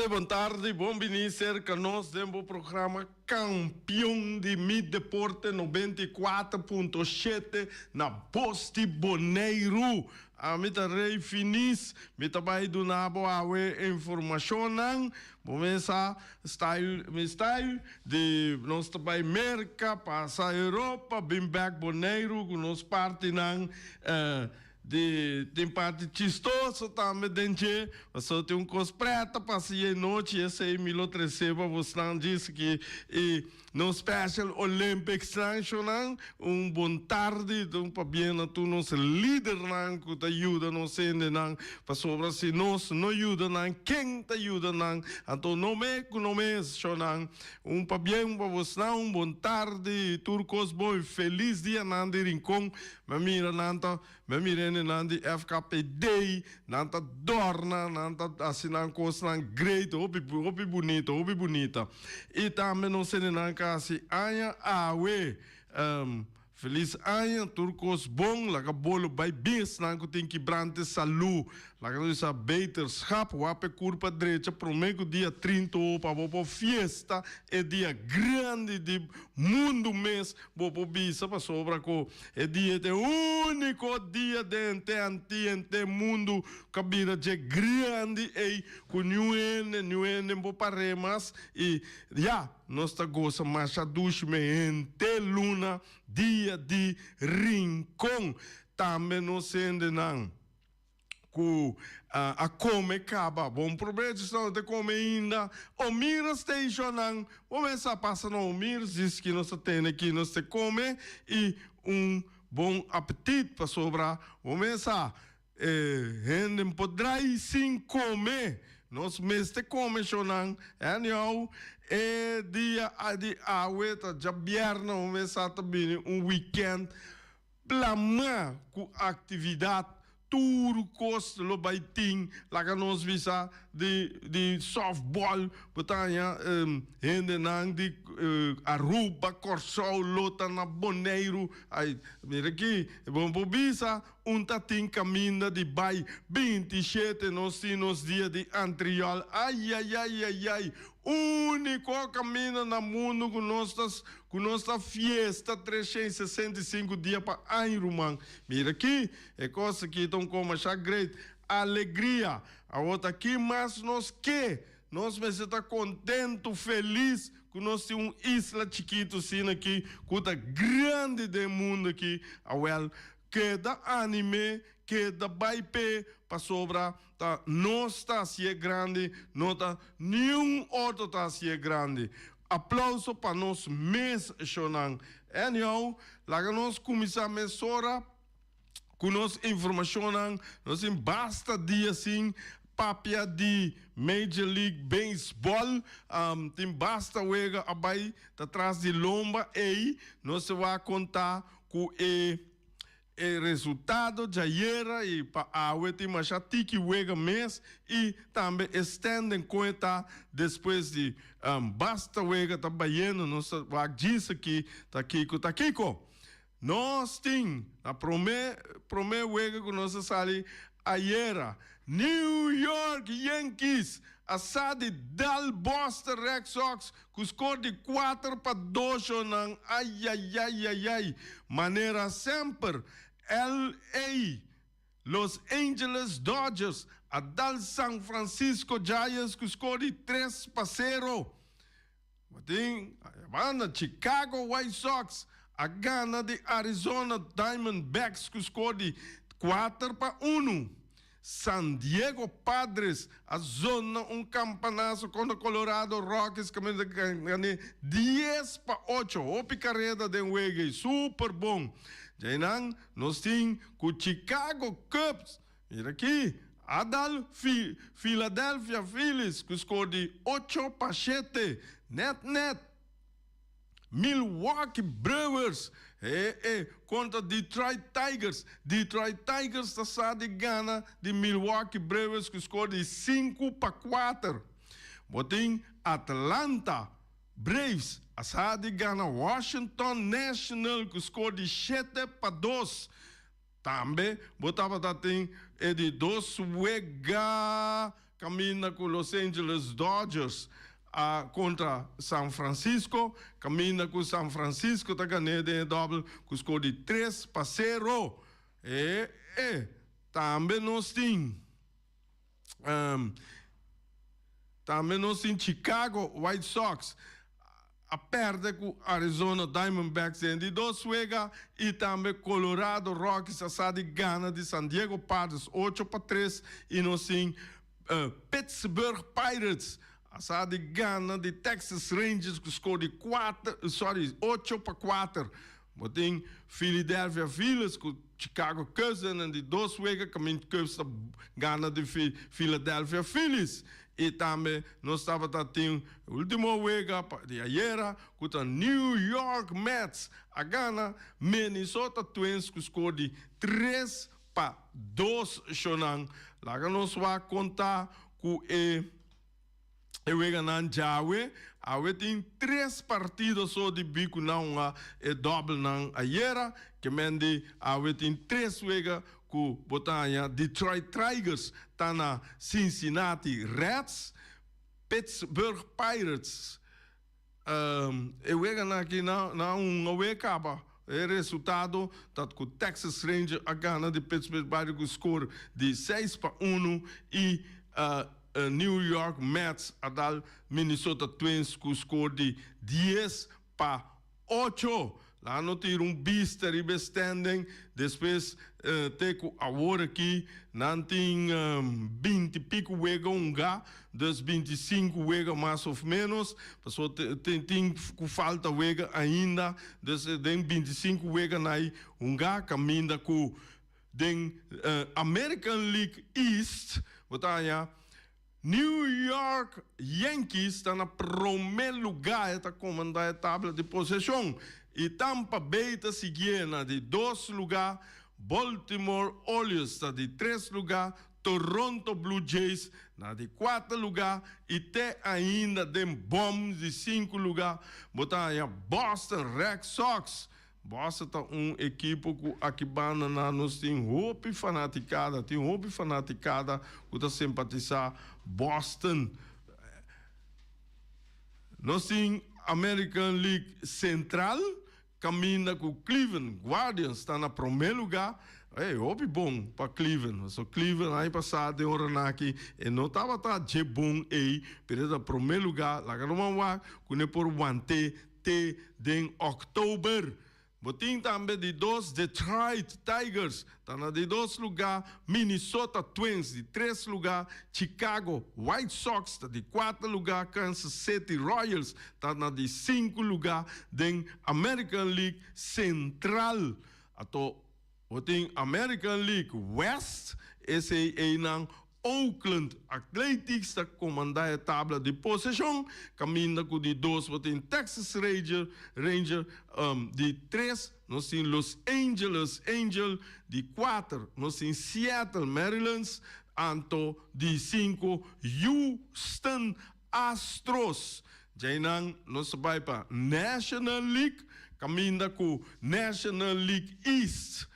tardi, bon tardi, bon bini cerca nos den bo programa Campeon di Mi Deporte 94.7 na Bos di Boneiru. Ami ta Rey Finis, mi ta bay duna bo awe informacionnan. Bo mes sa style, mi style di nos ta bay Merca, pasa Europa, bin bek Boneiru cu nos partinan. Di tin parti chistoso tambe den dje, pasobra tin un kos prèt ta pasa yei nochi, esei mi lo trese pa bosnan djis aki i nos Special Olympics nan shownan. Un bon tardi un pabien na tur nos lidernan ku ta yuda nos hendenan, pasobra si nos no yuda nan, ken ta yuda nan? Anto no me ku no mes shownan. Un pabien pa bosnan, un bon tardi i tur kos bon i felis dianan di Rincon. Mi a mira nan ta, mi a mira hende nan di FKPD, nan ta dòrna, nan ta hasi nan kosnan great, hopi, hopi bunita, hopi bunita. I tambe nos hende nan ka hasi aña awe. Felis aña, tur kos bon, laga bolo bai bin esnan ku tin kibrante salú. Laga nos bisa beterschap, wak p'e kurpa drecha promé ku dia trinta o pa bo por fiesta e dia grandi di mundu mes. Bo por bisa pasobra ku e dia ta e úniko dia den henter anti henter mundu ku a bira dje grandi ei ku niun hende, niun hende por par'é mas i ya, nos ta gosa masha dushi me henter luna dia di Rincon. Tambe nos hendenan. Ku a kome kaba. Bon probecho si nan no ta kome ainda. Omira stationnan bo mester a pasa na Omir djis ki nos ta tene ki nos ta kome i un bon apetit pasobra bo mes sa e hende por drai sin kome. Nos mester kome shownan. Anyhow e dia di awe ta djabièrnè bo mes sa ta bini un weekend Plamá ku aktividat tur kos lo bai tin, laga nos bisa di di softball bo ta haña hendenan di Aruba, Kòrsou lo ta na Boneiru, ai mira aki bo por bisa un ta tin kaminda di bai 27 nos tin nos dia di Antriol, aiaiaiaiai Úniko kaminda na mundu ku nos ta ku nos ta fiesta 365 dia pa aña, ruman. Mira aki, e kos aki ta un kos masha great. Alegria. Awor ta ki mas nos ke? Nos mester ta kontentu, felis ku nos tin un isla chikitu asina aki ku ta grandi den mundu aki. Awèl, keda anim'é, keda bai p'e, pasobra Ta nos ta hacié grandi, no ta niun otro ta hacié grandi. Aplauso pa nos mes shownan. Anyhow, laga nos cuminsa mesora cu nos informacionnan. Nos tin basta dia sin papia di Major League Baseball. Tin basta wega a bay ta tras di lomba ey. Nos ta wak conta cu e. E resultado djayera i pa awe tin masha tiki wega mes i tambe e standing kon e ta despues di basta wega ta bayendo nos ta wak djis aki ta kiko ta kiko. Nos tin na prome prome wega ku nos a sali ayera New York Yankees a sa di dal Boston Red Sox Ku skor di 4-2 shownan ayayayayay manera semper LA Los Angeles Dodgers a dal San Francisco Giants ku skor di 3-0. Tin banda Chicago White Sox a gana di Arizona Diamondbacks ku skor di 4-1. San Diego Padres a zona un campanazo contra Colorado Rockies caminda gane 10-8. Hopi careda den wega y super bon. Djainan nos tin cu Chicago Cubs, mira aki, a dal Philadelphia Phillies cu score di 8-7. Net net. Milwaukee Brewers e e kontra Detroit Tigers. Detroit Tigers ta sa di gana di Milwaukee Brewers ku skor di 5-4. Bo tin Atlanta Braves a sa di gana Washington National ku skor di 7-2. Tambe bo tabata tin e di dos wega. kaminda ku Los Angeles Dodgers a kontra San Francisco, kaminda ku San Francisco ta gan'é den e dòbel ku skor di 3-0. E e tambe nos tin tambe nos tin Chicago White Sox a perde ku Arizona Diamondbacks den di dos wega i tambe Colorado Rockies a sa di gana di San Diego Padres 8-3 i nos tin Pittsburgh Pirates a sa di gana di Texas Rangers ku skor di kuater sorry 8-4. Bo tin Philadelphia Phillies ku Chicago Cubs den nan di dos wega kaminda Cubs ta gana di Philadelphia Phillies. I tambe nos tabata tin e ultimo wega di ayera ku ta New York Mets a gana Minnesota Twins ku skor di 3-2. Shownan laga nos wak konta ku e. E weganan djawe, awe tin tres partido so di bi ku nan hunga e dòbelnan ayera. Ke men di awe tin tres wega ku bo ta haña Detroit Tigers ta na Cincinnati Reds, Pittsburgh Pirates. E weganan aki nan a hunga we kaba. E resultado ta ku Texas Rangers a gana di Pittsburgh Pirates ku skor di 6-1 i New York Mets a dal Minnesota Twins ku skor di 10-8. Laga no tira un bista riba e standing despues te ku awor aki nan tin 20 piku wega hunga, dus 25 wega mas of menos, pasobra tin ku falta wega ainda, dus den 25 wega nan hunga kaminda ku den American League East bo ta haña New York Yankees ta na promé lugá, e ta komandá e tabla di poseshon i Tampa Bay ta siguié na di dos lugá, Baltimore Orioles ta di tres lugá, Toronto Blue Jays na di kuater lugá i te ainda den bòm di sinku lugá bo ta haña Boston Red Sox. Boston ta un ekipo ku aki banda na nos tin hopi fanatikada, tin hopi fanatikada ku ta simpatisá Boston. Nos tin American League Central kaminda ku Cleveland Guardians ta na promé lugá. Ey, hopi bon pa Cleveland. So Cleveland aña pasá den ora aki e no tabata dje bon ey, pero e ta promé lugá. Laga nos ban wak ku ne por want'é te den òktober. Bo tin tambe di dos Detroit Tigers ta na di dos lugá, Minnesota Twins di tres lugá, Chicago White Sox ta di kuater lugá, Kansas City Royals ta na di sinku lugá den American League Central. Ato bo tin American League West, esei einan Oakland Athletics ta komandá e tabla di poseshon, kaminda ku di dos bo tin Texas Ranger, Ranger, di tres nos tin Los Angeles Angel, di kuater nos tin Seattle Mariners, anto di sinku Houston Astros. Djainan nos ta bai pa National League, kaminda ku National League East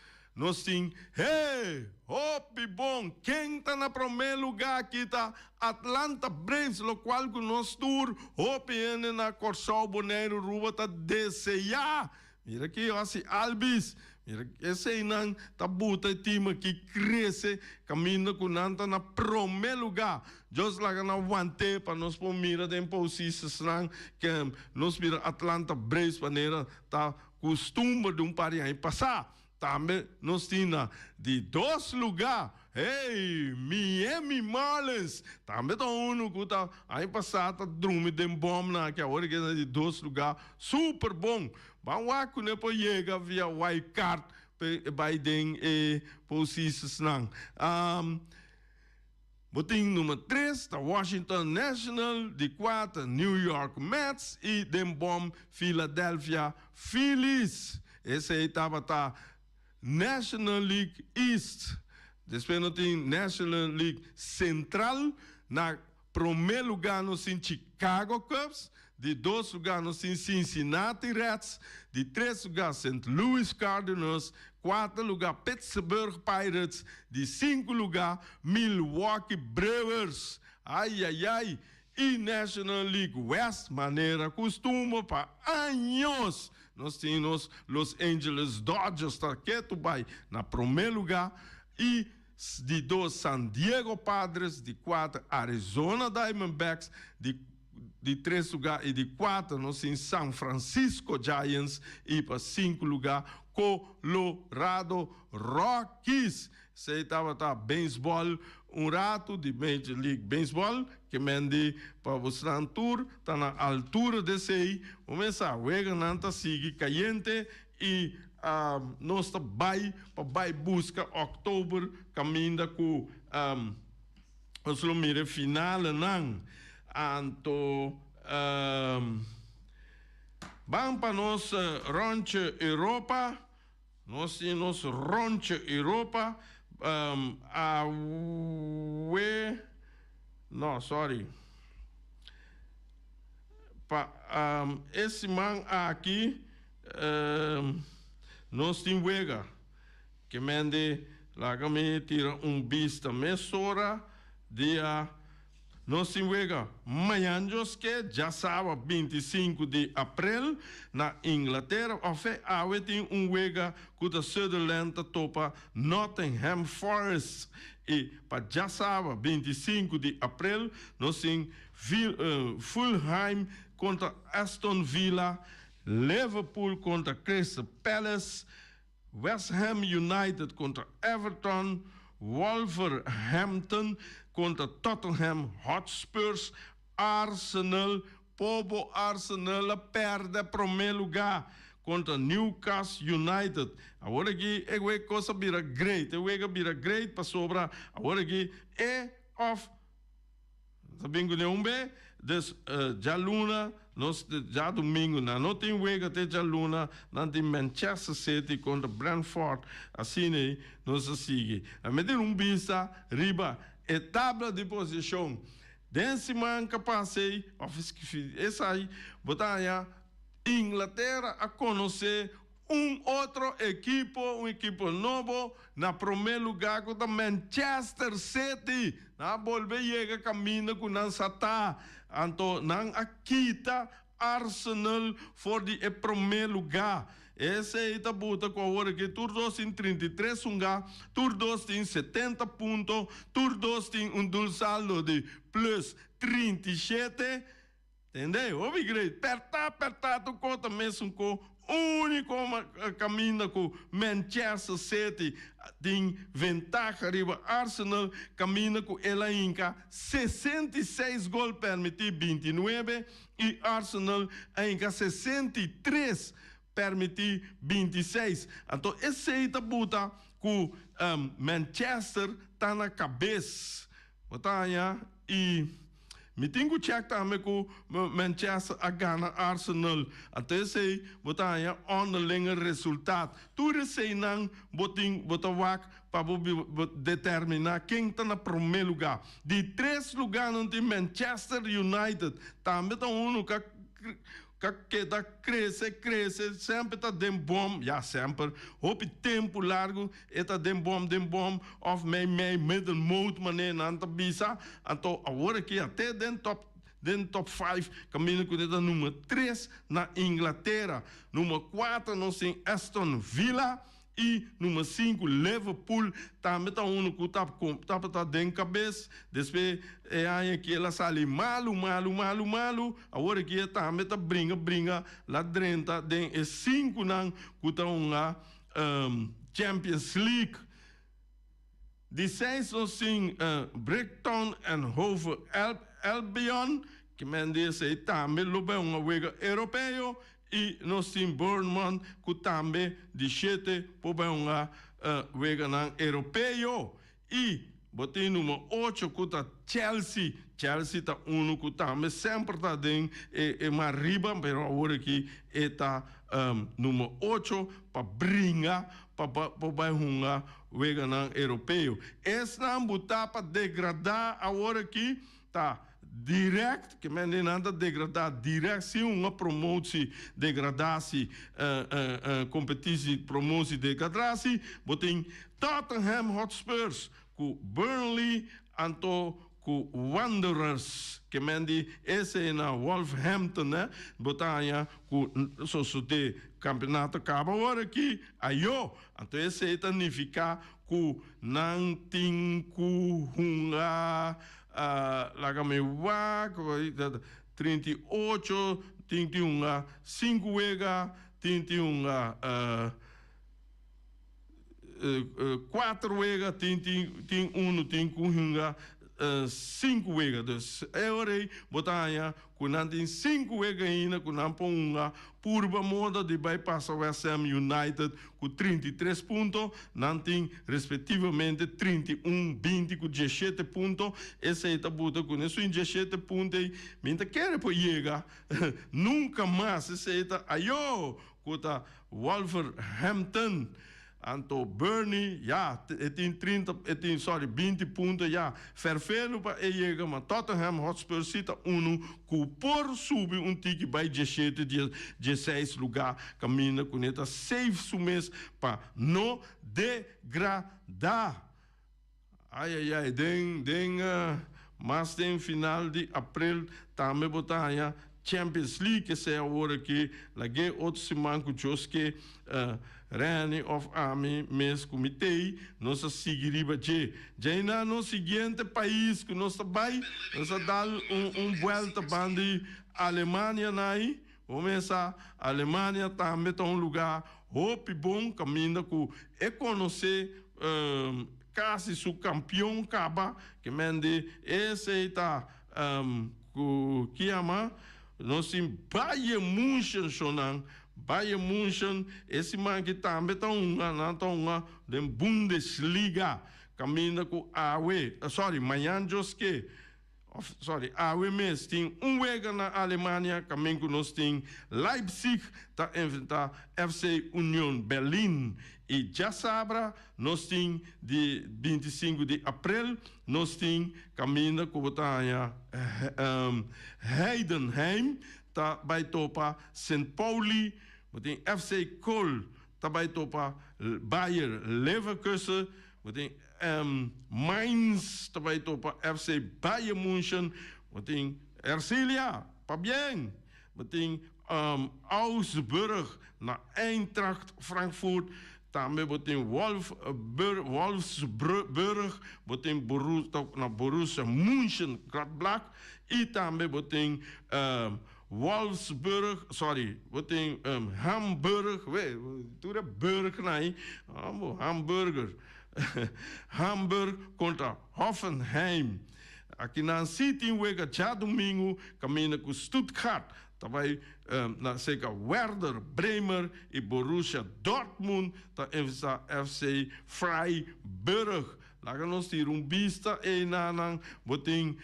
Nos tin Hey! Hopi bon! Ken ta na promé lugá aki ta Atlanta Braves, lokual ku nos tur hopi hende na Kòrsou, Boneiru, Aruba ta deseá. Mira ki hasi Albies, mira eseinan ta buta e tim aki krese kaminda ku nan ta na promé lugá. Dios laga nan want'é pa nos por mira den posisisnan ke nos mira Atlanta Braves manera ta kustumber di un par di aña pasá. Tambe nos tin na di dos lugá, hey, Miami Marlins. Tambe ta unu ku ta aña pasá ta drumi den bòmnan aki, awor ke na di dos lugá, super bon. Ban wak ku ne por yega via wild card pa e bai den e posisisnan. Bo tin number tres ta Washington National, di kuater New York Mets i den bòm Philadelphia Phillies. Esei tabata National League East. Despues no tin National League Central. Na promé lugá nos tin Chicago Cubs, di dos lugá nos tin Cincinnati Reds, di tres lugá Saint Louis Cardinals, kuater lugá Pittsburgh Pirates, di sinku lugá Milwaukee Brewers. Ai ai ai! I National League West manera kustumber pa años nos tin nos Los Angeles Dodgers ta ketu bai na promé lugá i di dos San Diego Padres, di kuater Arizona Diamondbacks, di di tres lugá i di kuater nos tin San Francisco Giants i pa sinku lugá Colorado Rockies. Esei tabata beisbòl un ratu di Major League Baseball. Ke men di pa bosnan tur ta na altura di esei. Bo mes sa, weganan ta sigui kayente i nos ta bai pa bai buska òktober kaminda ku nos lo mira e finalenan. Anto ban pa nos ròntje Europa. Nos tin nos rondje Europa awe no sorry pa e siman aki nos tin wega ke mende laga mi tira un bista mesora dia. Nos tin wega mañan djoske, djasawa 25 di aprel, na Inglatera. Òf e awe tin un wega ku ta Sunderland ta topa Nottingham Forest. I pa djasawa 25 di aprel nos tin Fulham kontra Aston Villa, Liverpool kontra Crystal Palace, West Ham United kontra Everton, Wolverhampton kontra Tottenham Hotspurs, Arsenal, Pobo Arsenal a pèrdè promé lugá kontra Newcastle United. Awor aki e wega kos a bira great, e wega a bira great pasobra awor aki e òf Ta bin ku neun be, dus djaluna nos djadumingu nan no tin wega te djaluna nan tin Manchester City kontra Brentford asina ei nos a sigui. A mi tin un bista riba e tabla di posishon den siman ka pasa ei òf esai bo ta haña Inglatera a konosé Un otro ekipo, un ekipo nobo, na promé lugá ku ta Manchester City. Nan a bolbe yega kaminda ku nan sa ta. Anto nan a kita Arsenal for di e promé lugá. Esei ta buta ku awor aki tur dos tin 33 hungá, tur dos tin 70 punto, tur dos tin un dulsaldo di plus 37. Tende? Hopi great. Pertá, pertá tur ko ta mesun ko. Úniko kaminda ku Manchester City tin ventaha riba Arsenal, kaminda ku el a hinka 66 gol permití 29 i Arsenal a hinka 63 permití 26. Anto esei ta buta ku Manchester ta na kabes. Bo ta haña i mi tin ku chèk tambe ku Manchester a gana Arsenal. Anto esei bo ta haña onderlinge resultaat. Tur eseinan bo tin bo ta wak pa bo determiná ken ta na promé lugá. Di tres lugánan tin Manchester United tambe ta unu ku a Ka keda krese, krese, semper ta den bom, ya semper, hopi tempu largu e ta den bom, den bom, of mei mei, middelmoot manera nan ta bisa, anto awor aki a te den top, den top five, kaminda ku ta number tres na Inglatera, number kuater nos tin Aston Villa, I number sinku Liverpool tambe ta unu ku ta tabata den kabes despues e aña aki el a sali malu malu malu malu awor aki e tambe ta bringa bringa la drenta den e sinkunan ku ta hunga Champions League. Di seis nos tin Brighton and Hove Albion ki men di esei tambe lo bai hunga wega europeo I nos tin Bournemouth ku tambe di shete por bai hunga weganan europeo. I bo tin number ocho ku ta Chelsea. Chelsea ta unu ku tambe semper ta den e mas riba, pero awor aki e ta number ocho pa bringa pa por bai hunga weganan europeo. Esnan bo ta pa degradá awor aki ta Direct, ke men di nan ta degradá direct sin un promotsie, degradatie, competitie, promotie, degradatie. Bo tin Tottenham Hotspurs ku Burnley, anto ku Wanderers. Ke men di esei na Wolverhampton eh bo ta haña ku sosodé kampeonato kaba ora aki ayo. Anto esei ta nifiká ku nan tin ku hunga laga mi wak 38 tin tin hunga sinku wega tin tin hunga Kuater wega tin tin tin unu tin ku hunga sinku wega. Dus e ora ei bo ta haña ku nan tin sinku wega ainda ku nan por hunga purba moda di bai pasa West Ham United ku 33 punto. Nan tin respektivamente 31, 20 ku 17 punto. Esei ta buta ku nesun 17 punto ei mi ta kere por yega nunka mas. Esei ta ayo ku ta Wolverhampton. Anto Burnley ya e tin 30 e tin sorry 20 punto ya ferfelu pa e yega ma Tottenham Hotspur si ta unu ku por subi un tiki bai 17 16 luga kaminda ku ne ta safe su mes pa no degrada. Ai ai ai den den mas den final di april tambe bo ta haña Champions League esei awor aki lag'é otro siman ku Dios ke Renny of ami mes ku mi tei nos a sigui riba dje. Djainan nos siguiente pais ku nos ta bai nos a dal un un buelta bandi Alemania nai bo mesa Alemania tambe ta un luga hopi bon kaminda ku e konosé Casi su campeon caba ke men di esey ta cu ki yama nos tin Bayern Munchen shonan Bayern Munchen e siman aki tambe ta hunga nan ta hunga den Bundesliga caminda cu awe sorry mañan djoske. Of sorry, awe mes tin un wega na Alemania kamin ku nos tin Leipzig ta enfrentá FC Union Berlin. I djasabra nos tin di 25 di aprel nos tin kaminda ku bo ta haña Heidenheim ta bai topa Sint Pauli, bo tin FC Köln ta bai topa Bayer Leverkusen, bo tin Mainz ta bai topa FC Bayern Munchen, bo tin Ercilia, pabien! Bo tin Augsburg na Eintracht Frankfurt, tambe bo tin Wolfsburg, bo tin na Borussia Mönchengladbach y tambe bo tin Wolfsburg, sorry, bo tin Hamburg, we, tur e burg nan ei, hamburger, Hamburg kontra Hoffenheim. Aki nan si tin wega djadumingu kaminda ku Stuttgart ta bai na seka Werder Bremer i Borussia Dortmund ta enfrentá FC Freiburg. Laga nos tira un bista einanan. Bo tin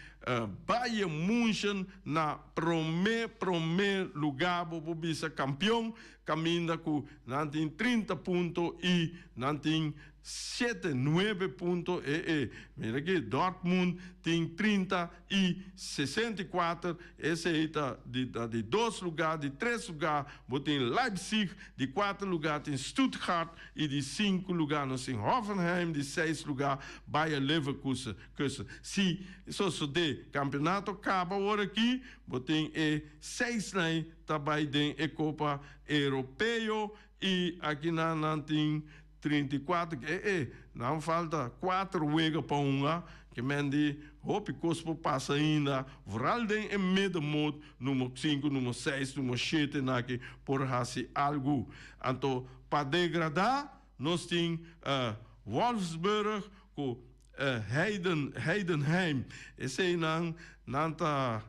Bayern Munchen na prome prome luga, bo por bisa kampion, kaminda ku nan tin 30 punto i nan tin shete nuebe punto. E e mira aki Dortmund tin 30 i 64, esei ta di ta di dos luga. Di tres luga bo tin Leipzig, di kuater luga tin Stuttgart i di sinku lugá nos tin Hoffenheim, di seis lugá Bayer Leverkusen. Si sosodé kampionato kaba awor aki, bo tin e seisnan ta bai den e Kopa Europeo i akinan nan tin 34, e e nan falta kuater wega pa hunga, ke men di hopi kos por pasa ainda, vooral den e middenmoot, numero sinku, numero seis, numero shete nan aki por hasi algu. Anto pa degradá nos tin Wolfsburg ku Heiden Heidenheim. Eseinan nan ta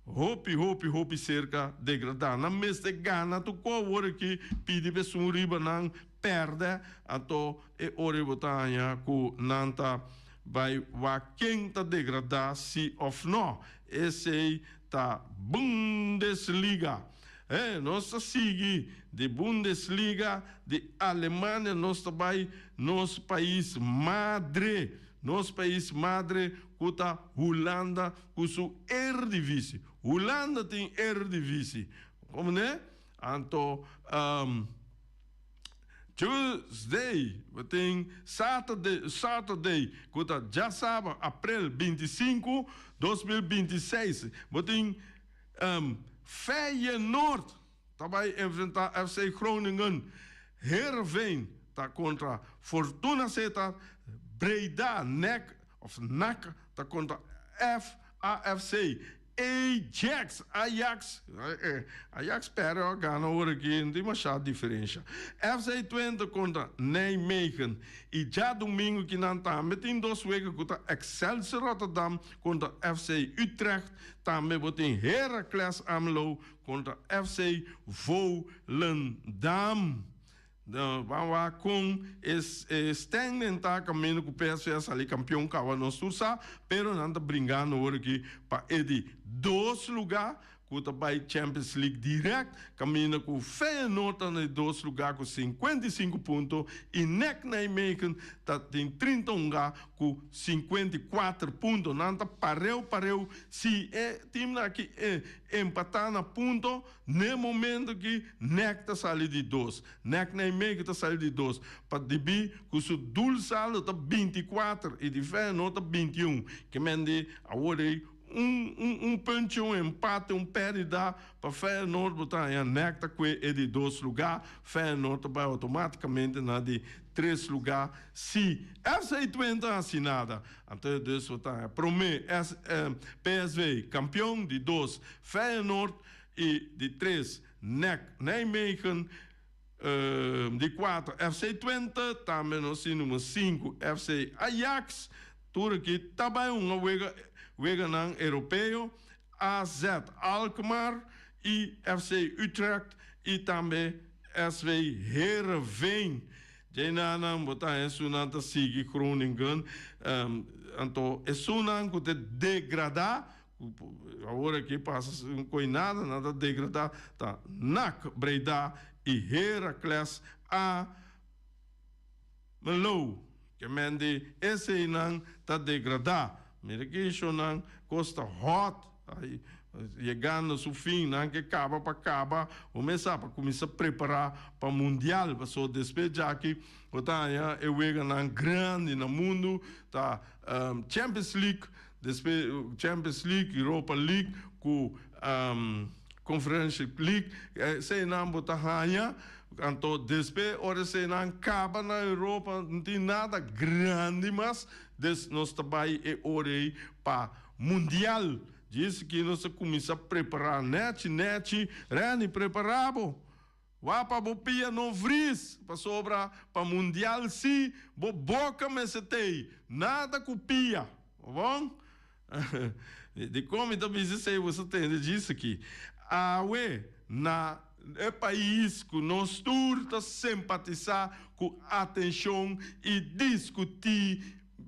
hopi hopi hopi serka degradá. Nan mester gana tur ku awor aki pidi pa esun riba nan pèrdè. Anto e ora ei bo ta haña ku nan ta bai wak ken ta degradá si òf nò. Esei ta Bundesliga. He, nos ta sigui di Bundesliga di Alemania, nos ta bai nos pais madre, nos pais madre ku ta Hulanda ku su Eredivisie. Hulanda tin Eredivisie, komo ne? Anto, Tuesday, bo tin Saturday, Saturday ku ta djasaba aprel 25, 2026, bo tin Feyenoord ta bai enfrentá FC Groningen, Heerenveen ta kontra Fortuna Sittard, Breda NEC of NAC ta kontra FAFC. Ajax, Ajax, Ajax perde of gana ora aki no tin masha diferensha. FC Twente kontra Nijmegen i djadumingu kinan tambe tin dos wega ku ta Excelsior Rotterdam kontra FC Utrecht, tambe bo tin Heracles Almelo kontra FC Volendam. Ban wak kon e stèn ta kaminda ku PSV a sali kampion kaba nos tur sa, pero nan ta bringando awor aki pa e di dos lugá ku ta bai Champions League dirèkt, kaminda ku Feyenoord ta na di dos lugá ku 55 punto i NEC Nijmegen ta tin 31 ga ku 54 punto. Nan ta pareu pareu si e timnan aki empatá na punto. N'e momento ki Nec ta sali di dos, Nec Nijmegen ta sali di dos, pa debí ku su doelsaldo ta 24 i di Feyenoord ta 21, ke men di awor ei un un un puntje, un empate, un pèrdida pa Feyenoord bo ta haña Nec ta kue e di dos lugá, Feyenoord ta bai outomátikamente na di tres lugá si FC Twente hasi nada. Anto dus bo ta haña promé PSV kampion, di dos Feyenoord, i di tres NEC Nijmegen, di kuater FC Twente, tambe nos tin numero sinku FC Ajax, tur aki ta bai hunga wega weganan europeo, AZ Alkmaar i FC Utrecht i tambe SV Heerenveen. Djenanan bo ta haña esunnan ta sigui Groningen, anto esunnan ku ta degradá. Awor aki pasa sin koe nada, nan ta degradá ta NAC Breda i Heracles A. Melo. Ke men di eseinan ta degradá. Mira ki ishonan kos ta hot ai yegando su fin, nan ke kaba pa kaba bo mes sa pa kuminsá prepará pa mundial paso despues djaki bo ta haña e weganan grandi na mundu ta Champions League. Despues Champions League, Europa League ku Conference League, eseinan bo ta haña. Anto despues ora eseinan kaba na Europa no tin nada grandi mas, des nos ta bai e ora ei pa Mundial. Djis aki nos ta kuminsá prepará nèchi nèchi. Renny, prepará bo. Wak pa bo pia no vris, pasobra pa mundial si bo boka mester tei, nada ku pia. Bon? Dikon mi ta bisa esei bo sa tende djis aki. Awe na e pais ku nos tur ta simpatisá ku atenshon i diskutí.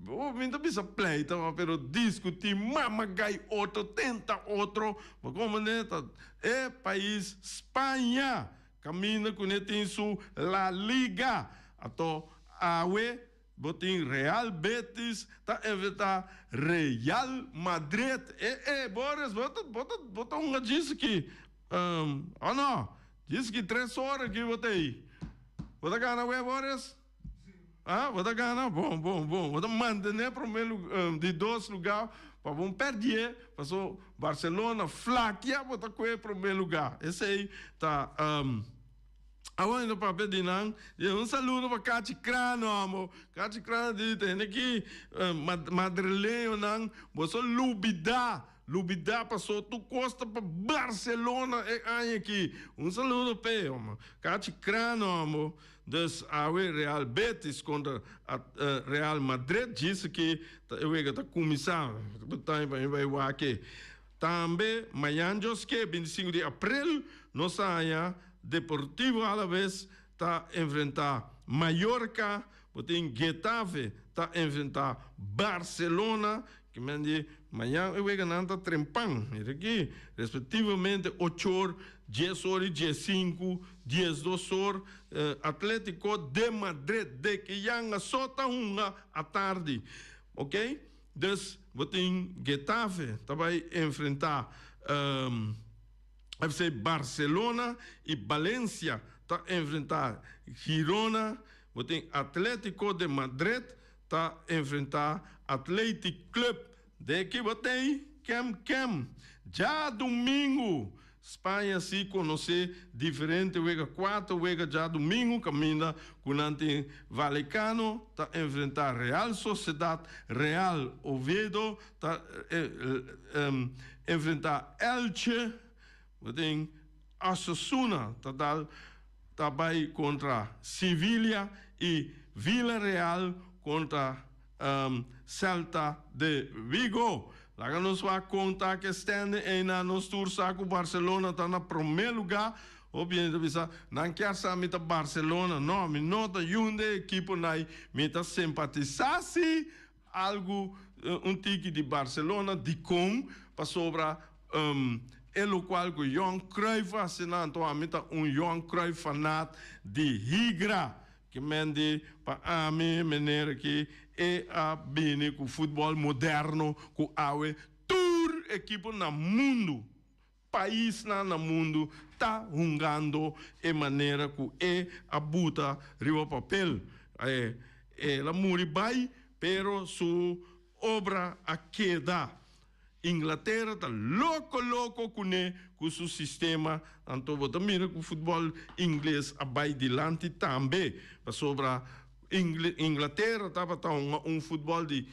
Mi ta bisa pleita ma pero discuti mama gai otro tenta otro bo comprende ta e pais Spaña caminda cu ne tin su La Liga ato awe bo tin Real Betis ta enfrenta Real Madrid e e Boris bo ta bo ta bo ta hunga djis aki o no djis aki tres ora aki bo ta ey bo ta gana we Boris. Ah, bo ta gana? Bon, bon, bon. Bo ta mantené promé di dos lugá pa bo no pèrdie, paso Barcelona flakia bo ta kue promé lugá. Esei ta awor mi ta papia di nan. I un saludo pa Kachi Crano amo. Kachi Crano di tene ki madrileñonan boso lubidá. Lubidá pasó tur kos ta pa Barcelona e aña aki. Un saludo p'e, amo. Kachi Crano amo. Dus awe Real Betis kontra Real Madrid djis aki ta e wega ta kuminsá. Time pa mi bai wak e. Tambe mañan djoske 25 di aprel nos a haña Deportivo Alaves ta enfrentá Mallorca, bo tin Getafe ta enfrentá Barcelona. Ki men di mañan e weganan ta trempan, mira aki, respectivamente ocho or, dies or y diesinku, diesdos or, Atletico de Madrid de ki yanga so ta hunga atardi, ok. Dus bo tin Getafe ta bay enfrenta FC Barcelona y Valencia. ta enfrentá Girona, bo tin Atlético de Madrid ta enfrentá Athletic Club. De ki bo tei kem kem. Djadumingu, Spaña si konosé diferente wega, kuater wega djadumingu kaminda ku nan tin Vallecano ta enfrentá Real Sociedad, Real Oviedo ta enfrentá Elche, bo tin Osasuna ta dal ta bai kontra Sevilla i Villarreal kontra Celta de Vigo. Laga nos wak kon ta ke stende einan. Nos tur sa ku Barcelona ta na promé lugá. Hopi hende ta bisa, nan kier sa mi ta Barcelona. No, mi no ta yun den e ekipo nai. Mi ta simpatisá si algu un tiki di Barcelona. Dikon? Pasobra e lokual ku Johan Cruijff a hasi nan, anto ami ta un Johan Cruijff fanat di higra. Ke men di pa ami meneer aki e a bini ku futbol moderno ku awe tur ekipo na mundu, paisnan na mundu ta hungando e manera ku e a buta riba papel. El a muri bai pero su obra a keda. Inglatera ta loko loko kuné ku su sistema, anto bo ta mira ku futbòl ingles a bai dilanti tambe, pasobra Inglatera tabata hunga un futbòl di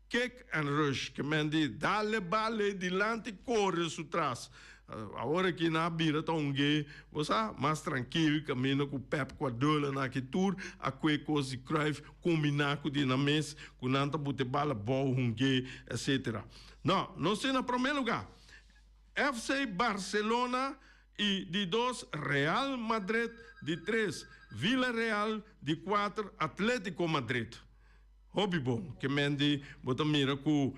kick and rush, ke men di dale bale dilanti kore su tras. Awor aki nan a bira ta hung'é, bo sa, mas trankil, kaminda ku Pep Guardiola nan aki tur a kue kos di Cruyff kombiná ku di nan mes, ku nan ta bute bala bou hung'é, etcetera. No, nos tin na promé lugá FC Barcelona i di dos Real Madrid, di tres Villarreal, di kuater Atletico Madrid. Hopi bon, ke men di bo ta mira ku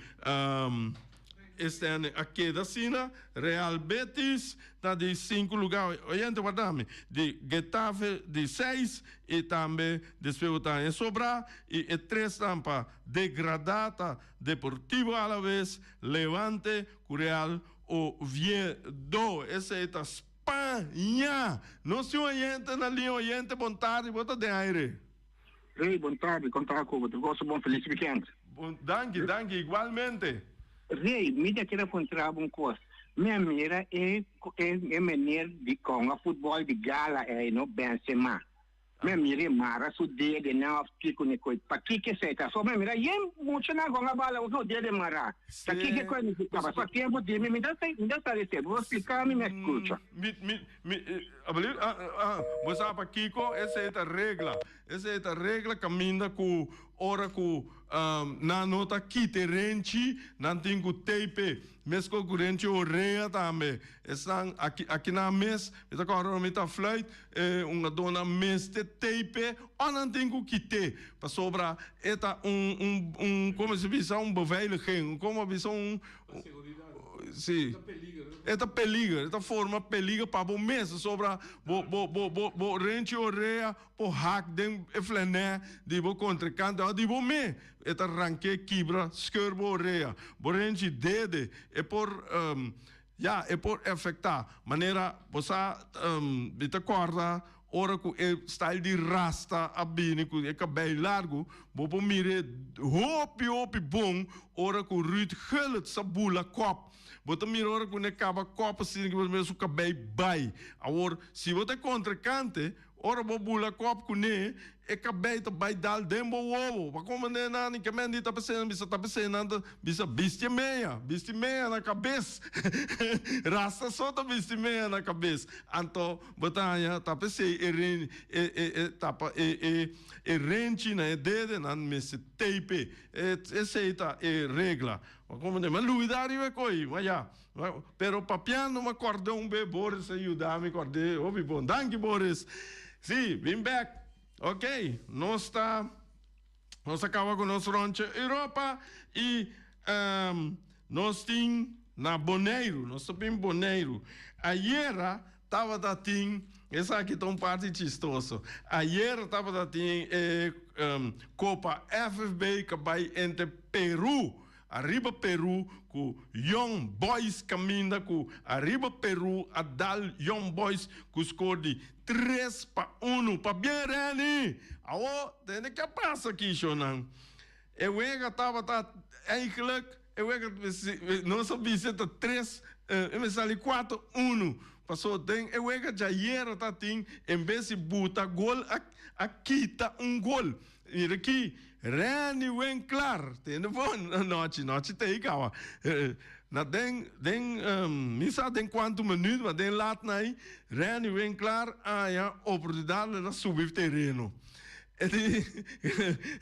este a keda asina, Real Betis ta di sinku luga, oyente warda mi, di Getafe di seis i tambe despues bo ta haña sobrá i e tresnan pa degradá ta Deportivo Alaves, Levante ku Real Oviedo. Esei ta Spaña! Nos tin oyente na liña, oyente bon tardi, bo ta den aire. Rey, bon tardi, kon ta ku bo? Tur kos bon? Felis weekend. Bon, danki, danki, igualmente. Rey, mi ta kere puntra bo un kos. Mi a mira e e meneer di konga futbol di gala ei no, Benzema. Mi a mira e mara su dedenan of kiko ni koi. Pakiko esei ta? So mi a mira yen muchanan konga bala ku su dede mara. Ta kiko koi mi ta pasa tempu di mi, mi ta mi ta sa esei. Bo por splika mi, mi a skucha. Mi, mi, mi, abali, ah, ah, bo sa pakiko esei ta regla. Esei ta regla kaminda ku ora ku nan no ta kita e renchi, nan tin ku tape. Meskos ku renchi orea tambe. Esnan aki, aki nan mes, mi ta kòrda ora mi ta fluit, e hungadónan mester tape òf nan tin ku kit'é. Pasobra e ta un, un, un, komo se bisa, un beveiliging, komo bisa un. Si. E ta peliger, e ta forma peliger pa bo mes, pasobra bo, bo, bo, bo, bo renchi orea por hak den e flenè di bo kontrinkante òf di bo me. E ta rank'é, kibra, skeur bo orea. Bo renchi dede, e por, ya, e por efektá. Manera bo sa, mi ta kòrda ora ku e style di rasta a bini ku e kabei largu, bo por mir'é hopi, hopi bon ora ku Ruud Gullit sa bula kòp. Bo ta mira ora ku ne kaba kòp asina ki bo ta mira su kabei bai. Awor, si bo ta e kontrinkante, Ora bo bula kòp kuné, e kabei ta bai dal den bo wowo. Pa komo manera nan ke men di ta p'esei nan bisa ta p'esei nan ta bisa bisti e mea, bisti mea na kabes. Rasta so ta bisti mea na kabes. Anto bo ta haña ta p'esei e ren e e e tapa e e e renchi na e dede nan mester tape. Esei ta e regla. Pa komo manera mi a lubida riba e koi, ma ya. Pero papiando m'a kòrda un be Boris a yuda mi kòrd'é hopi bon. Danki Boris. Sí, bin bèk. Ok, nos ta nos a kaba ku nos ròntje Europa i nos tin na Boneiru, nos ta bin Boneiru. Ayera tabata tin, esaki ta un parti chistoso, ayera tabata tin e Kopa FFB ku a bai entre Peru. Ariba Peru ku Young Boys kaminda ku Ariba Peru a dal Young Boys ku skor di 3-1. Pabien Renny! Awo tende ke a pasa aki shownan. E wega tabata eigenlijk e wega nos a bisa ta tres e mester sali 4-1 paso den e wega djayera ta tin en bes di buta gol a kita un gol. Mira aki Renny Winklaar tende bon nochi nochi ta ei kawa na den den mi sa den kuantu minuut ma den lat nai Renny Winklaar a haña oportunidat el a subi tereno. E di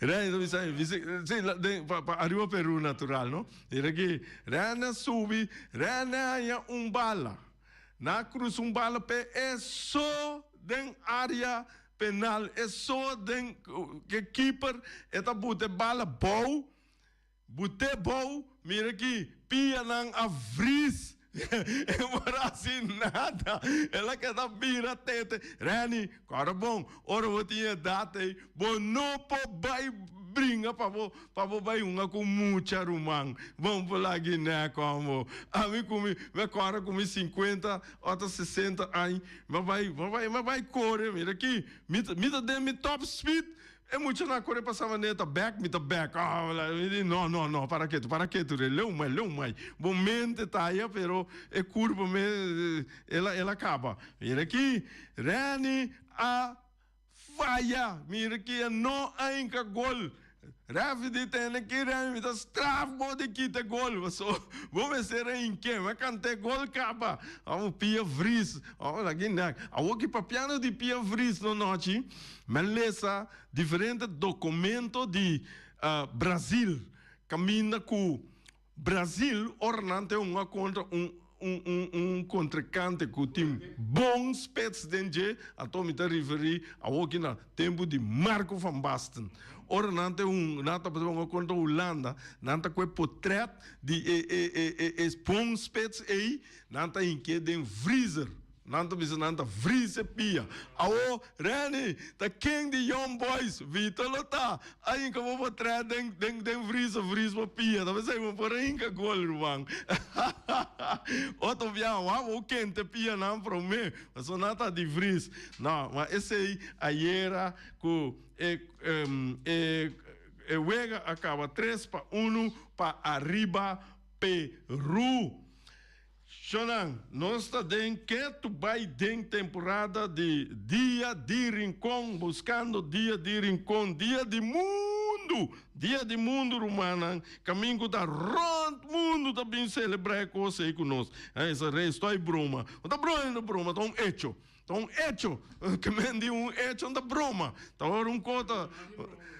Renny ta bisa si den pa pa ariba Peru natural no mira aki Renny a subi Renny a haña un bala nan a crusa un bala p'e e so den area penal e so den ke keeper e ta buta e bala bou But'é bou, mira ki pianan a vris. E por hasi nada. El a keda bira tete. Renny, kòrda bon, ora bo tin edat ei, bo no por bai bringa pa bo pa bo bai hunga ku mucha ruman. Bon por laga Guinea komo. Ami ku mi, mi a kòrda ku mi sinkuenta ota sesenta aña, mi a bai, mi a bai, mi a bai kore. Mira ki, mi ta mi ta den mi top speed. E muchanan a kore pasa manera ta bek, mi ta bek. Oh, mi di, no, no, no, para ketu, para ketu, re, leu mai, leu mai. Bo mente ta aya, pero e kurpo me, el a, el a kaba. Mira aki, Renny a faya. Mira aki, e no a hinka gol. Ref di tene ki Renny, mi ta straf bo di kita e gol. Paso, bo mester a hink'é. Mi a kant'é gol kaba. Amo pia vries. Oh, laga nek. Awor ki papiando di pia vries no nochi. Mi a lesa diferente documento di Brazil caminda cu Brazil ora nan ta hunga contra un un un contrincante cu tin bon spits den dje, anto mi ta referi awoki na tempo di Marco van Basten. Ora nan ta hunga nan tabata hunga contra Hulanda nan ta cu e potret di e e e e bon spits ey nan ta hink'e den vriezer. Nan ta bisa nan ta vries e pia. Awo, Renny, ta ken di Young Boys Vito lo ta? A hinka bo por trae den den den vries vries bo pia. Ta pensai bo por a hinka gol, ruman. Otro bia wak bo kente pianan prome, pasobra nan ta di vries. No, ma esei ayera ku e e e wega a kaba 3-1 pa Ariba Peru. Shonnan, nos ta den ketu bai den temporada di Dia di Rincon, buskando Dia di Rincon, Dia di Mundu! Dia di Mundu, rumannan, kamin ku ta rònt mundu ta bin selebrá e kos ei ku nos. Esa resto ai broma. No ta broma, no ta broma, ta un echo. Ta un echo, ke men di un echo no ta broma. Ta ora un ko ta,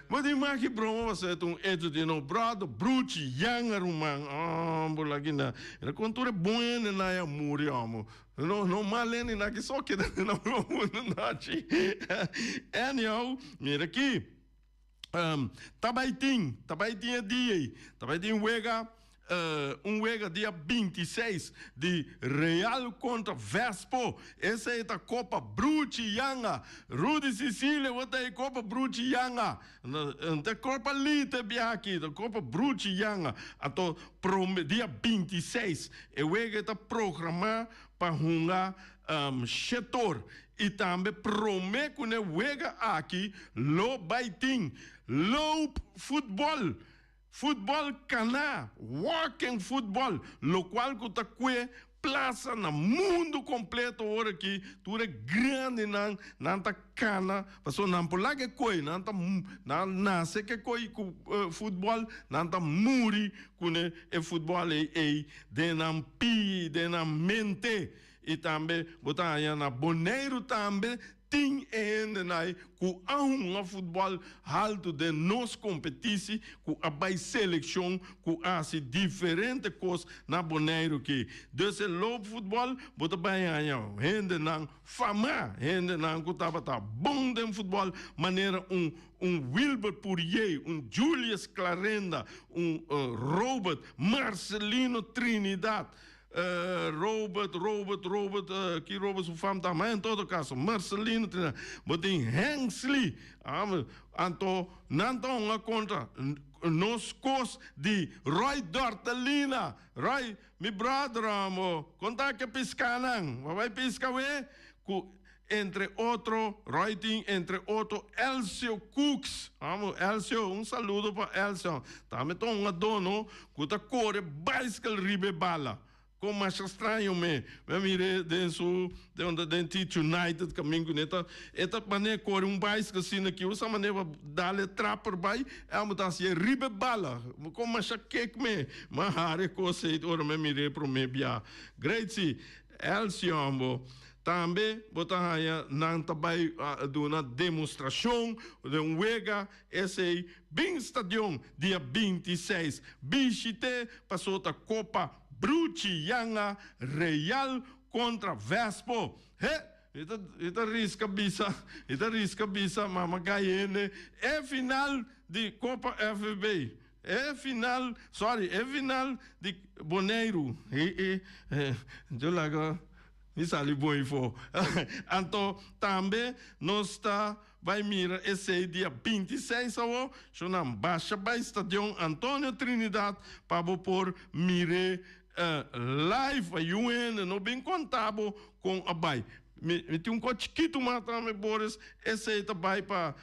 bo di maki broma pasobra ta un echo di no brother, bruchi, yanga ruman, oh bo laki na. Era kon tur e bon hende nan a muri omo. No no mal hende nan ki so keda na mundu nochi. Anyhow, mira aki, ta bai tin, ta bai tin e dia ei, ta bai tin wega. Un wega dia 26 di Real kontra Vespo. Esei ta Kopa Bruchi Yanga. Rudy Cicilia bo ta e Kopa Bruchi Yanga. Ta Kopa Lite bia aki, ta Kopa Bruchi Yanga. Anto prome dia 26 e wega ta programá pa hunga shetor. I tambe prome ku ne wega aki lo bai tin loop futbòl. Futbòl kaná, walking football, lokual ku ta kue plasa na mundu kompleto ora aki, tur e grandinan nan ta kana, pasobra nan por laga e koi, nan ta nan nase ku e koi ku futbòl, nan ta muri kuné e futbòl ei ei den nan pia, den nan mente. I tambe bo ta haña na Boneiru tambe tin e hendenan ku a hunga futbòl haltu den nos kompetisi, ku a bai selekshon, ku a hasi diferente kos na Boneiru ki. Dus e loopfutbòl bo ta bai haña hendenan famá, hendenan ku tabata bon den futbòl manera un un Wilbert Pourier, un Julius Clarenda, un Robert Marcelino Trinidad. Robert, Robert, Robert, ki Robert su fam ta, ma en todo caso, Marcelino Trinidad, bo tin Hensley, anto nan ta hunga contra. Nos Kos di Roy Dortelina. Roy, mi brother amo, kon ta ke piskanan? Bo bai piska we? Ku entre otro Roy tin entre otro Elcio Cooks. Amo, Elcio, un saludo pa Elcio. Tambe ta un adono ku ta kore baiskel riba e bala. Kon masha straño me. Mi a mir'é den su den unda den Teach United kamin ku ne ta e ta manera kore un baiskel asina ki usa manera pa dal e trapper bai e amo ta hasié riba e bala. Kon masha kek me. Mi a hari e kos ei ora mi a mir'é promé bia. Great si. Elsion bo tambe bo ta haña nan ta bai duna demostrashon den un wega esei bin stadion dia 26 bishit'é paso ta kopa Bruchi Yanga Real kontra Vespo. He! Mi ta mi ta riska bisa, mi ta riska bisa mama Gayene e final di Kopa FFB. E final, sorry, e final di Boneiru. E e yo laga mi sali bon ifo. Anto tambe nos ta Bai mira esei dia 26 awo, shonan basha bai Stadion Antonio Trinidad pa bo por mir'é live. Pa yu hende no bin konta bo kon a bai. Mi mi tin un kos chikitu mas tambe Boris, esei ta bai pa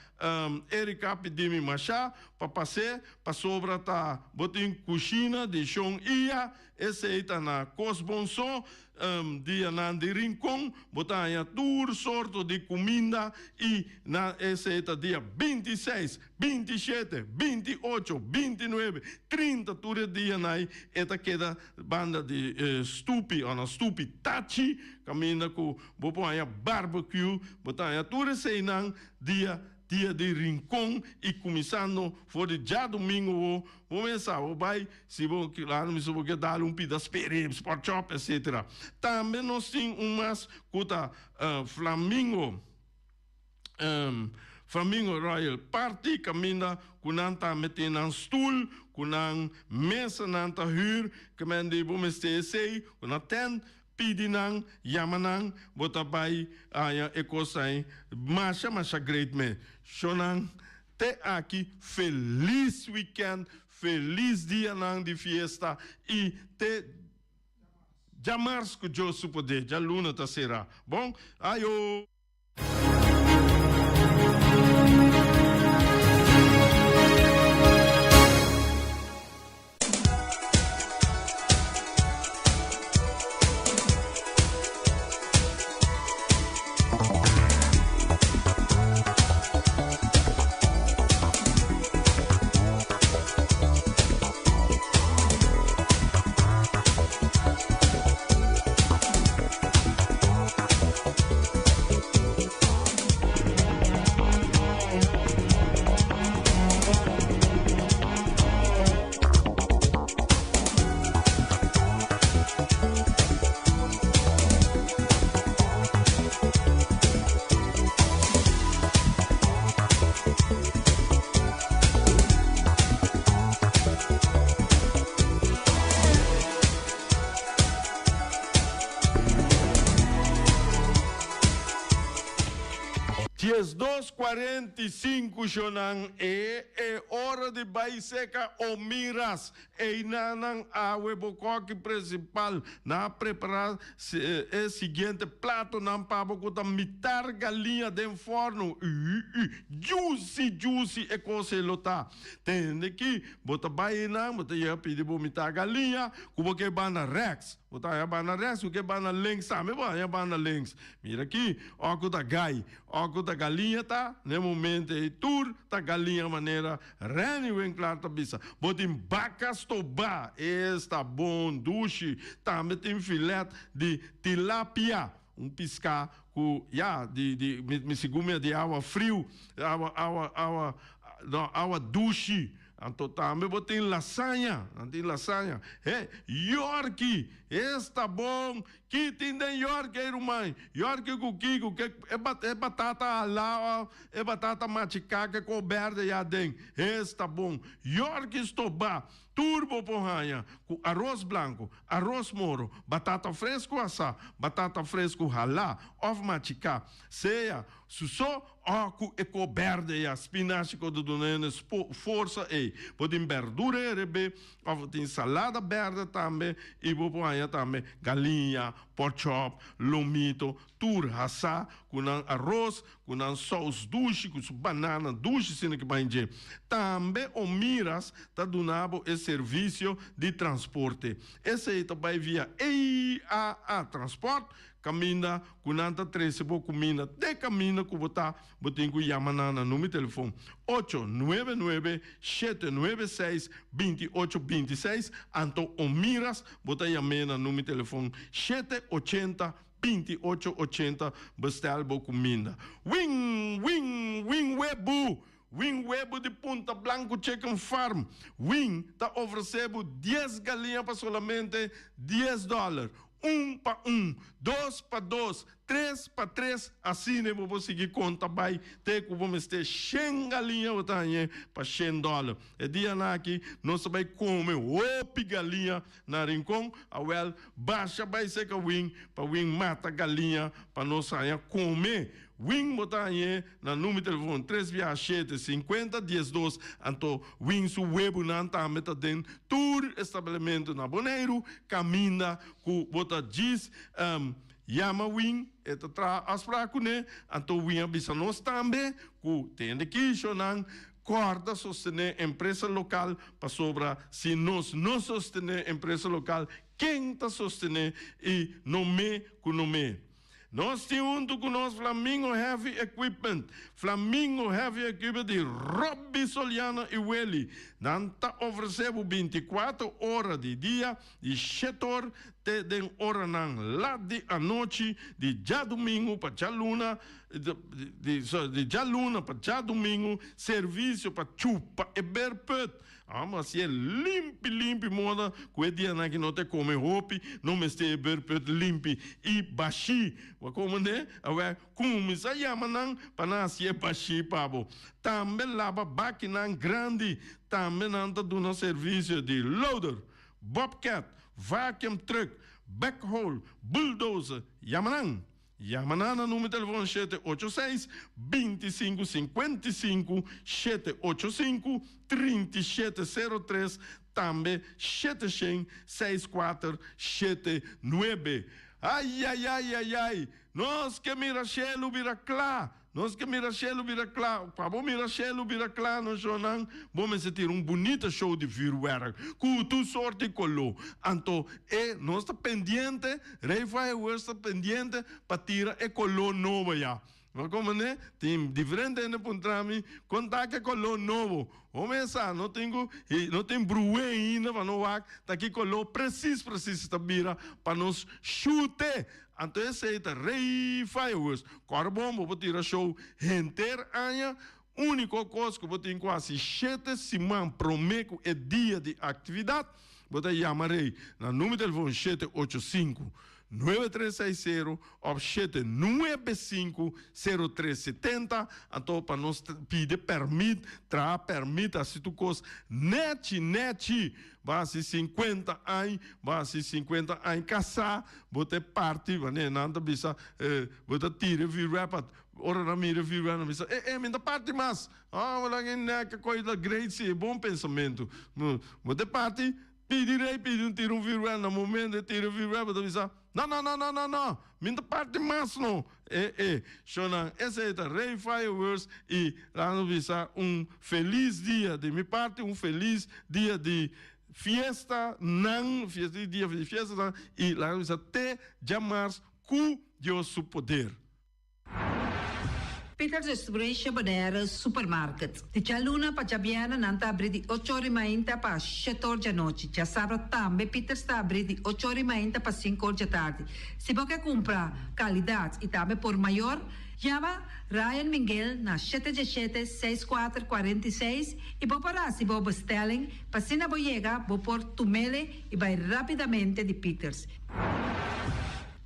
Erika pidi mi masha pa pas'é pasobra ta bo tin kushina di shon Iya, esei ta na Kos Bon So. Dianan di Rincon bo ta haña tur sorto di kuminda i na esei ta dia 26, 27, 28, 29, 30 tur e dianan ei e ta keda banda di Stupi o na Stupi Tachi kaminda ku bo por haña barbecue bo ta haña tur eseinan dia Dia di Rincon y cuminsando for di djadomingo bo bo mesa bo bay si bo claro mi bo ke dal un pida spere sport shop etc. Tambe nos tin un mas cu ta Flamingo Flamingo Royal Party caminda cu nan tambe tin nan stoel cu nan mesanan ta huur ke men di bo mester esey cu nan tent Pidi nan, yama nan, bo ta bai haña e kos ei masha masha great me. Shonnan te aki felis weekend, felis dianan di fiesta i te djamars ku Dios su poder, djaluna ta sera. Bon, ayo! 12:45 Shonan e e ora di bai seka Omiras. Einanan awe bo koki principal na a prepara e siguiente platonan pa bo ku ta mitar galiña den forno. Juicy juicy e kos ei lo ta. Tende ki bo ta bai einan bo ta yega pidi bo mitar galiña ku bo ke banda rechts. Bo ta haña banda rechts ku ke banda links tambe bo haña banda links. Mira aki ora ku ta gai ora ku ta galiña ta na e momento ei tur ta galiña manera Renny Winklaar ta bisa, Bo tin baka stobá, esta bon dushi. Tambe tin filet di tilapia, un piská ku, ya, di, di, mi, mi sigun mi a di awa friu, awa, awa, awa, no, awa dushi. Anto tambe bo tin lasaña, nan tin lasaña. He, yorki, esta bon. Ki tin den yorki ei ruman? Yorki ku kiko? Ke e e batata halá òf e batata machiká ke kor bèrdè ya den? Hes ta bon. Yorki stobá. Tur bo por haña ku aros blanku, aros moro, batata fresku asá, batata fresku halá òf machiká, sea su so. O ku e ko berde ya, spinashi ku ta duna hende forsa ei. Bo tin berdura herebé òf bo tin salada berde tambe i bo por haña tambe galiña, porkchòp, lomito, tur hasá ku nan aros, ku nan sous dushi, ku su banana dushi asina ki bai dje. Tambe Omiras ta duna bo e servisio di transporte. Esei ta bai via EAA Transport, kaminda ku nan ta trese bo kuminda te kaminda ku bo ta. Bo tin ku yama nan na number di telefon ocho nuebe nuebe, shete nuebe seis, binti ocho binti seis, anto Omiras bo ta yam'é na number di telefon shete ochenta, 28 ochenta bestel bo kuminda. Win win win webu! Win webu di Punta Blanco Chicken Farm. Win ta ofresé bo dies galiña pa solamente dies dòler. Un pa un, dos pa dos, tres pa tres, asina bo por sigui konta bai te ku bo mester shen galiña bo ta hañ'é pa shen dòler. E dianan aki nos ta bai kome hopi galiña Na Rincon, awel, basha bai seka Win pa Win mata galiña pa nos haña kome. Win bo ta hañ'é na number telefon tres bia shete sinkuenta diesdos, anto Win su webunan tambe ta den tur establementu na Boneiru kaminda ku bo ta djis yama Win, e ta traha afsprak kuné, anto Win a bisa nos tambe ku tende kishonan Kòrda sostené empresa lokal pasobra si nos no sostené empresa lokal ken ta sostené i no me ku no me. Nos tin huntu ku nos Flamingo Heavy Equipment, Flamingo Heavy Equipment di Robby Soliano i Willy. Nan ta ofresé bo bintikuater ora di dia Di shetor te den oranan lat di anochi di djadumingu pa djaluna, di sorry, di djaluna pa djadumingu, servisio pa chupa e berput. Amo hasié limpi limpi moda ku e dianan ki no ta kome hopi no mester e berput limpi i bashí. Bo a komprendé? Awè, kuminsá yama nan pa nan hasié bashí pa bo. Tambe laba bakinan grandi. Tambe nan ta duna servisio di loader. Bobcat, vacuum truck, backhoe, bulldozer, yama nan! Yama nan na numero telefon shete ocho seis, binti sinku sinkuenta i sinku, shete ocho sinku, trinta i shete sero tres, tambe shete shen, seis kuater, shete nuebe. Ayayayayay! Nos ke mira shelu bira kla! Nos ke mira shelu bira kla. Pa bo mira shelu bira kla no shownan, bo mester tira un bunita show di vuurwerk ku tur sort di koló. Anto e nos ta pendiente, Rey Fireworks ta pendiente pa tira e koló nobo ya. Bo komprende? Tin diferente hende puntra mi kon ta ke koló nobo. Bo mesa no tin ku no tin bruwe ainda pa no wak ta ki koló presis presis ta bira pa nos shute. Anto esei ta Rey Fireworks. Kòrda bon, bo por tira show henter aña. Úniko kos ku bo tin ku hasi shete siman promé ku e dia di aktividat, bo ta yama Rey na numero telefon shete ocho sinku, nuebe tres seis sero òf shete nuebe sinku, sero tres setenta. Anto pa nos pidi pèrmit, traha pèrmit, hasi tur kos nèchi nèchi. Bo hasi sinkuenta añ, bo hasi sinkuenta añ kasá, Bo ta e parti, wanneer nan ta bisa, bo ta tira e vuurwerp at, ora nan mira e vuurwerp nan bisa, eh, eh, mi ta parti mas. Ah, bo laga e nèk koe ta great si, e bon pensamentu. Bo ta e parti, pidi rei pidi un tira un vuurwerp, na momento e tira e vuurwerp bo ta bisa, no, no, no, no, no, no, mi ta parti mas no. Eh, eh, shownan, esei ta Rey Fireworks i laga nos bisa un felis dia di mi parti, un felis dia di Fiesta nan, fiesta di dia di fiesta nan, i laga bisa te djamars ku Dios su poder. Peter Distribution Bonaire Supermarket. Di djaluna pa djabièrnè nan ta abrí di ocho or i mainta pa shete or djanochi. Djasabra tambe Peters ta abrí di ocho or i mainta pa sinku or djatardi. Si bo ke kumpra kalidat i tambe por mayor, Yama Ryan Minguel na shete djeshete seis kuater kuarenta i seis i bo por hasi bo bestelling pa asina bo yega bo por tumele i bai rapidamente di Pieters.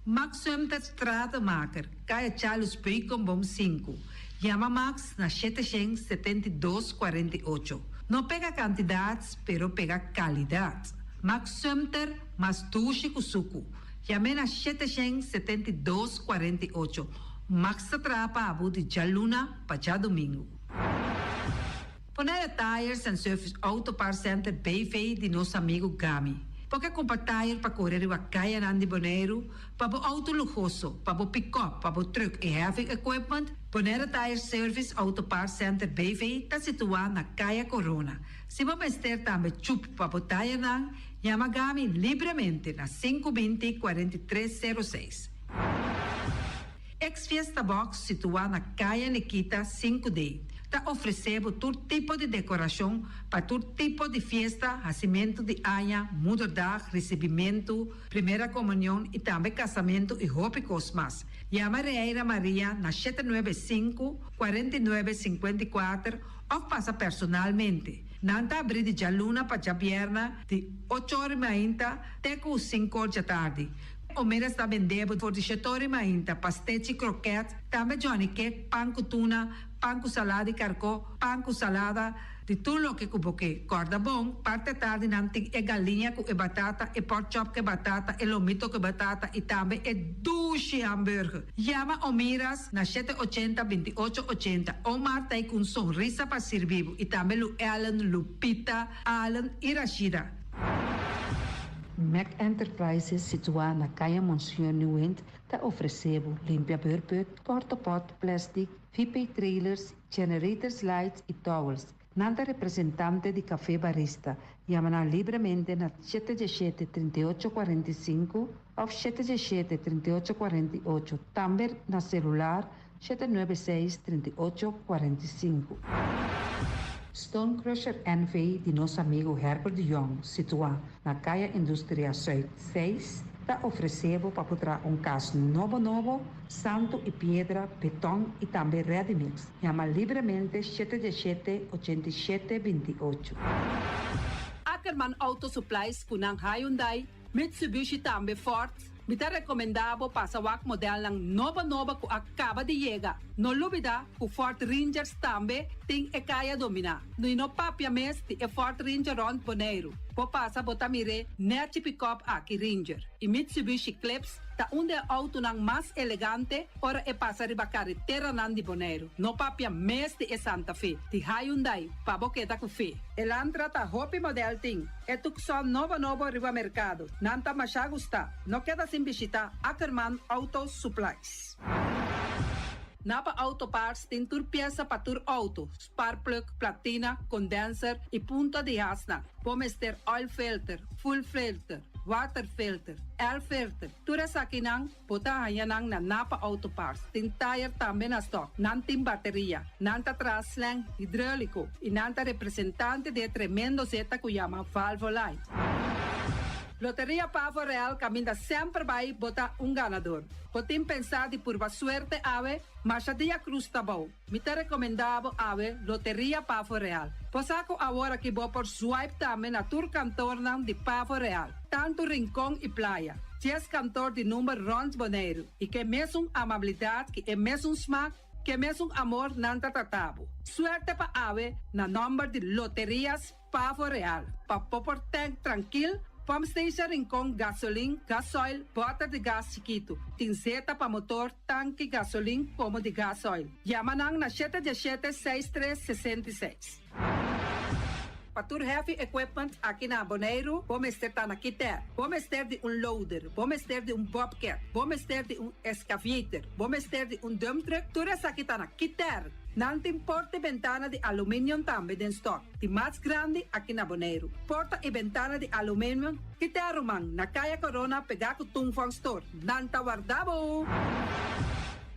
Max Sumter Stratenmaker, Kaya Charles Beukenboom sinku. Yama Max na shete shen setenta i dos kuarenta i ocho. No pega kantidat pero pega kalidat. Max Sumter mas dushi ku suku. Yam'é na shete shen setenta i dos kuarenta i ocho. Max ta traha pa bo di djaluna pa djadumingu. Bonaire Tires and Service Auto Parts Center BV di nos amigu Gami. Bo ke kumpra tire pa kore riba kayanan di Boneiru, pa bo outo luhoso, pa bo pikòp, pa bo trùk i heavy equipment? Bonaire Tire Service Auto Parts Center BV ta situá na Kaya Corona. Si bo mester tambe chup pa bo tayernan, yama Gami libremente na 520 43 06. Ex Fiesta Box situá na Kaya Nikita 5D ta ofresé bo tur tipo di dekorashon pa tur tipo di fiesta, hasimentu di aña, moederdag, risibimentu, primera komunion i tambe kasamentu i hopi kos mas. Yama Reira Maria na 795 49 54 òf pasa personalmente. Nan ta abrí di djaluna pa djabièrnè di ocho or i mainta te ku sinku or djatardi. Omeras ta bende bo for di shetor i mainta, pastechi, kroket, tambe johnny cake, pan ku tuna, pan ku salada di karkó, pan ku salada, di tur loke ku bo ke. Kòrda bon, parti atardi nan tin e galiña ku e batata, e pork chop ku e batata, e lomito ku e batata i tambe e dushi hamburger. Yama Omiras na shete ochenta, 28 ochenta. Omar ta ei ku un sonrisa pa sirbi bo i tambe Lu Ellen, Lupita, Allen i Rashida. Mac Enterprises situá na Kaya Monseñor Nieuwind ta ofresé bo limpia beurput, portapot, plastic, VP trailers, generators lights i towels. Nan ta representante di Café Barista. Yama nan libremente na 717 38 45 òf 717 38 48. Tambe na selular 796 38 45. Stone Crusher NV di nos amigu Herbert de Jong, situá na Kaya Industria Zuid 6, ta ofresé bo pa traha un kas nobo nobo, santu i piedra, beton i tambe ready mix. Yama libremente 717 87 28. Ackerman Auto Supplies ku nan Hyundai, Mitsubishi tambe Ford. Mi ta rekomendá bo pasa wak modelnan nobo nobo ku a kaba di yega. No lubidá ku Ford Rangers tambe tin e kaya dominá. No no papia mes di e Ford Ranger rònt Boneiru. Bo pasa bo ta mir'é nèchi pick-up aki Ranger. I Mitsubishi Eclipse ta un di e outonan mas elegante ora e pasa riba kareteranan di Boneiru. No papia mes di e Santa Fe, di Hyundai, pa bo keda ku fe. Elantra ta hopi model tin. E Tucson nobo nobo riba merkado. Nan ta masha gusta. No keda sin bishitá Ackerman Auto Supplies. Napa Auto Parts tin tur piesa pa tur outo, spark plug, platina, condenser i punta di hasnan. Bo mester oil filter, fuel filter, water filter, air filter. Tur esakinan, bo ta haña nan na Napa Auto Parts. Tin tire tambe na stock. Nan tin bateria. Nan ta traha slang hidráuliko. I nan ta representante di tremendo zeta ku yama Valvoline. Loteria Pavo Real kaminda semper bai bo ta un ganadó. Bo tin pensá di purba suerte awe, masha dia krus ta bou. Mi ta rekomendá bo awe Loteria Pavo Real. Bo sa ku awor aki bo por swipe tambe na tur kantornan di Pavo Real. Tantu Rincon i Playa. 10 kantor di number rònt Boneiru. I ku mesun amabilidat, ku e mesun smak, ku mesun amor nan ta trata bo. Suerte pa awe na nòmber di Loterias Pavo Real. Pa bo por tank trankil, Pump Station Rincon, gasolin, gasoil, bòter di gas chikitu. Tin zeta pa motor, tanki, gasolin, komo di gasoil. Yama nan na 717 6366. Pa tur heavy equipment aki na Boneiru, bo mester ta na Kiter. Bo mester di un loader, bo mester di un bobcat, bo mester di un excavator, bo mester di un dump truck, tur esaki ta na Kiter. Nan tin porta i bentana di aluminium tambe den stock. Di mas grandi aki na Boneiru. Porta i bentana di aluminium, Kiter ruman, na Kaya Corona pegá ku Tung Store. Nan ta warda bo.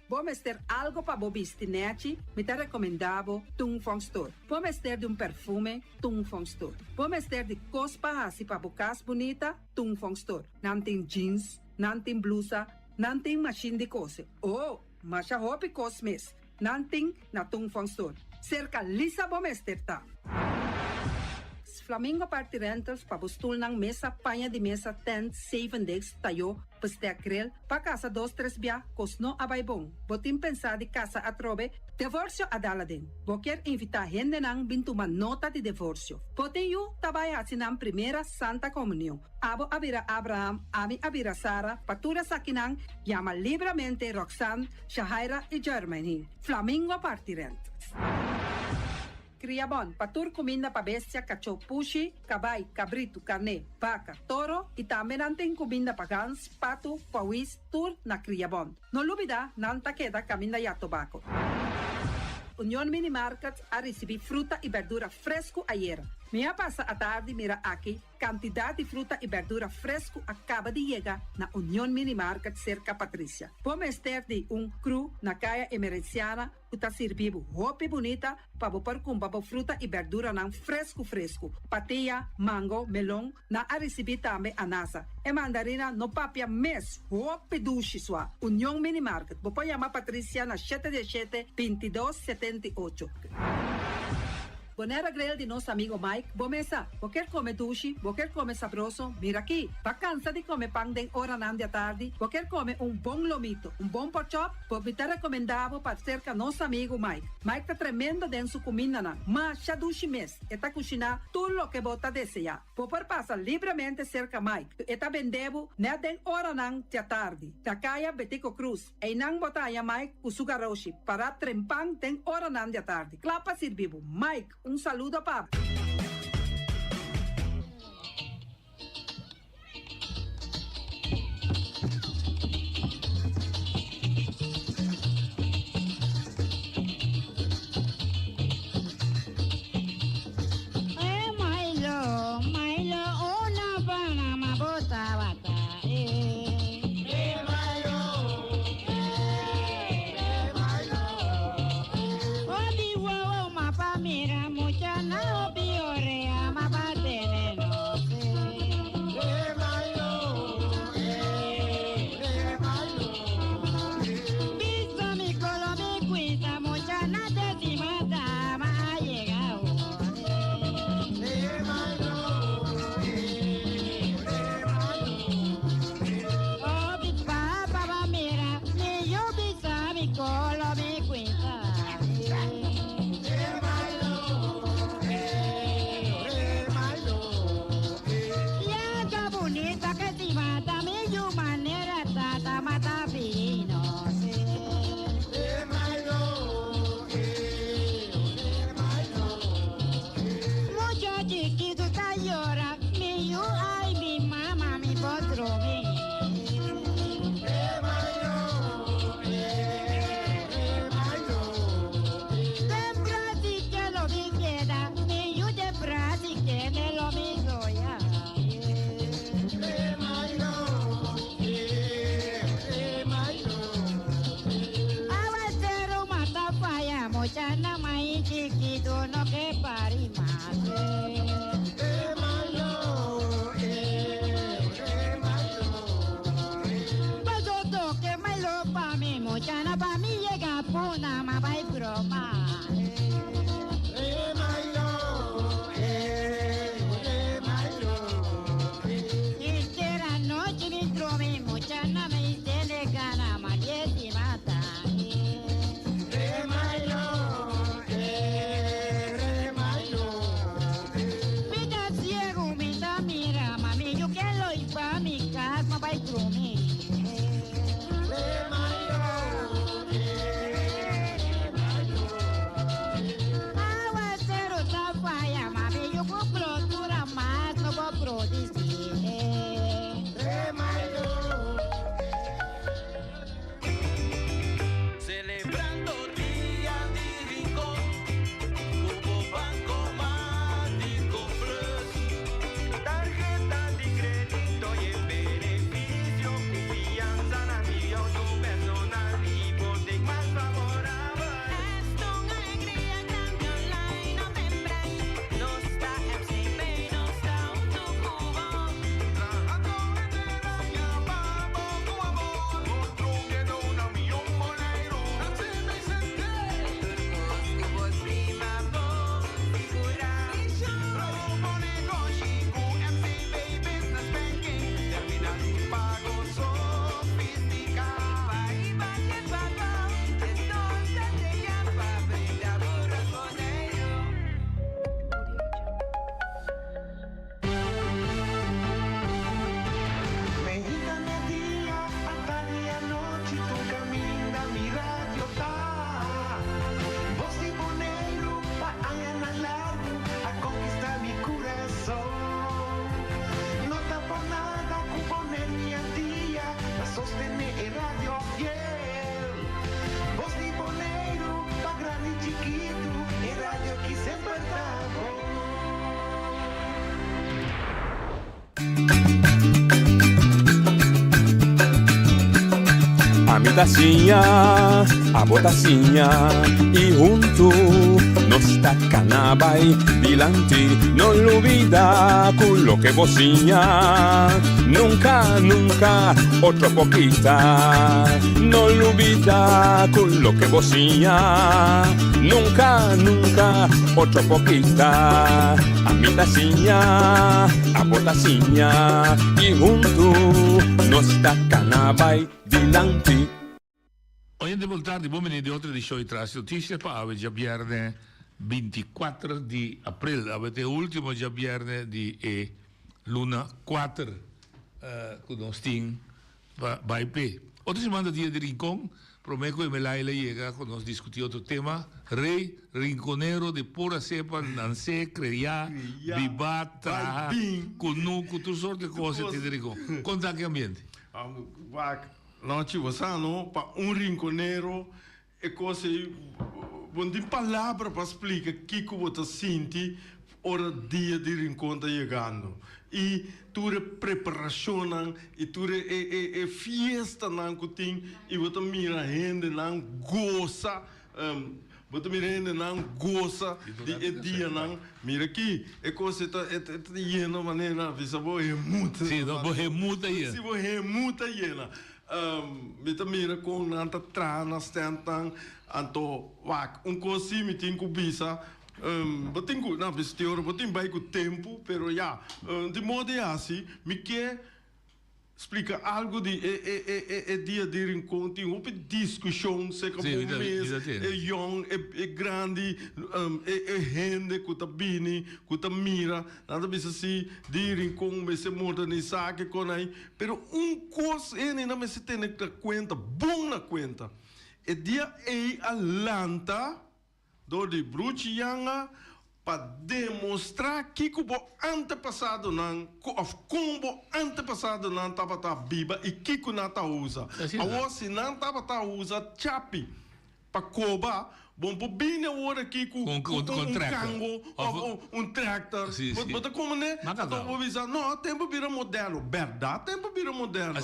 Bo mester algu pa bo bisti nèchi, mi ta rekomendá bo Tung Store. Bo mester di un perfume, Tung Store. Bo mester di kos pa hasi pa bo kas bunita, Tung Store. Nan tin jeans, nan tin blusa, nan tin mashin di kose. Oh, masha hopi kos mes. Nan tin na Tung Store. Serka Lisa bo mester ta. Flamingo Party Rentals pa bo stulnan, mesa, paña di mesa, tent, zevendegs, tayó, bestek grill, pa kasa dos tres bia, kos no a bai bon. Bo tin pensá di kasa atrobe? Devorsio a dal aden. Bo kier invitá hendenan bin tuma nota di devorsio. Bo tin yu ta bai hasi nan primera Santa Komunion. Abo a bira Abraham, ami a bira Sara, pa tur esakinan yama libramente Roxanne, Shahaira i Jermaine. Flamingo Party Rent. Kriabon, pa tur kuminda pa bestia, kachó, pushi, kabai, kabritu, karné, baka, toro i tambe nan tin kuminda pa gans, patu, pawis, tur na Kriabon. No lubida, nan ta keda kaminda ya tobako. Union Mini Market a risibí fruta i berdura fresku ayera. Mi a pasa atardi mira aki Kantidat di fruta i bèrdura fresku a kaba di yega na Union Mini Market serka Patricia. Bo mester di un kru na Kaya Emerenciana ku ta sirbi bo hopi bunita pa bo por kumpra bo fruta i bèrduranan fresku fresku. Patia, mango, melon, nan a risibí tambe anasa. E mandarina no papia mes, hopi dushi sua. Union Mini Market, bo por yama Patricia na shete diesshete, bintidos, setenti'ocho. Bonaire Grill di nos amigo Mike, bo mesa. Bo kier come dushi, bo kier come sabroso, mira aki. Ba cansa di come pan den oranan di atardi, bo kier come un bon lomito, un bon porkchop, bo mi ta recomenda bo pa cerca nos amigo Mike. Mike ta tremendo den su cumindanan, masha dushi mes, e ta cushina tur loke bo ta desea. Bo por pasa libremente cerca Mike, e ta bende bo net den oranan di atardi, na caya Betico Croes. Einan bo ta haña Mike ku su garoshi pará trempan den oranan di atardi, kla pa sirbi bo. Mike, un saludo pa bo. Ami ta siña, abo ta siña y huntu nos ta cana bay dilanti. No lubida cu loke bo siña nunca, nunca otro por kita. No lubida cu loke bo siña nunca, nunca otro por kita. Ami ta siña, abo ta siña y huntu nos ta cana bay dilanti. Oyente bon tardi, bon bini di otro edicion di Tras Noticias pa awe djabierne 24 di april. Awe ta e ultimo djabierne di e luna kuater cu nos tin pa bai p'e. Otro siman ta dia di Rincon, prome cu Emelaila yega cu nos discuti otro tema, Rey Rinconero di pura cepa, nace, crea, biba, traha, cunucu, tur soort di cos e tin di Rincon. Con ta ki ambiente? Wak, Nochi bo sa no, pa un rinconero e cos ei bo no tin palabra pa splica kico bo ta sinti ora dia di Rincon ta yegando y tur e preparacionnan y tur e e e fiestanan cu tin y bo ta mira hendenan gosa bo ta mira hendenan gosa di e dianan mira aki e cos e ta e ta yena manera bisa bo hemut Si no bo hemut ta yena si bo hemut ta yena mi ta mira con nan ta traha na standnan anto wak un cos si mi tin cu bisa Bo tin ku, na bestior, bo tin bai ku tempu, pero ya, di modo di hasi, mi ke splika algu di e e e e e dia di Rincon. Tin hopi diskushon serka bo mes, e yòn, e e grandi, e e hende ku ta bini, ku ta mira, nan ta bisa si di Rincon mester modernisá ke kon ai, pero un kos hende nan mester tene na kuenta, bon na kuenta, e dia ei a lanta. Dor di Bruchi Yanga pa demostrá kiko bo antepasadonan ku òf kon bo antepasadonan tabata biba i kiko nan ta usa. Awor si nan tabata usa chapi pa koba, bo por bini awor aki ku un kango òf un tractor. Bo ta komprendé? Anto bo bisa, no, tempu bira moderno. Bèrdat tempu bira moderno.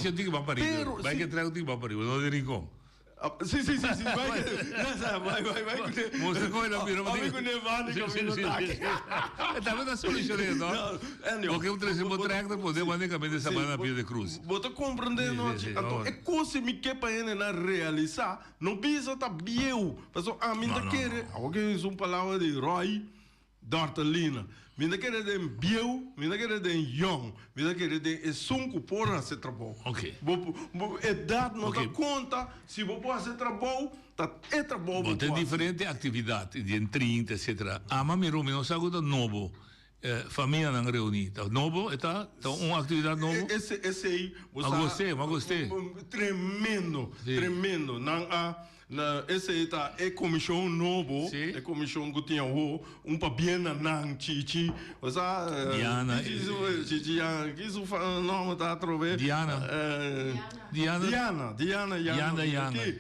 Pero si. Sí, sí, sí, sí, bai ke, bai, bai, bai ku ne. Muestra kon el a bira Ami ku ne banda i kaminda taki. E tambe ta solucion'é, no? Porque un trese bo tractor pone banda i kaminda Sabana na Pio de Cruz. Bo ta komprendé no? Anto e kos si mi ke pa hendenan realisá, no bisa ta bieu. Pasobra ami ta kere, awor ke usa un palabra di Roy, Dortelina, Mi ta kere den bieu, mi ta kere den yong, mi ta kere den esun ku por hasi trabou. Bo bo edat no ta konta, si bo por hasi trabou, ta e trabou bo por hasi. Bo tin diferente aktividat, den trinta etcetera. Ama mi Rumi, nos algu ta nobo, famianan reuní. Ta nobo e ta? Ta un aktividat nobo? Ese esei bo sa. Ma gost'é, ma gost'é. Tremendo, tremendo. Nan a Na esei ta e komishon nobo, e komishon ku tin awo, un pabien na nan, Chichi, bo sa, Diana, Chichi Diana, ki su nomber ta atrobe? Diana. Diana. Diana, Diana Yanga. Diana Yanga. Ki,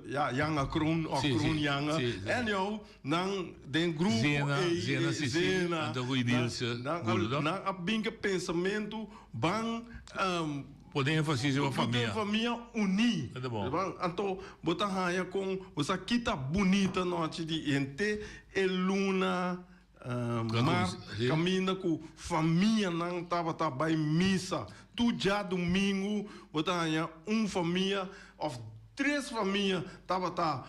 ya, Yanga Kroon of Kroon Yanga. Anyhow, nan den grupo ei, Zena, Zena Cecilia, anto ku Idilse Guldo. Nan a bin ku e pensamentu ban. Pone énfasis riba famia. Pone famia uní. Ta bon. Anto bo ta haña kon bo sa kita bunita nochi di henter e luna mart kaminda ku famianan tabata bai misa. Tur djadumingu bo ta haña un famia òf tres famia tabata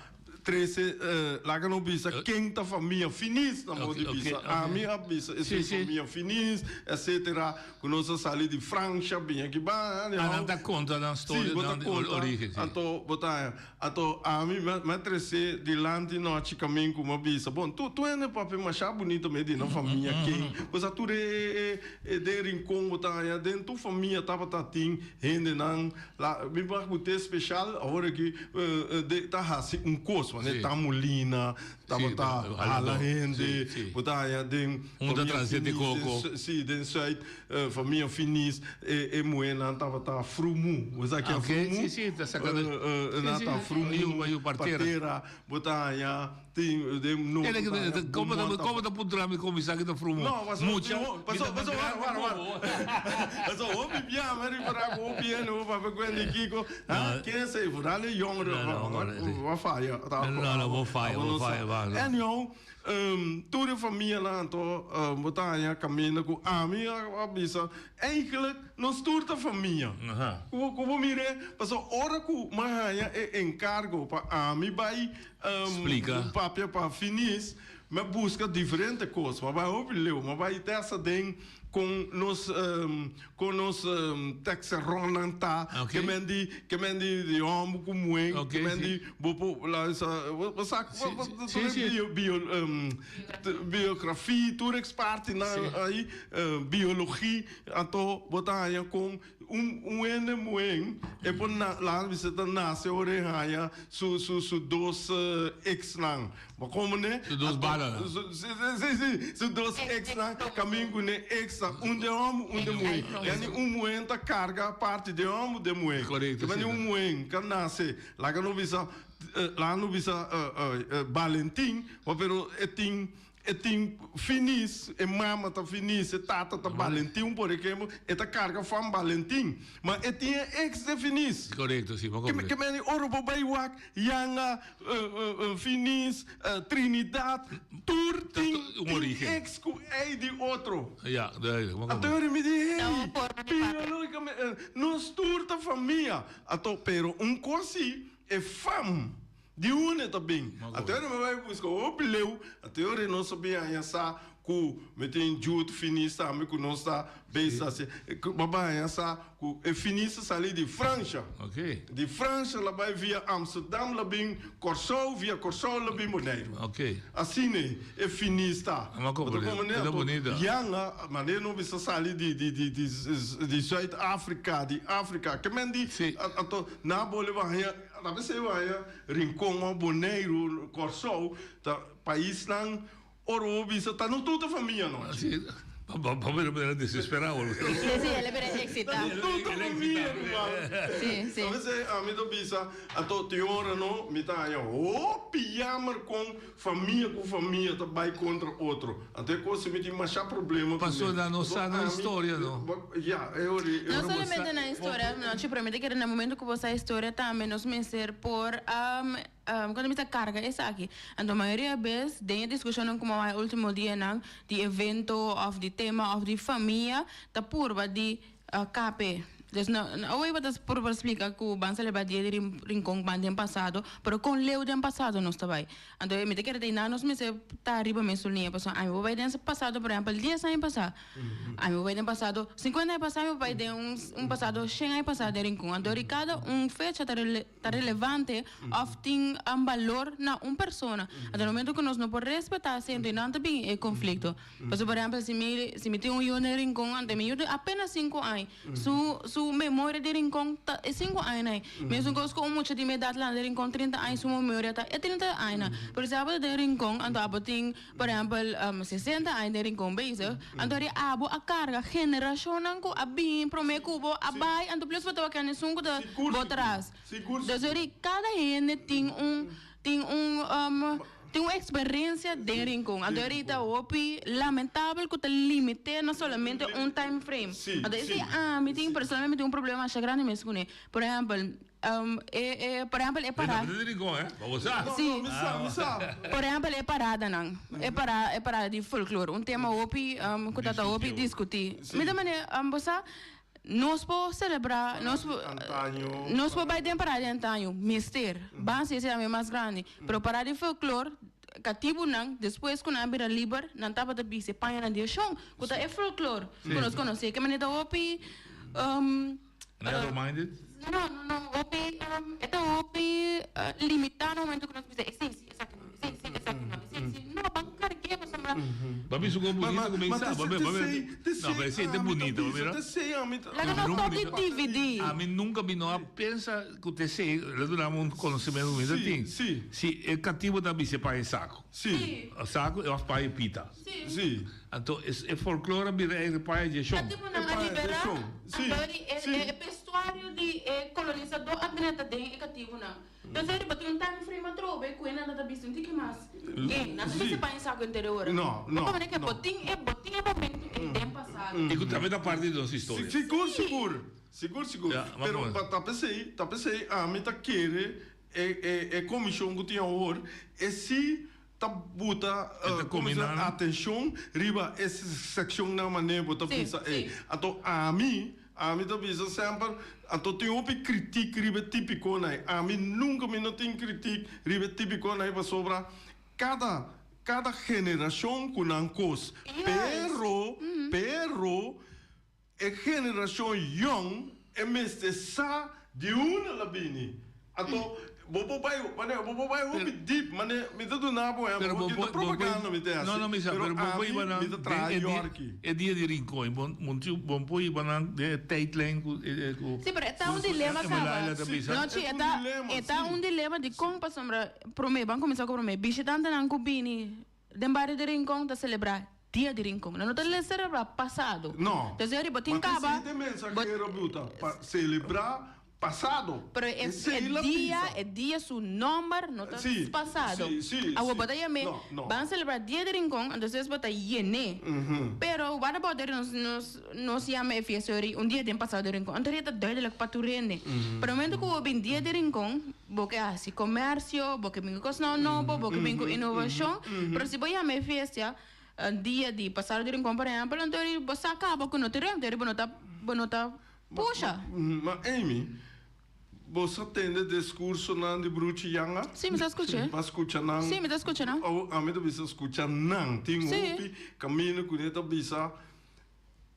Trese, laga no bisa ken ta famia finis na modo di bisa. Ami a bisa esei famia finis, etcetera, ku nos a sali di Fransha bin aki ba. Ah, nan ta konta nan storia, nan origen. Si, bo ta konta. Anto bo ta haña. Anto ami mi a trese dilanti nochi kamin ku mi a bisa, bon, tur hende papia masha bunito me di nan famia ken. Bo sa tur e den Rincon bo ta haña, den tur famia tabata tin hendenan. La mi por ku te special awor aki de ta hasi un kos manera ta mulina. Tabata hala hende, bo ta haña den Hunta famia transit di Finis, koko. den si, den Zuid, famia Finis, e e muhénan tabata frumu. Bo sa ke Ok, frumu? si, si, ta saka de Eh, nan si, ta si, frumu yu yu pa partera. tera, bo ta haña tin den noord Ele bo ta haña komo ta Beaumont komo ta puntra mi komo mi sa ki ta frumu? No, paso Mucha, tin ho, mi paso ta paso grandi wara wara komo. wara. Paso hopi bia mi a ripara ku hopi hende bo papia ku hende kiko. No. Ken esei? Vooral e jongeren. No, no, no, no, sí. Wa faya. No, no, no, bo faya, bo faya, ba, no. Anyhow, tur e famianan anto bo ta haña kaminda ku ami a bisa, eigenlijk nos tur ta famia. Ku ku bo mir'é, pasobra ora ku mi a haña e enkargo pa ami bai Splika. papia pa finis, mi a buska diferente kos. Mi a bai hopi leu, mi a bai testa den kon nos Kon nos tekseronnan ta, Ok. ke men di, ke men di di hòmber ku muhé, Ok, ke men si. di bo por la sa bo sa Si, bo si, tur si, e si. bio bio biografia tur e partinan Si. ai biologia anto bo ta haña kon un un hende muhé e por na laat bisa ta nase ora e haña su su su dos exnan. Bo komo ne? Su dos balanan. Su, si, si, si, su dos exnan kamin ku ne ex ta un den hòmber, un den muhé. Yani un muhé ta karga parti den hòmber, den muhé. Korekto, Te si. un muhé ka nase, laga no bisa, laga no bisa Balentin, pero e tin E tin finis, e mama ta finis, e tata ta Balentin, por ejemplo, e ta carga fam Balentin, ma e tin e ex de finis. Correcto, si, bo Ke comprende. meni ora bo bay wak Yanga, Finis, Trinidad, tur Ta tin un tin origen. ex cu ey di otro. Ja, duidelijk, bo Anto comprende. ora mi di, Ta hey, un forma di papia. biologicamente, nos tur ta famia. Anto, pero un cos si, e fam. Di unda ta bin? Anto ora mi bai buska hopi leu, anto ora nos a bin haña sa ku mi tin Jude Finis tambe ku nos ta bezig hasi, ku mi a bai haña sa ku e Finis a sali di Fransha. Di Fransha la bai via Amsterdam la bin Kòrsou, via Kòrsou la bin Boneiru. Asina e Finis ta. Bo ta komprendé? Anto Yanga, manera nos bisa sali di di di di Zuid Afrika, di Afrika, ke men di anto nan a bole bai haña. Ta p'esei waya Rincon of Boneiru, Kòrsou ta paisnan ora bo bisa ta no tur ta famia no. Si, pa bira manera desesperá awor. Si, si, el a bira eksitá. Ta no tur ta famia ruman. Si, si. Ta p'esei ami ta bisa anto tin ora no mi ta haña hopi yammer kon famia ku famia ta bai kontra otro. Anto e kos mi tin masha problema ku Pasobra mi. nan no sa nan historia no. Ya, e ora e No ora bo sa. solamente nan historia, no, chi, pero mi ta kere na momento ku bo sa historia tambe nos mester por kuando mi ta karga esaki. Anto mayoria bes den e diskushonnan ku mi a wak e ultimo dianan di evento òf di tema òf di famia ta purba di KP. Dus no, awor bo ta purba splika ku ban selebrá dia di Rincon ban den pasado, pero kon leu den pasado nos ta bai? Anto mi ta kere ta einan nos mester ta riba mesun liña, pasobra ami bo bai den pasado por ehèmpel dies aña pasá, ami bo bai den pasado sinkuenta aña pasá, ami bo bai den un pasado shen aña pasá den Rincon. Anto ri kada un fecha ta ta relevante òf tin balor na un persona. Anto na momento ku nos no por respetá esei anto einan ta bin e konflikto. Pasobra por ehèmpel si mi si mi tin un yu den Rincon anto mi yu tin apenas sinku aña su su memoria di Rincon ta e sinku añanan ei. Mesun kos ku un mucha di mi edat landa den Rincon trinta aña su memoria ta e trinta añanan. Pero si abo ta den Rincon anto abo tin por ehèmpel sesenta aña den Rincon bezig anto ri abo a karga generashonnan ku a bini promé ku bo a bai anto plus bo ta wak esun ku ta bo tras. Dus ri kada hende tin un tin un tin un experiencia den Rincon. Anto ahorita hopi lamentabel cu ta limite na solamente un time frame. Anto esey ami tin personalmente un problema masha grandi mes cune. Por ehempel, e e por ehempel e para. Mira den Rincon eh, pa bo sa. Si. Por ehempel e paradanan, e para e parada di folklore, un tema hopi cu ta ta hopi discuti. Mi ta mane bo sa. Nos por celebra, nos por, nos por bay den parada di antaño, mester, ban si esey tambe mas grandi, pero parada di folklor, katibunan, despues ku nan a bira liber, nan tabata bisti e pañanan di e shon, ku ta e folklor ku nos konosé. Ke manera ta hopi, Narrow minded? No, no, no, hopi, e ta hopi limitá na momento ku nos bisa esei si, esaki no, esei si, esaki no, esei si, no, ban karg'é pasobra. Pasobra. Ba bisa un bonito ku mi sa. Ba ba No, pero esei ta bonito, ba mira. Laga nos stop di dividi. Ami nunka mi no a pensa ku ta esei lo duna mi un konosementu ku mi ta tin. Si e katibu ta bisa e paña e saku. Saku òf paña e pita. Anto e folklore a bira e paña dje shon. Katibunan a liberá, anto e vestuario di e kolonisadó a drenta den e katibunan. Entonces riba tin un time frame atrobe cu e nan ta bisti un tiki mas gay. Nan ta bisti paña saco interior ora. No, no, Bo ta que no. bo tin e bo tin e momento ey den pasado. Y cu tambe ta parti di nos historia. Sigur, sigur. Sigur, sigur. Ja, maar Pero bon. pa ta pesey, ta pesey ami ta kere e e e comision cu tin awor e si ta buta E ta eh, como se combina nan. atencion riba e seccionnan mane bo ta Si, bisa ey. si. Anto ami Ami ta bisa semper, anto tin hopi kritik riba e tipikonan ei. Ami nunka mi no tin kritik riba e tipikonan ei pasobra kada kada generashon ku nan kos. Pero, pero e generashon yòn e mester sa di unda la bini. Anto bo por bai mane bo por bai hopi deep mane mi ta duna bo ehempel Pero bo porque por ta propaganda mi ta hasi No no mi sa pero pero bo por ami iba nan mi ta traha den e dia Yorki. e dia di Rincon bo bo por iba nan den e tijdlijn ku ku Sí pero e ta un dilema ku kaba. Emilaila ta bisa. No chi E e ta ta un dilema e ta si. un dilema dikon pasobra prome ban kuminsá ku prome bishitantenan ku bini den bario di Rincon ta selebrá dia di Rincon nan no ta selebrá pasado. No Entonces riba tin ma ta kaba esei ta e bo mensahero buta pa selebrá Pasado. Pero e, Esei e la dia, bisa. e dia su nomber no ta Sí, pasado. sí, sí, Awor sí. bo ta yam'é, No, no. ban celebra dia di Rincon, entonces bo ta yen'é. Pero what about ora nos, nos, nos yama e fiesta ori un dia den pasado di Rincon? Anto ta duidelijk pa tur hende. Pero momento ku bo bin dia di Rincon, bo ke hasi comercio, bo ke bin ku kosnan nobo, bo ke bin ku innovacion. Pero si bo yama e fiesta dia di pasado di Rincon, por ehempel, anto ori bo sa caba ku no ta ruimte, ori bo no ta, bo no ta. Pusha! Ma Amy, bo sa tende discursonan di Bruchi Yanga? Sí, mi sa scuch'é. Bo a scucha nan? Sí, mi ta scucha nan. Oh, ami ta bisa scucha nan. Tin Sí. hopi camino cu ne ta bisa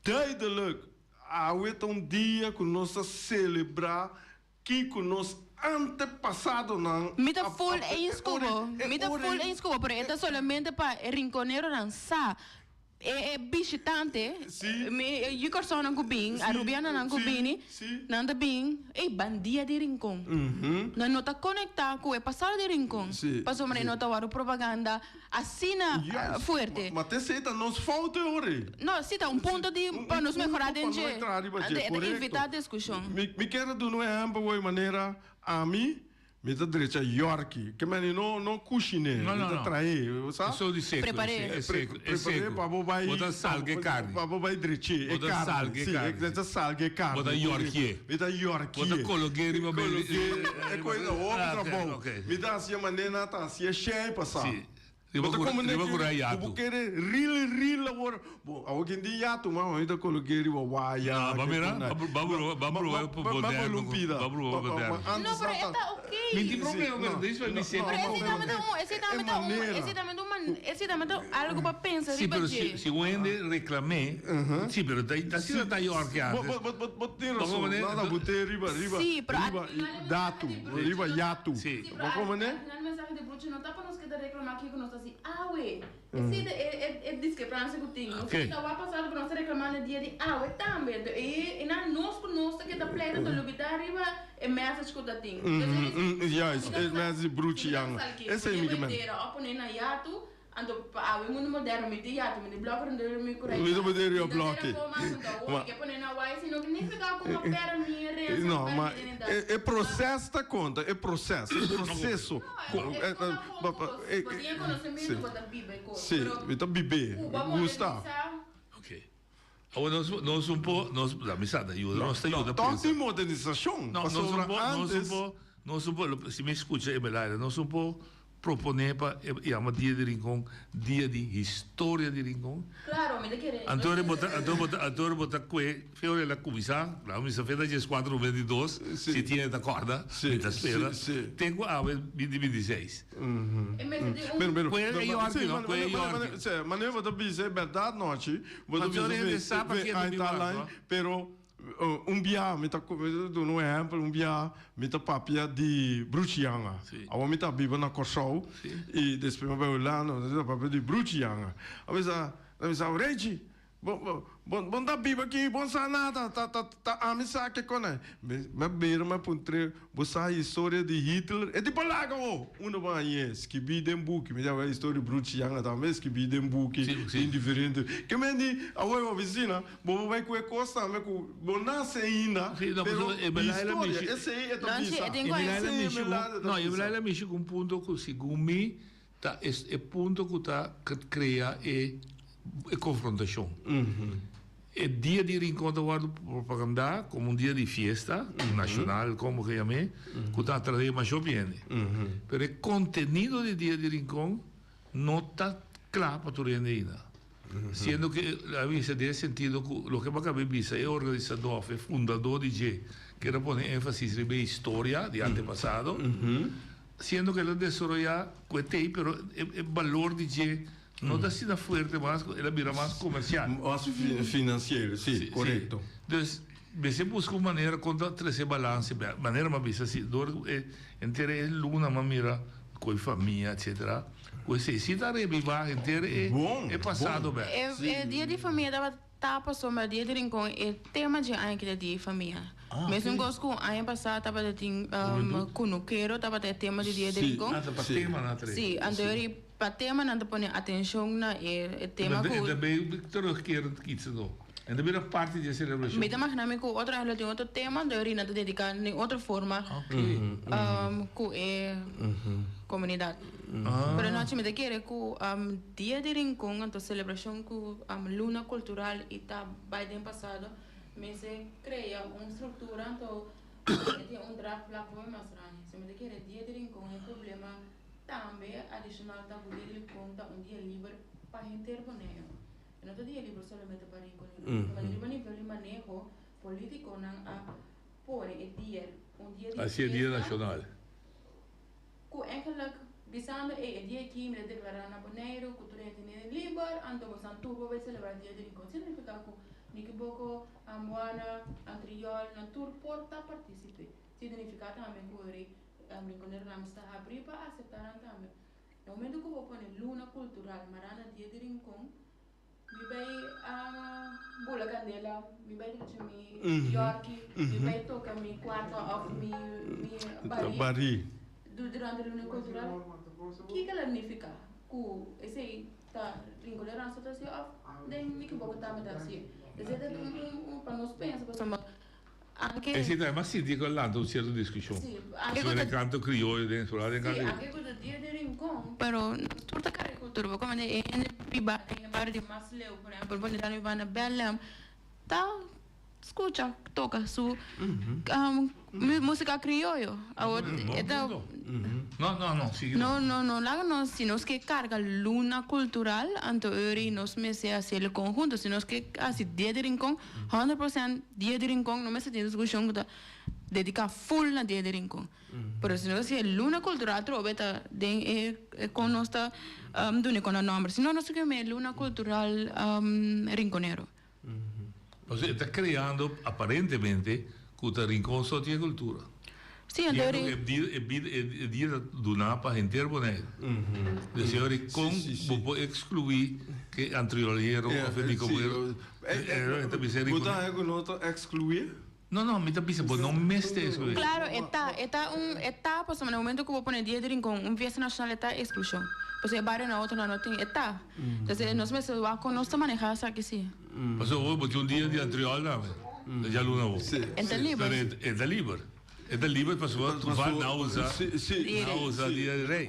duidelijk, awe ta un dia cu nos ta celebra kico nos antepasadonan Mi ta a full a eens cu bo. e Mi ta ora full eens cu bo, pero e ta solamente pa e rinconeronan sa. E e bishitante, Sí. mi e yu Kòrsounan ku bin, Sí, Arubianonan ku sí, bini, sí. nan ta bin, ey, ban dia di Rincon. Nan no ta konektá ku e pasado di Rincon, Sí, pasobra e sí. no ta wòrdu propaganda asina Juist. fuerte. Ma, ma t'esei ta nos fout e ora ei. No, sí, ta un punto di Un, pa un nos punto mehorá pa den nos dje. traha riba Anto dje, e ta korekto. invitá diskushon. Mi, mi kier a duna un ehèmpel woi manera ami Mi ta drecha yorki. Ke meni no no kushiné. No, Mi no, ta no. traé, sa? Eso di seco. Preparé. E seco, e Preparé seco. pa bo bai Bo ta salga e carni. Pa bo bai drech'é e Bo ta carni. salga e Sí, carni. e ta salga e carni. Bo ta yorkié. Mi ta yorkié. Bo ta cologué riba be- Cologué. E koe ta hopi Ah, ok, trabou. ok. Mi ta hasié manera nan ta hasié shei pasá. Sí. Riba Bo ta cura- como riba nek cura ku yatu. bo kere ril ril awor. Bo awor kin di yatu ma mi ta cologué riba waya. No, ba ke mira, kunai. ba ba ba ba ba Ba moderno, lumpida. ba ba moderno. No, pero e ta ok. Mi tin problema, pero dis mi No, Pero no, ese no, tambe ta un, ese tambe ta un, ese tambe ta un man, ese tambe ta algo pa pensa Sí, riba pero dje. si, si un hende reclamé, sí, pero ta asina ta York Bo antes. bo bo bo bo tin Bo razon. como ne- Nada boté riba riba Sí, pero riba al final el datu, mensaje de riba Brucho no- yatu. Sí. Sí, Bo pero como al, ne? al final el mensaje de Brucho no ta pa nos keda reclama kico nos ta haci awe. Esey ta e e e discrepancia cu tin. Nos Oké. ta wak pasado pero nos ta reclama na dia di awe tambe. Enton e e nan nos cu nos ta keda pleita ta lubida riba e message cu ta tin. Entonces Mm, juist, e message di Brucho Janga. Esey mi ke men. Of pone na yatu. Anto pa awe mundu moderno mi tin yatu, mi tin blòk rondó mi ku Mi ta poder riba blòki. Ma ke pone na wai sino ke nifiká ku no pèrdè mi herensia, No, no ma pèrdè mi identidat. e e proses ta konta, e proses, e proseso. No, e e konta konta ku bo tin e konosementu, bo ta biba e kos. Si, mi ta bib'é, Ku bo gusta. modernisá. Ok. Awor nos nos un po nos la mi sa ta yuda nos ta yuda Tòg pensa. tin modernisashon, No, nos un pasobra po nos un antes. po nos un po si mi skucha Emelina nos un po Proponé pa e yama Dia di Rincon Dia di Historia di Rincon. Claro, mi ta kere. Anto bo ta anto bo ta anto bo ta kue fe ora el a kuminsá, la misa fe ta dieskuater o bintidos, si tiene ta kòrda, mi ta spera, te ku awe binti bintiseis. E mester di un. Pero, pero, Kue e yorki no, kue e yorki. Sí, manera bo ta bisa e bèrdat nochi, bo ta Anto bisa hende sa pa fe ke ta ai biba ta no. pero. Un bia mi ta duna un ehèmpel, un bia mi ta papia di Bruchi Yanga. Awor mi ta biba na Kòrsou i despues mi a bai Hulanda, mi ta papia di Bruchi Yanga. A bisa, a bisa, Reichi, bo bo bo no ta biba aki, bo no sa nada, ta ta ta ami sa kiko nan. Mi a bira mi a puntr'é, Bo sa historia di Hitler? E di palaga oh! Unda bo hañ'é? Skibí den buki. Mi tabata historia di Bruce Young tambe skibí den buki den diferente. Ke men di awor e oficina bo por bai ku e kos tambe ku bo nase ainda pero historia esei e ta bisa. Esei e berdad e ta No, e bisa. berdad a mishi ku un punto ku segun mi ta e punto ku ta krea e konfrontashon. E dia di Rincon ta wòrdu propagandá komo un dia di fiesta nashonal, komo ke yam'é, ku ta atraé masho hende. Pero e kontenido di dia di Rincon no ta kla pa tur hende ainda. Siendo ke a bisa den e sentido ku loke bo a kaba di bisa, e organisadó òf e fundadó di dje kier a pone énfasis riba e historia di antepasado, siendo ke el a desaroyá ku e tei, pero e balor di dje No ta asina fuerte mas cu el a bira mas comercial. Mas financiero, si, corecto. Dus, mester busca un manera con ta trece balance bek. Manera mi a bisa si, door cu e henter e luna mi a mira cu e famia etcetera, cu esey si ta reviva henter e pasado bek. E dia di famia tabata Ta pasobra Dia di Rincon e tema dje aña aki ta Dia di Famia. Mesun kos ku aña pasá tabata tin Kunukero tabata e tema di Dia di Rincon. Ah, ta pa tema nan a trese. Sí, anto yori pa tema nan ta pone atenshon na e tema ku. E ta bay terugkerend iets anto. E ta bira parti di e selebrashon. Mi ta magina mi ku otro aña lo tin otro tema, anto yori nan ta dediká den otro forma ku e komunidat. Pero nochi mi ta kere ku. Dia di Rincon anto selebrashon ku luna kultural i ta bai den pasado mester krea un struktura anto e tin un draagvlak hopi mas grandi. So mi ta kere Dia di Rincon e problema tambe adishonal ta ku Dia di Rincon ta un dia liber pa henter Boneiru. E no ta dia liber solamente pa rinconero. Pasobra riba nivel di maneho politikonan a pone e dia un dia di Hasi e dia fiesta. nashonal. Ku eigenlijk bisando ey e dia aki mi ta deklará na Boneiru ku tur hende tin liber, anto bosan tur por bai selebrá dia di Rincon. Signifiká ku Nikiboko, Ambuana, Antriol, nan tur por ta partisip'é. Signifiká tambe ku e rinconeronan mester habrí pa aseptá nan tambe. Na momento ku bo pone luna kultural mará na dia di Rincon, mi bai bula kandela, mi bai drecha mi yorki, mi bai toka mi kuarta òf mi barí durante luna kultural. Kiko la nifiká ku esei ta rinconeransa ta hasi òf den mi kiboko tambe ta hasi? Esei ta un pa nos pensa pasobra anke. Esei ta e mas sinti ku a lanta un sierto diskushon. Sobre e kanto krioyo den sola den kanto. Sí, anke ku ta dia di Rincon, pero nos tur ta kare kultura. Bo komende e hende biba den e bario di mas leu, por ehempel, bo ta biba na Bèlèm, ta skucha toka su músika krioyo. Awor e ta. No, no, no, sigui. No, no, no laga nos, si nos ke karga luna kultural, anto ori nos mester hasi el konhunto. Si nos ke hasi dia di Rincon, 100% dia di Rincon, no mester tin diskushon ku ta dediká ful na dia di Rincon. Pero si nos hasi e luna kultural atrobe ta den e kon nos ta duna e kon nan nòmber. Si no nos ta keme luna kultural Rinconero. Pasobra e ta kreando aparentemente ku ta Rincon so tin e kultura. Sí, anto Siendo ku e bida e dia ta duná pa henter Boneiru. Dus e ora kon bo por ekskluí ke antriolero òf e dikoboero e ta bisa e Bo Rincon. ta haña ku no ta ekskluí? No, no, mi ta bisa bo no mester ekskluí. Claro, e ta, e ta un, e ta pasobra na momento ku bo pone dia di Rincon un fiesta nashonal e ta eksklushon. Pasobra e barionan otronan no tin, e ta. Entonces nos mester wak kon nos ta maneha esaki si. Pasobra awor bo tin un dia di Antriol tambe, ta djaluna awor. E ta liber. Pero e ta liber. E ta liber pasobra toeval nan usa, nan usa dia di rei.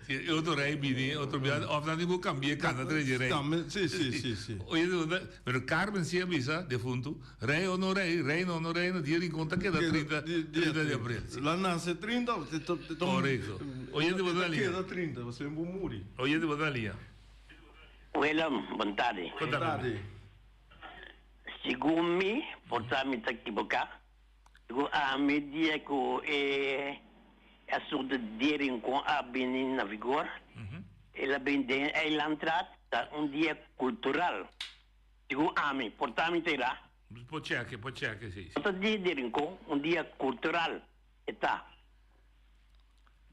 Si e otro rei bini otro bia of nan tin ku kambia e kanda tres di rei. Oye pero Carmen si a bisa defuntu, rei o no rei, reino o no reino, dia Rincon ta keda 30, 30 di april. La nase 30, Korekto. Oyente bo ta keda 30, pasobra bo muri. Oyente bo ta lia. Willem, bon tardi. Bon tardi. Segun mi, por ta mi ta kiboká. Ku a media ku e asuntu di Rincon a bini na vigor, el a bini den Eilandraad ta un dia kultural. Segun ami, por ta mi ta ira. Por cheque, por cheque, si. No ta Dia di Rincon, un dia cultural e ta.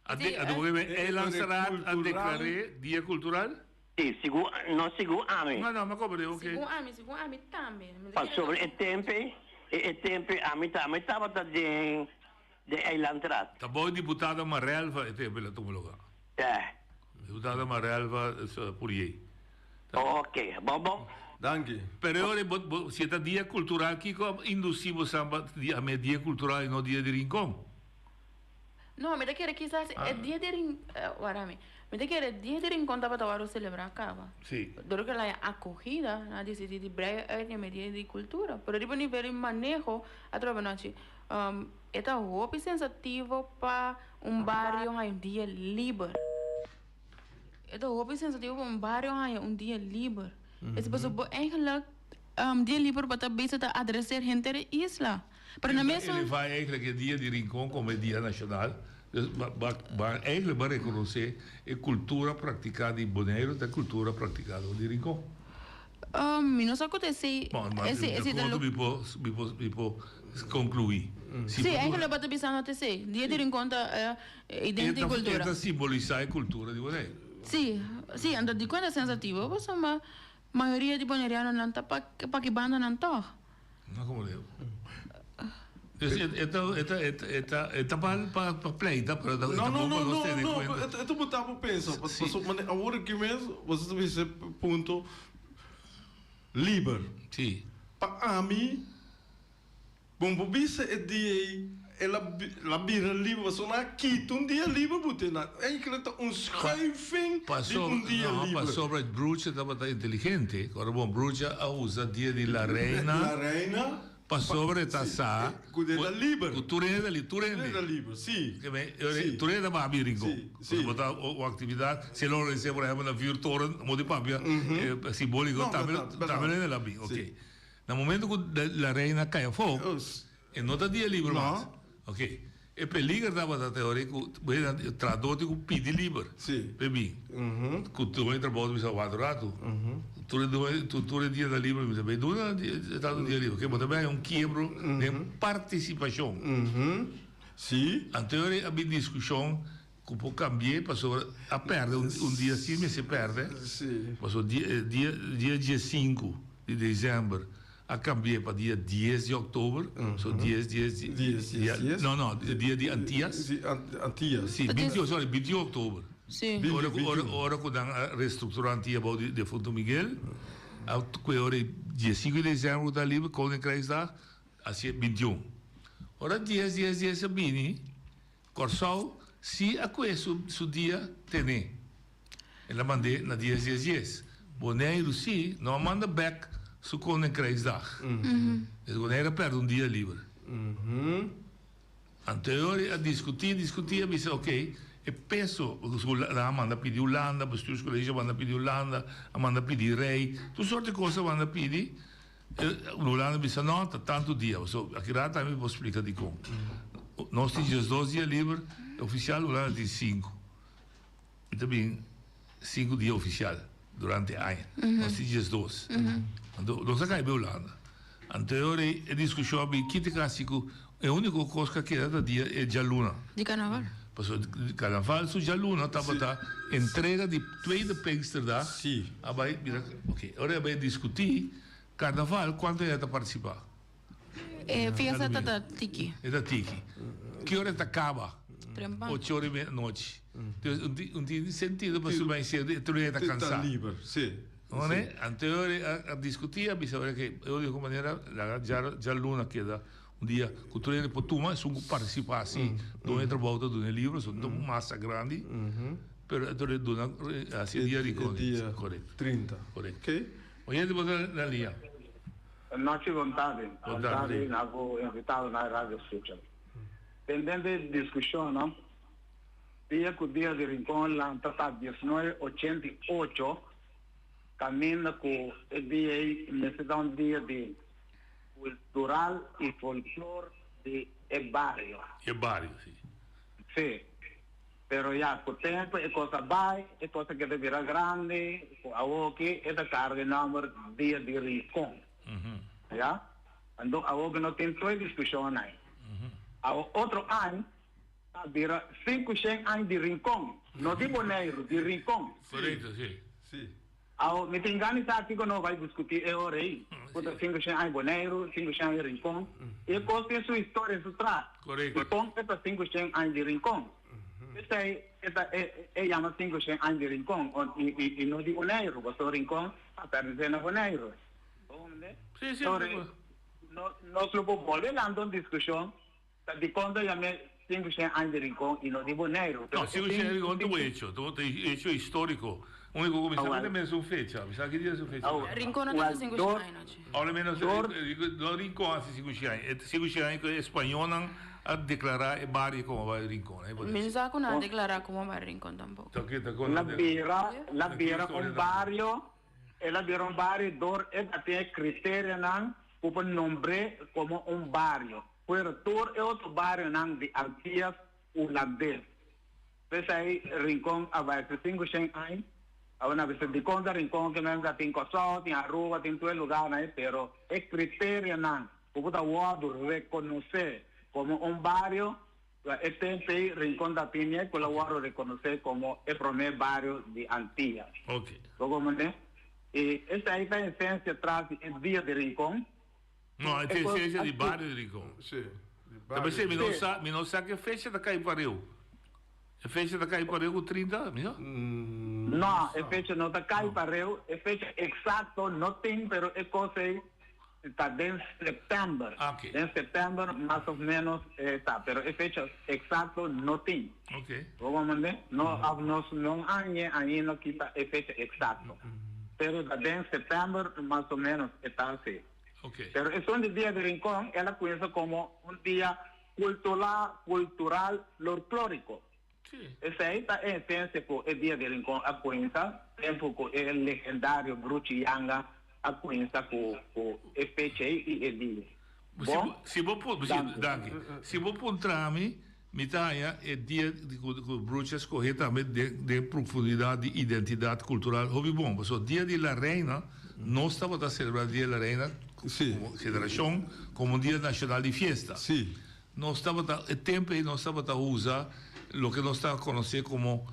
A de, a de, Eilandsraad a declar'é dia cultural? Si, segun, no segun ami. No, no, mi a comprende, ok. Segun ami, segun ami tambe. Pasobra e tempe, e tempe ami tambe tabata den, den Eilandsraad. Ta bo diputado Marelva e tempe la tuma lugar. Ja. Diputado Marelva Pourier. Ok, bon bon. Danki. Pero e ora bo, bo, si e ta dia cultural, kiko a induci bo san pa di a me dia cultural y no dia di Rincon? No, mi ta kere kisas e dia di Rin, wara mi. Mi ta kere dia di Rincon tabata wòrdu selebrá kaba. Sí. Dor ku el a akogida, nan a disidí di brei uit den e dia di kultura. Pero riba nivel di maneho atrobe nochi, e ta hopi sensativo pa un bario haña un dia liber. E ta hopi sensativo pa un bario haña un dia liber. Esei pasobra bo eigenlijk dia liber bo ta bisa ta adreser henter e isla. Pero na mesun. Elevá eigenlijk e dia di Rincon komo e dia nashonal. Dus ba ba ba eigenlijk ba rekonosé e kultura praktiká di Boneiru ta e kultura praktiká dor di Rincon. Mi no sa ku ta esei Bon, ma esei esei ta komo lo. mi por mi por mi por konkluí. Sí, eigenlijk bo ta bisando ta esei. Dia di Rincon ta identi E kultura. ta simbolisá e kultura di Boneiru. Sí, sí, anto dikon ta sensativo? Pasobra mayoria di bonerianonan ta pa pa ki bandanan tòg. No como leo. Dus e ta e ta e ta e ta e ta pa pa pa pleita pero ta No, no, bon pa no, nos no, tene no, cuenta. e ta botá bo pensa. Paso mane awor aki mes bo ta bisa punto liber. Si. Pa ami bon bo bisa e dia ei el a el a bira liber pasobra nan a kita un dia liber bo te nan eigenlijk ta un schuiving di un dia No, liber. pasobra Bruce tabata inteligente. Ora bon Bruce a usa dia di La Reina. La Reina. Pasobra e ta sa Ku e ta liber. Ku tur hende ta liber. Tur hende. Tur hende ta liber, si. Si. Tur hende ta babi Rincon. Si. Pasobra bo ta un aktividat, si el organis'é por ehèmpel na Vuurtoren, mo di papia simbóliko, tambe tambe hende la bin. Oké. Na momento ku La Reina kai afó, e no ta dia liber mas. Oké. E peliger tabata te ora ku trahadó tin ku pidi liber pa e bin. Ku tur e trabou ta bisa wak ratu. Tur e tur e dia ta liber mi ta bay duna e ta un dia liber. Oké, bo ta bay haña un kiebro den partisipashon. Anto e ora a bin diskushon ku por kambi'é pasobra a pèrdè un dia si mester pèrdè. Pasobra dia dia diesinku di desèmber A cambi'é pa dia dies di october, so dies, dies, Dies, dies, dies. No, no, dia di Antias. Si, Antias. Si, binti, sorry, binti october. Si. Binti, Ora cu, ora, binti. ora cu nan a restructura Antia bou di defunto Miguel, a cu e ora e diesinco di december cu ta liber, Koninkrijksdag, haci bintiun. Ora dies, dies, dies a bini, Kòrsou si a kue su su dia tene. El a mand'é na dies dies dies. Boneiru si no a manda bèk su Koninkrijksdag. Es Boneiru a pèrdè un dia liber. Anto e ora a diskutí diskutí a bisa oke e peso ku nan a manda pidi Hulanda, Bestuurscollege a manda pidi Hulanda, a manda pidi Rei, tur sorti kos a manda pidi. Hulanda bisa no, ta tantu dia. So aki rato tambe mi por splika dikon. Nos tin diesdos dia liber ofisial, Hulanda tin sinku. Mi ta bin sinku dia ofisial durante aña. Nos tin diesdos. Anto nos a kai be Hulanda. Anto e ora ei e diskushon a bin kite kasi ku e uniko kos ku a keda ta dia e djaluna. Di karnaval. Pasobra karnaval su djaluna tabata entrega di tweede Pinksterdag. Sí. A bai bira ok ora e a bai diskutí karnaval kuantu hende ta partisipá? E fiesta ta ta tiki. E ta tiki. Ki ora e ta kaba? Trempan. Ocho ora i media nochi. Dus un tin sentido pasobra bai sedu e tur hende ta kansá. Ta liber, sí. No ne? Anto e ora a diskutí a bisa ora ke e úniko manera laga djaluna keda Un dia ku tur hende por tuma, esun ku partisipá si duna e trabou ta duna e libro, so no ta un masa grandi, pero e ta duna hasi e dia rico. E dia Korekto. 30. Korekto. Oké. Oyente bo ta na liña. Nochi bon tardi. Bon tardi. Na bo invitado na e radio station. Tendente diskushon no, dia ku dia di Rincon lanta ta diesnuebe ochenta i ocho kaminda ku e dia ei mester ta un dia di Cultural y folklor di e bario. E bario, si. Si. Pero ya cu tempo e cos a bay, e cos a keda bira grandi, cu awoki e ta carga e nomber Dia di Rincon. Ya. Anto awor ku no tin tur e diskushonnan ei. Awor otro aña ta bira 500 aña di Rincon, no di Boneiru, di Rincon. Korekto, si. Si. Awor mi tin gana di sa kiko nos bai diskutí e ora ei, ku ta 500 aña Boneiru, 500 aña Rincon. E kos tin su historia su tras. Korekto. Dikon e ta 500 aña di Rincon? P'esei e ta e yama 500 aña di Rincon i no di Boneiru, pasobra Rincon a pertenesé na Boneiru. Sí, sí, Sorry, no, nos lo por bolbe lanta un discusion ta dicon ta yam'e 500 aña di Rincon y no di Boneiru. No, 500 aña di Rincon ta un hecho, ta un hecho historico. Unico cu mi sa cu ta mens un fecha, mi sa ki dia su fecha. Rincon no ta haci 500 aña nochi. Ahora menos, no Rincon haci 500 aña, e ta 500 aña cu e españolnan a declara e bario como bario Rincon. Mi no sa cu nan a declara como bario Rincon tampoco. La bira, la bira un bario El a bira un bario dor e ta tin e criterianan cu por nombr'é como un bario, fuera tur e otro barionan di Antillas Hulandes. P'esei Rincon a bai su 500 aña. Awor nan a bisa dicon ta Rincon ke men ta tin Kòrsou, tin Aruba, tin tur e lugarnan ei, pero e criterianan cu por ta wordo reconoce como un bario E tempo ei Rincon ta tene cu lo worde reconoce como e prome bario di Antillas. Bo comprende? Y esey ta esencia tras di e dia di Rincon. No, e ta esencia di bario di Rincon. Si, di Ta bario. pesey mi no sa, mi no sa ke fecha ta cay pareu. E fecha ta cay pareu cu 30, mi no? No, e fecha no ta cay pareu. E fecha exacto no tin, pero e cos ei Ta den september. Ah, ok. Den september mas of menos e ta, pero e fecha exacto no tin. Ok. Bo comprende? No, of nos no hañ'e ainda ki ta e fecha exacto. Pero ta den september mas o menos e ta así. Ok. Pero esun di Dia di Rincon el a cuminsa como un dia cultura, cultural florclorico. Sí. Esei ta e esencia cu e Dia di Rincon a cuminsa, tempo cu e legendario Bruchi Yanga a cuminsa cu cu e fecha ei y e dia. Bon? Si bo si bo Danki. Danki. Si bo puntra mi, mi ta haña e dia di cu cu Bruchi a scoge tambe den den profundidad di identidad cultural hopi bon. Pasobra Dia di La Reina, nos tabata celebra Dia di La Reina Sí. como generacion como un dia nacional di fiesta. Sí. Nos tabata, e tempu ei nos tabata usa loke nos ta konosé komo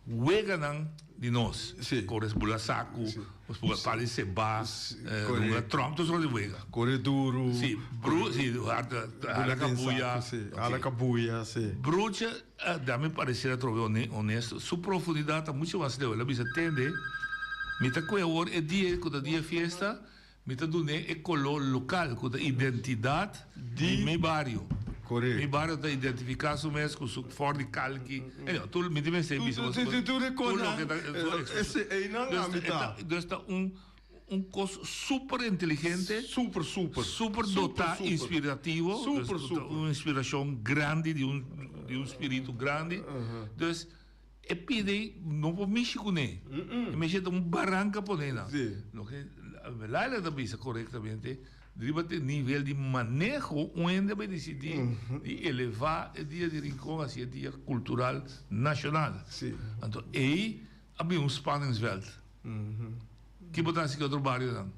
weganan di nos. Sí. Kore bula saku, bula pal di seba, hunga tròmp, tur sort di wega. Kore duru. Sí, bru, sí, hala kabuya. Sí, hala kabuya, sí. Brucha, da mi parecer atrobe honesto, su profundidat ta mucho mas leu. El a bisa, Tende, mi ta kohe awor e dia ku ta dia fiesta, Mi ta dun'é e koló lokal ku ta identidat di mi bario. Korekto. Mi bario ta identifiká su mes ku su for di kalki. Anyway, tur mi tin mester bisa boso. Tur tur e Tur konan loke ta ese einan a mi ta. Dus ta un un kos super inteligente. Super super. Super dotá inspirativo. Super super. Un inspirashon grandi di un di un spiritu grandi. Dus. E pide no por mishi kuné. E mishi ta un baranka pone nan. Loke Laila ta bisa korektamente, riba te nivel di maneho un hende bai disidí di elevá e dia di Rincon hasi e dia kultural nashonal. Anto ei a bin un spanningsveld. Ki bo ta hasi ku otro barionan?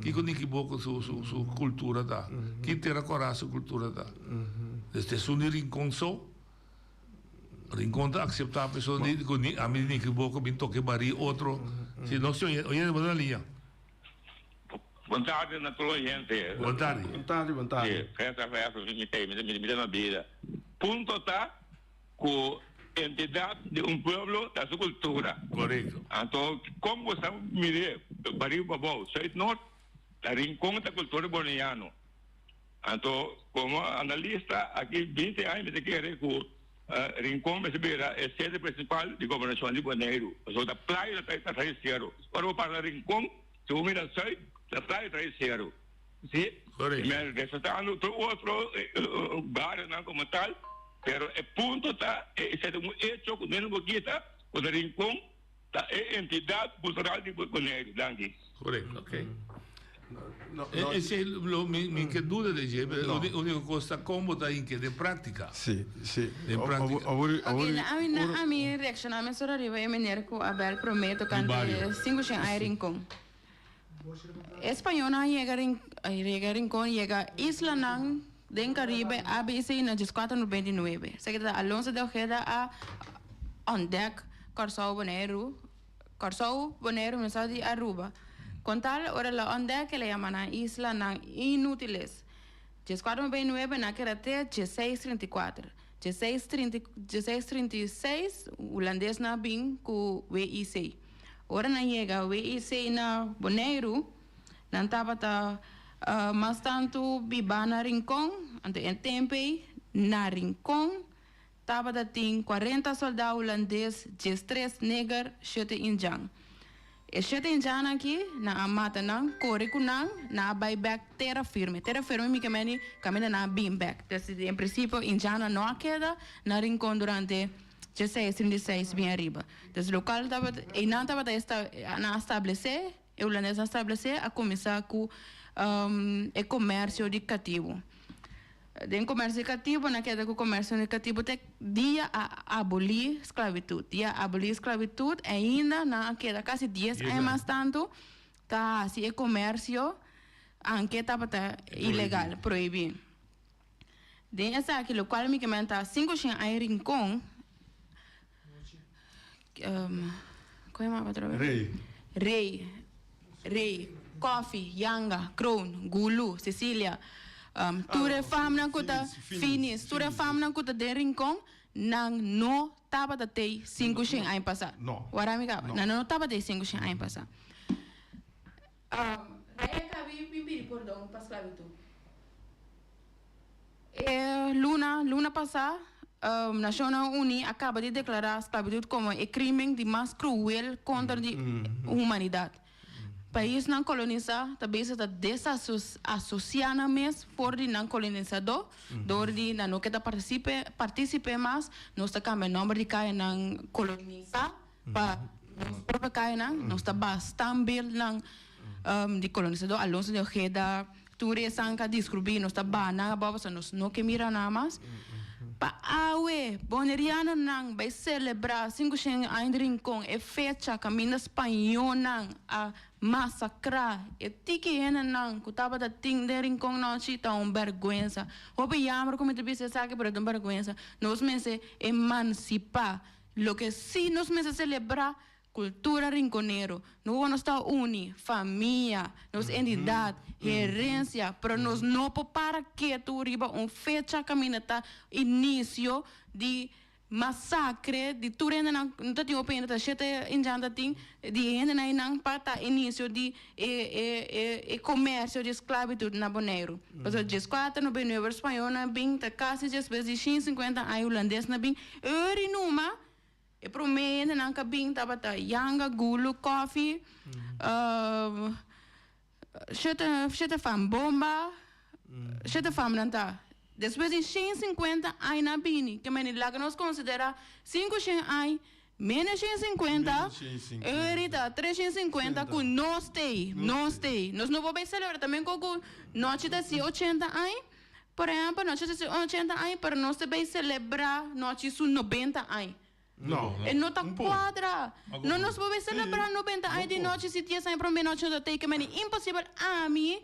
Kiko Nikiboko su su kultura ta? Ki Tera Kòrá su kultura ta? Des ta esun di Rincon so. Rincon ta acepta persona di cu ni ami ni equivoco bin toque bari otro si no si oye oye bo na liña. Bon tardi na tur oyente. Bon tardi. Bon tardi bon tardi. Si, festa festa mi ta mi ta na bida. Punto ta cu entidad di un pueblo ta su cultura. Corecto. Anto con bo sa mire bariba pa abou, zuid noord, ta Rincon ta cultura boneiano. Anto, komo analista, aki binti aña mi ta kere ku Rincon mester bira e sede prinsipal di gobernashon di Boneiru, pasobra ta playa ta ta trae seru. Ora bo pasa Rincon, si bo mira sùit, ta playa trae seru. Si? Korekto. Resaltando tur otro barionan komo tal, pero e punto ta, esei ta un echo ku no bo kita, ku ta Rincon Ta e entidat kultural di Boneiru. Danki. Korekto, ok. Esei lo mi mi ke duda den dje, pero e uniko kos ta kon bo ta hinke den praktika. Si, si. Den praktika. Ok, na ami na ami reakshoná mesora riba e mener ku a bèl promé tokante 500 aña Rincon. E spañolnan a yega. yega Rincon, yega islanan den Caribe ABC na 1499. Esaki ta Alonso de Ojeda a ontdek Kòrsou, Boneiru, Kòrsou, Boneiru, Curaçao di Aruba. Kon tal ora el a ontdek el a yama nan islanan inútiles. 1499 nan a keda te 1634. 1636 hulandesnan a bin ku WIC. Ora nan yega WIC na Boneiru, nan tabata mas tantu bibá na Rincon, anto e tempu ei na Rincon tabata tin kuarenta soldá hulandes, diestres neger, shete indjan. E shete indjannan aki, nan a mata nan, kore ku nan, nan a bai bèk tera firme. Tera firme mi ke meni kaminda nan a bin bèk. Des en prinsipio indjannan no a keda na Rincon durante dieseis, trinta i seis bin ariba. Des lokal tabata, einan tabata esta, nan a stablesé, e hulandes a stablesé, a kuminsá ku e komersio di katibu. Den komersio di katibu, nan keda ku komersio di katibu te dia a abolí sklabitut. Dia a abolí sklabitut, ainda nan a keda kasi dies aña mas tantu ta hasi e komersio, anke tabata ilegal, prohibí. Den esaki lokual mi ke menta 500 aña Rincon, Kon yama otro vez? Rey. Rey, Rey, Koffie, Yanga, Kroon, Gulu, Cecilia, tur e famnan ku ta Finis, tur e famnan ku ta den Rincon, nan no tabata tei 500 aña pasá. No. Wara mi kaba. No. Nan no tabata tei 500 aña pasá. Rey a kabi bin pidi pordon pa sklabitut. E luna luna pasá, Nashonnan Uní a kaba di deklará sklabitut komo e krímen di mas kruel kontra di humanidat. Paisnan kolonisá ta bisa ta desasosiá nan mes for di nan kolonisadó dor di nan no ke ta partisip'é mas. Nos ta kambia nòmber di kayanan kolonisá pa nos propio kayanan. Nos ta bastan beeldnan di kolonisadó, Alonso de Ojeda. Tur esan ka deskrubí nos ta baha nan abou pasobra nos no ke mira nan mas. Pa awe, bonerianonan bai selebrá 500 aña di Rincon, e fecha kaminda spañónan a masakrá e tiki hendenan ku tabata tin den Rincon nochi ta un bèrgwensa. Hopi yamber ku mi ta bisa esaki pero ta un bèrgwensa. Nos mester emansipá. Loke sí nos mester selebrá Cultura Rinconero, no cu nos ta uni, famia, nos entidad, herencia, pero nos no por para ketu riba un fecha caminda ta inicio di masacre di tur hendenan, no ta tin hopi hende ta shete indian ta tin, di e hendenan einan pa ta inicio di e e e e comercio di esclavitud na Boneiru. Pasobra dieskuater nobenta i nuebe spañolnan a bin, ta casi despues di shin sinkuenta aña hulandesnan a bin, eri numa. E promé hendenan ku a bin tabata Yanga, Gulu, Koffie, shete shete fam, Bomba, shete famnan ta. Despues di shen sinkuenta aña nan a bini, ke mende laga nos konsiderá sinku shen aña menos shen sinkuenta, ahorita tres shen sinkuenta ku nos t'ei, nos t'ei. Nos no por bai selebrá tambe ku nochi ta hasi ochenta aña. Por ehempel, nochi ta su ochenta aña, pero nos ta bay celebra nochi su nobenta aña. No. E no ta Un por. cuadra. No nos por bay celebra nobenta aña di nochi si dies aña prome nochi no ta teken meni. Imposibel ami,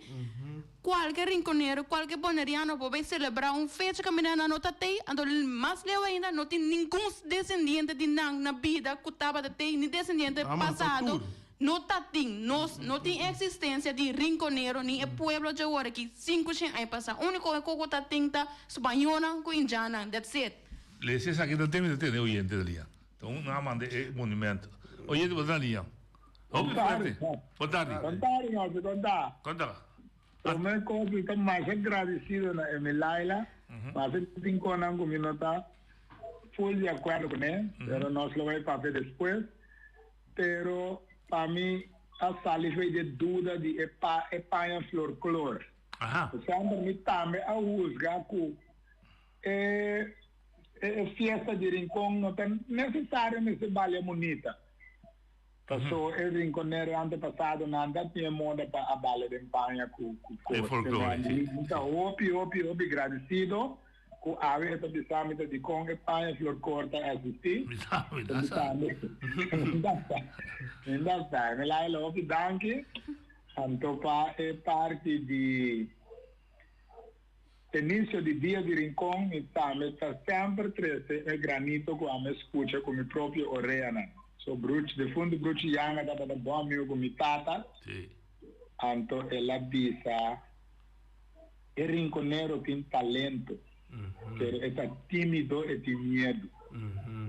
cualke rinconero, cualke boneriano por bay celebra un fecha caminda nan no ta tey, anto mas leu ainda no tin ningun descendiente di nan na bida cu tabata tey, ni descendiente A mata pasado. tur. No ta tin, nos no tin existencia di Rinconero ni e pueblo dje ora aki 500 aña pasa. Unico e cu ta tin ta Spañolnan cu Indiannan, that's it. Lesa esaki ta teme ta tene oyente ta lia. Ta un nan a manda e monumento. Oyente bo ta na lia. Hopi fuerte. Bo tardi. Bon tardi Nochi, kon ta? Kon ta? Prome kos mi ta masha gradisido na Emilaila, masha tin konan ku mi no ta full di akuerdo kuné, pero nos lo bai papia despues. Pero pa mi a sali fo'i de duda di e pa e paña flor klor. Semper mi tambe a husga ku e e fiesta di Rincon no ta nesesario mester balia munita. Paso e rinconero antepasadonan ta tin e moda pa a balia den paña ku ku E kos. folklore, si. Mi ta hopi hopi hopi gradisido Ku awe e ta bisa mi ta dikon e paña flor kor ta existi. Mi sa, mi ta sa. Mi ta sa. Mi ta sa. Mi laga lo hopi danki. Anto pa e parti di inicio di Dia di Rincon mi tambe ta semper trece e granito cu ami scucha cu mi propio oreanan. So Bruch, defunto Bruchi Yanga tabata bon amigo cu mi tata. Anto el a bisa e rinconero tin talento, pero e ta timido, e tin miedo.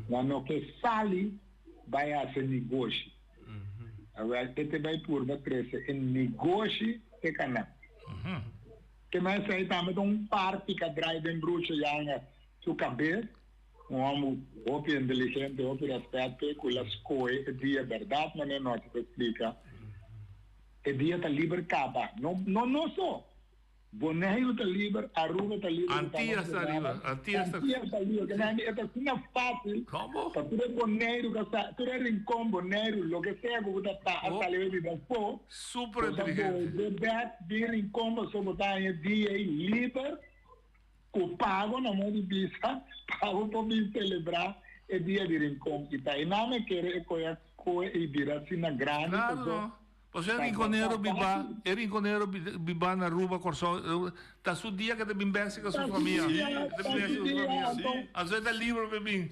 Nan no ke sali bai haci negoshi. Awel e te bai purba trece e negoshi te kanan. Ke men esei tambe ta un parti ka drai den Brucho Yanga su kabes, un homber hopi inteligente, hopi respet p'e, ku la skohe e dia bèrdat manera nochi ta splika. E dia ta liber kaba, no no no so. Boneiru ta liber, Aruba ta liber, Antillas ta liber, Antillas ta. Antillas ta liber, ke nan e ta asina fácil pa tur e Boneiru ka sa, tur e rincon Boneiru, loke sea ku bo ta ta a sali bay biba afó, Super bo ta inteligente. bolbe bek bin rincon pasobra bo ta haña dia ei liber ku pago na modo di bisa pa bo por bin selebrá e dia di rincon. I ta einan mi kere e koe a koe ei bira asina grandi Claro pasobra no. Pasobra e rinconero biba, e rinconero biba na Aruba, Corsou, ta su dia ke ta bin bek cerca su famia. E ta bin bek cerca su famia. Anto e ta liber pa e bin.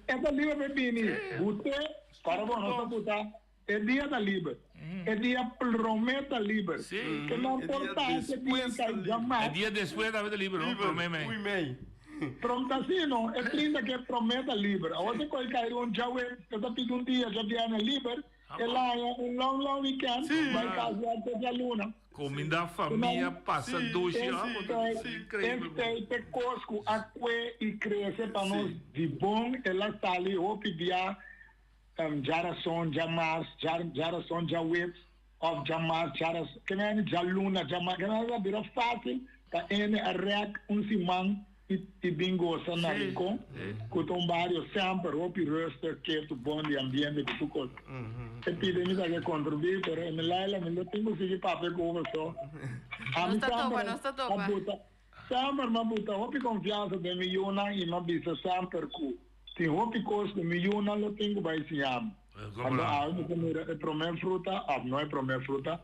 E ta liber pa e bini. Bute, para bo no ta buta, e dia ta liber. E dia prome ta liber. Ke no por ta e dia kai djamas. E dia despues tambe ta liber, no? Prome mei. Prom ta así no, e 30 ke prome ta liber. Awor si koi kai un djawe, e ta pidi un dia djabierne liber. El haña un long long weekend bai kas wak te djaluna. Kuminda famia pasa dushi ah bo ta increíble bo. Esei te kos ku a kue i krese pa nos di bon el a sali hopi bia djarason djamars djarason djawebs of djamars djarason kende djaluna djamars kende a bira fasil pa ene a rek un siman I bin gosa na Rincon, cu ta un bario semper hopi rustig, ketu, bon di ambiente cu tur cos. E pide mi ta ke contribui, pero e mi Laila mi lo tin cu sigui papia cu bo so. Nos ta topa, nos ta topa. Semper m'a buta hopi confiansa den mi yunan y m'a bisa semper cu tin hopi cos cu mi yunan lo tin cu bay siña mi. Anto awe mi ta mira e prome fruta, of no e prome fruta,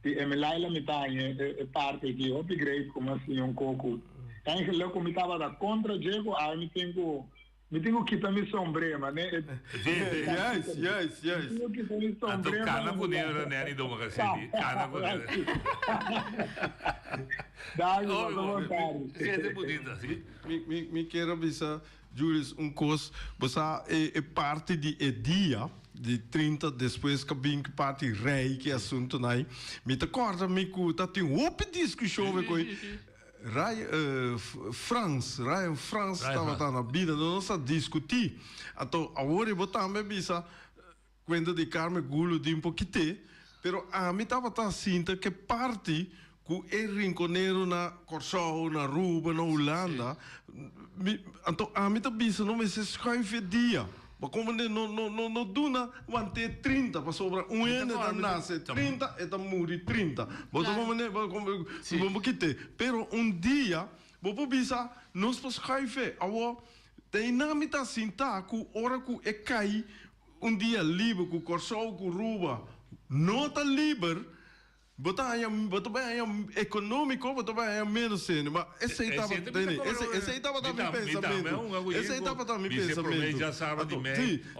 di e mi Laila mi ta haña e parti aki hopi great ku mi a siña un koko. Eigenlijk ku mi tabata kontra dje ku awe mi tin ku mi tin ku kita mi sombré mane e Juist, juist, juist. Mi tin ku kita mi Anto sombré kana mane ku nero neni do makaseti, kana ku nero. Danki, pasa bon tardi. Si e bunita, si. Mi mi mi kier a bisa Julius, un kos, bo sa e e parti di e dia di 30 despues ku a bin ku parti rei ki asuntunan ei, mi ta kòrda mi ku ta tin hopi diskushon mi ku Ray Frans, Ryan Frans tabata na bida, nos a diskutí. Anto awor bo tambe a bisa Cuenta di Carmen Gulo di un pokite, pero ami tabata sinta ke parti ku e rinconero na Corsou, na Aruba, na Hulanda, mi, anto ami ta bisa no mester schuif e dia. Bo comprende? No, no, no, no duna wante 30, pasobra un hende ta nace 30, e ta muri 30. Bo ta comprende? Bo un pokite. Pero un dia, bo por bisa, nos por schuif e. Awor, ta einan mi ta sinta ku ora ku e kai Un dia liber ku Kòrsou ku Ruba no ta liber, bo ta haña bo ta bai haña ekonómiko bo ta bai haña ménos sende. Ma esei tabata tene esei tabata mi pensamentu. Esei tabata mi pensamentu. Anto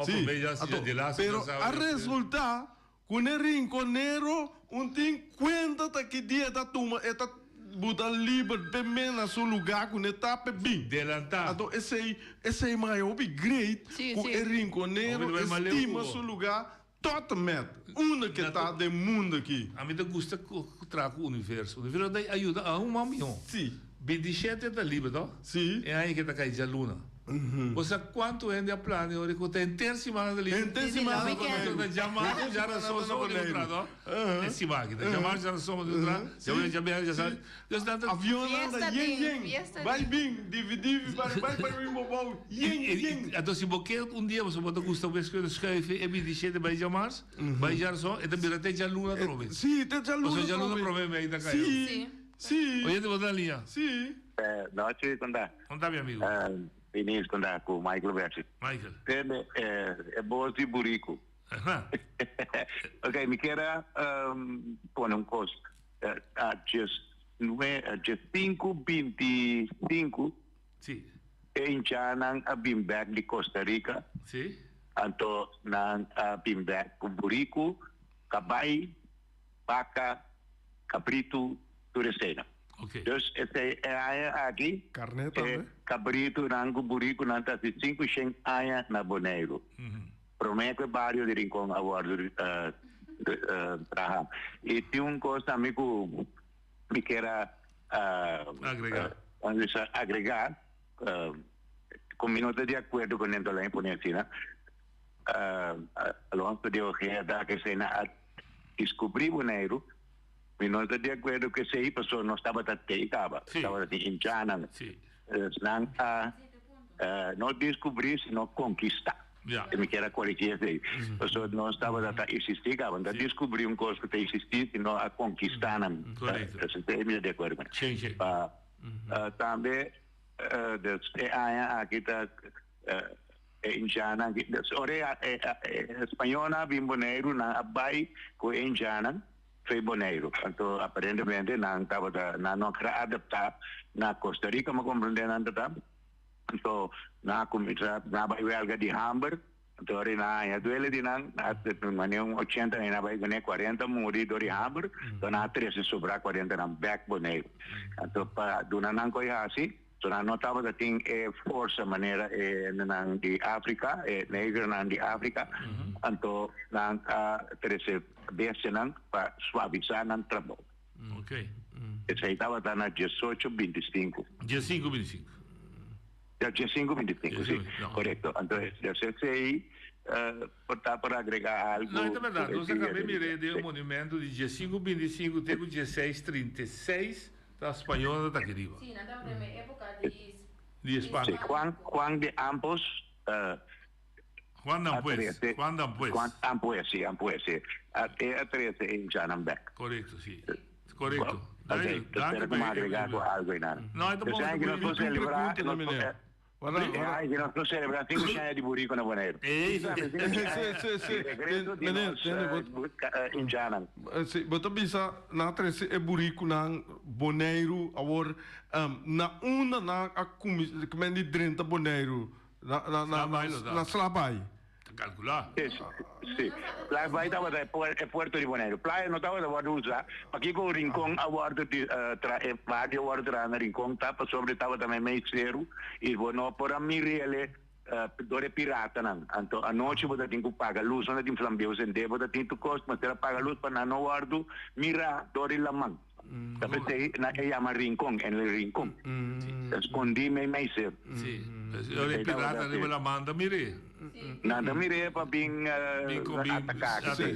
si si anto pero a resultá ku n'e rinkonero un tin kuenta ta ki dia e ta tuma e ta buta liber p'e men na su lugá ku n'e ta p'e bin. Anto esei esei maya hopi great ku e rinkonero e stima su lugá tot met unda ke ta den mundo aki. Ami ta gusta traha ku universo. Universo ta ayuda aun mas mihó. 27 ta liber to? E aña ke ta kai djaluna. Bo sa kuantu hende a plania ora ku ta henter simana ta liber? Henter simana ta liber. Ta djamars djarason so di un tra to? E siman aki ta djamars djarason di un tra, djawe djabièrnè djasabra. Dus nan ta. Avionnan ta yen yen, bai bin, divi divi, bai bai bai bin bo bou, yen yen. Anto si bo ke un dia bo ta gusta bo eskuela schuife e 27 bai djamars, bai djarason, e ta bira te djaluna atrobe. Si, te djaluna atrobe. Pasobra djaluna prome mei ta kai. Si, si. Oyente bo ta na liña? Si. Nochi, kon ta? Kon ta mi amigo? Finis, kon ta? Ku Michael Berti. Michael. Tende, e bos di buriku. Ok, mi kier a pone un kos. A djes nue, a djes sinku binti sinku e hinchanan a bin bek di Costa Rica. Anto nan a bin bek ku buriku, kabai, baka, kabritu, tur eseinan. Dus esei e aña aki e kabritunan ku burikunan ta hasi sinku shen aña na Boneiru. Promé ku e bario di Rincon a wòrdu traha. I tin un kos tambe ku mi kier a agregá, ku mi no ta di akuerdo ku Nento Lain pone asina. Alonso de Ojeda ke esei nan a diskubrí Boneiru, mi no ta di akuerdo ku esei pasobra nos tabata tei kaba, tabata tin hinchanan. Nan a no diskubrí sino konkistá. E mi kier a korigí esei. Pasobra nos tabata ta eksistí kaba. No ta diskubrí un kos ku ta eksistí sino a konkistá nan. Esei mi ta di akuerdo ku nan. Pa tambe e aña aki ta e indiannan aki. Ora e spañolnan a bin Boneiru nan a bai ku e indiannan. Fe Boneiru. Anto aparentemente nan tabata nan no a kere adaptá na Costa Rica mi a komprendé nan ta ta. Anto nan a kuminsá nan a bai wèlga di hamber. Anto ora nan a haña duele di nan nan a manera un ochenta nan a bai kuné kuarenta muri dor di hamber. Anto nan a trese sobrá kuarenta nan bèk Boneiru. Anto pa duna nan koi hasi So nan no tabata tin e forsa manera e hendenan di Afrika, e negernan di Afrika, anto nan a trese bestianan pa suavisá nan trabou. Ok. Esei tabata na diesocho bintisinku. Diesinku bintisinku. Ja, diesinku bintisinku, si, korekto. Anto esei por ta por agregá algu. No, e ta bèrdat. Nos a kaba e mir'é den e monumento di diesinku bintisinku te ku dieseis trinta i seis. Ta spañol ta aki riba. Sí, nan tabata den e época di Di España. Sí, Juan, Juan de Ambos. Juan de Ampués, Juan de Ampués. Juan Ampués, sí, Ampués, sí. E a trece e indiannan bek. Correcto, sí. Correcto. Ok, espero cu mi a agrega cu algo einan. No, e ta bon. Esei cu nos por celebra, Ay, nos por celebra cinco aña di burico na Boneiru. Sí, sí, sí. Meneer, tende, bo. Indianan. Sí, bo ta bisa nan a trece e buriconan Boneiru awor na unda nan a cuminsa, kimen di drenta Boneiru? Na, na, na, na Slabay. Ta calcula. Sí. Slagbaai tabata e puerto di Boneiru. Playa no tabata wordo usa. Pakiko Rincon a wordo di tra e barrio a wordo traha na Rincon ta pasobra e tabata meimei seru y bo no por a mir'ele dor e piratanan. Anto anochi bo ta tin ku paga lus, no ta tin flambeu sende, bo ta tin tur kos, mester a paga lus pa nan no wordo mira dor di laman. Ta p'esei nan e yama Rincon, en el Rincon. Ta skondí meimei seru. Sí. Ora e pirata riba laman ta mir'é. Nan ta mir'é pa bin ataká. Sí,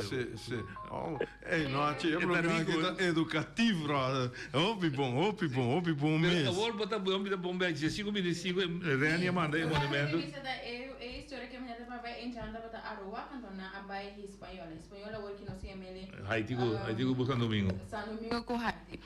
sí, sí. Oh, ey, no haci e programa aki ta edukatief, brother. Hopi bon, hopi bon, hopi bon mes. Pero awor bo ta bo ta bon bek diesinku bintisinko Reni a manda e monumento. E historia ke mi ta papia enchanta tabata Aruba anto nan a bai Hispaniola. Hispaniola awor ki nos yam'e Haiti ku Haiti ku San Domingo. San Domingo ku Haiti.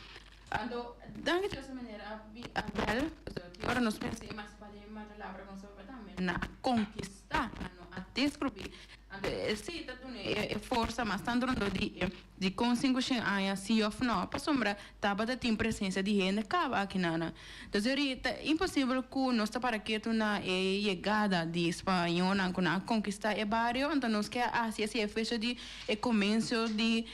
Anto danki Dios e manera a bi a bel pasobra ki ora nos pensa e mas pa den mata labra kon sopa tambe nan a konkistá nan no a deskrubí. Anto esei ta duna e forsa mas tantu rondó di e Dikon 500 aña si òf nò? Pasobra tabata tin presensia di hende kaba aki nana. Entonces ori ta imposibel ku nos ta para ketu na e yegada di spañolnan ku nan a konkistá e bario, anto nos ke a hasi así e fecha di e komienso di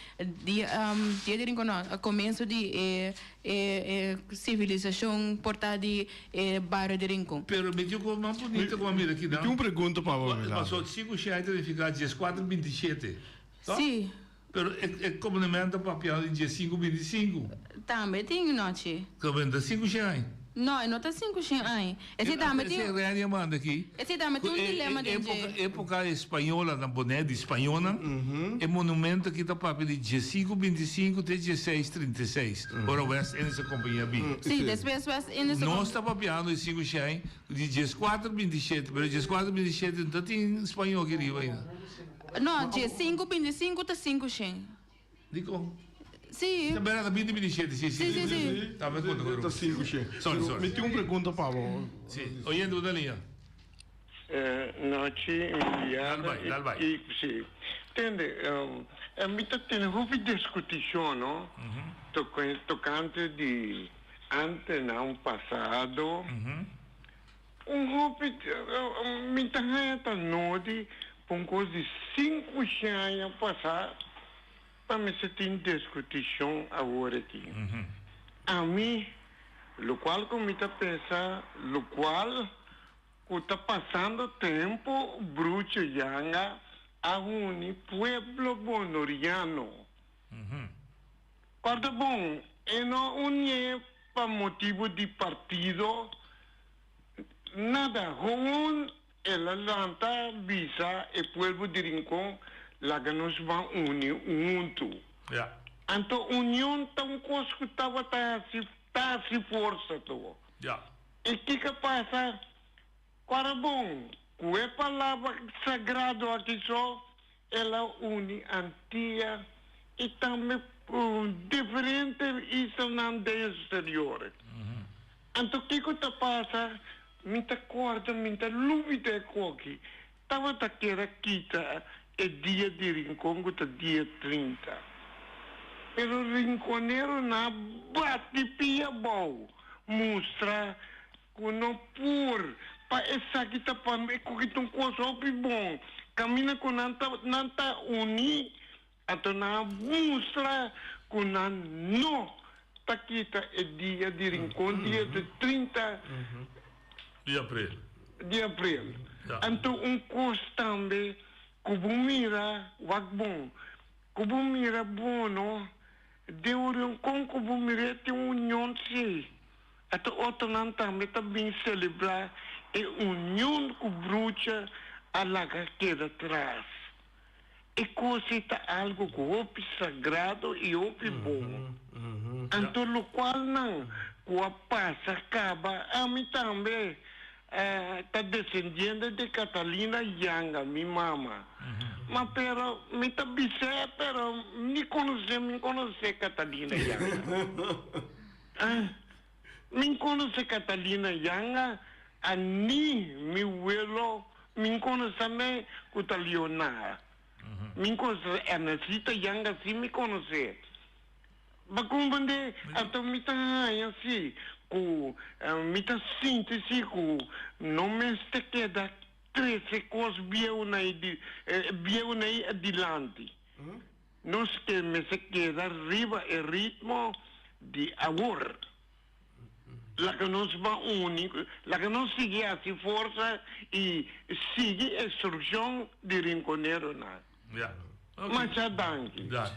di dia di Rincon no, komienso di e e sivilisashon por ta di e bario di Rincon. Pero mi tin un kos mas bunita ku a mira aki Mi tin un pregunta pa bo, Milagro. Pasobra 500 ta nifiká dieskuater bintishete, no? Sí. Pero e komunamento ta papia di diesinku bintisinku. Tambe tin nochi. Kobenta sinku shen aña. No, e no ta sinku shen aña. Esei tambe tin. Esei Reni a manda aki. Esei tambe tin un dilema den dje. Epoka española na Bonaire, di spañolnan, e monumento aki ta papia di diesinku bintisinku te dieseis trinta i seis, ora West Indische Compagnie a bin. Si, despues West Indische. Nos ta papiando di sinku shen aña, di dieskuater bintishete, pero dieskuater bintishete no ta tin spañol aki riba ainda. No, dje sinku binti sinku ta sinku shen. Dikon? Si. Ta bera ta binti binti shete, si, si. Si, si, si. Ta me konta ku Ta sinku shen. Sorry, sorry. Mi tin un pregunta pa bo. Si, oyente bo ta liña. Nochi Emiliana y si tende mi ta tene hopi discuticion no tocante di antenan pasado un hopi mi ta haya ta nodi pa un cos di cinco aña pasa pa mester tin discuticion awor aki ami locual cu mi ta pensa locual Ku ta pasando tempu Brucho Yanga a huni pueblo bonoriano. Kòrda bon, e no unié pa motibu di partido, nada, gewoon el a lanta bisa e pueblo di Rincon laga nos ban uni huntu. Anto union ta un kos ku tabata hasi ta hasi forsa to. I kiko pasa? Ora bon, ku e palabra sagrado aki so, el a uni Antia i tambe diferente islanan den eksterior. Anto kiko ta pasa? Mi ta kòrda, mi ta lubida e koki. Tabata kier a kita e dia di Rincon ku ta dia 30. Pero rinconeronan a bati pia abou, mustra ku no por pa esaki ta pa e koki ta un kos hopi bon. Kaminda ku nan ta nan ta uní, anto nan a mustra ku nan no ta kita e dia di Rincon dia di 30 Di april. Di april. Anto un kos tambe ku bo mira wak bon, ku bo mira bono den un rincon ku bo mir'é tin un union si. Anto otronan tambe ta bin selebrá e union ku brucha a laga keda tras. E kos ei ta algu ku hopi sagrado i hopi bon. Anto lokualnan ku a pasa kaba, ami tambe ta desendiente di Catalina Yanga, mi mama. Ma pero mi ta bis'é, pero ni konosé mi konosé Catalina Yanga. Mi konosé Catalina Yanga, a ni mi welo Mi konosé me ku ta Leonara. Mi konosé Ernestita Yanga sí mi konosé. Bo komprendé? Anto mi ta haña sí ku mi ta sinti sí ku no mester keda trese kos bieu na e bieu na e adilanti. Nos ke mester keda riba e ritmo di awor. Laga nos ban uni, laga nos sigui hasi forsa i sigui instrukshon di rinkoneronan. Ja. Ok. Masha danki. Danki.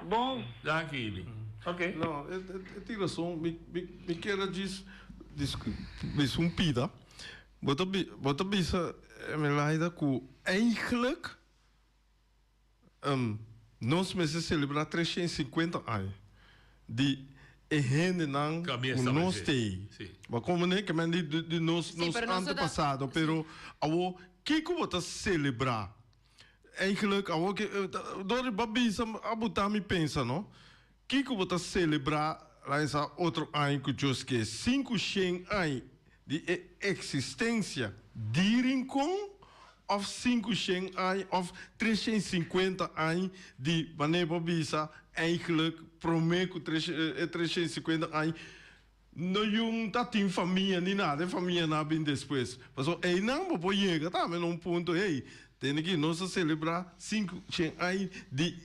Bon. Danki, Ibi. Ok. No, e tin rason. Mi, mi, mi kier a djis bisa un pida. Bo ta, bo ta bisa, Emelaida, ku eigenlijk Nos mester selebrá 350 aña di e hendenan ku nos t'ei. Bo a komprendé? Ke men di nos antepasado. Pero awor kiko bo ta selebrá? Eigenlijk awor ke dor di bo a bisa a botá mi pensa no. Kiko bo ta selebrá laisa otro aña ku Dios ke? 500 aña di e eksistensia di Rincon òf 500 aña òf 350 aña di manera bo bisa eigenlijk promé ku e 350 aña no yun ta tin famia ni nada e famianan a bin despues pasobra einan bo por yega tambe na un punto hey tene ki nos a selebrá 500 aña di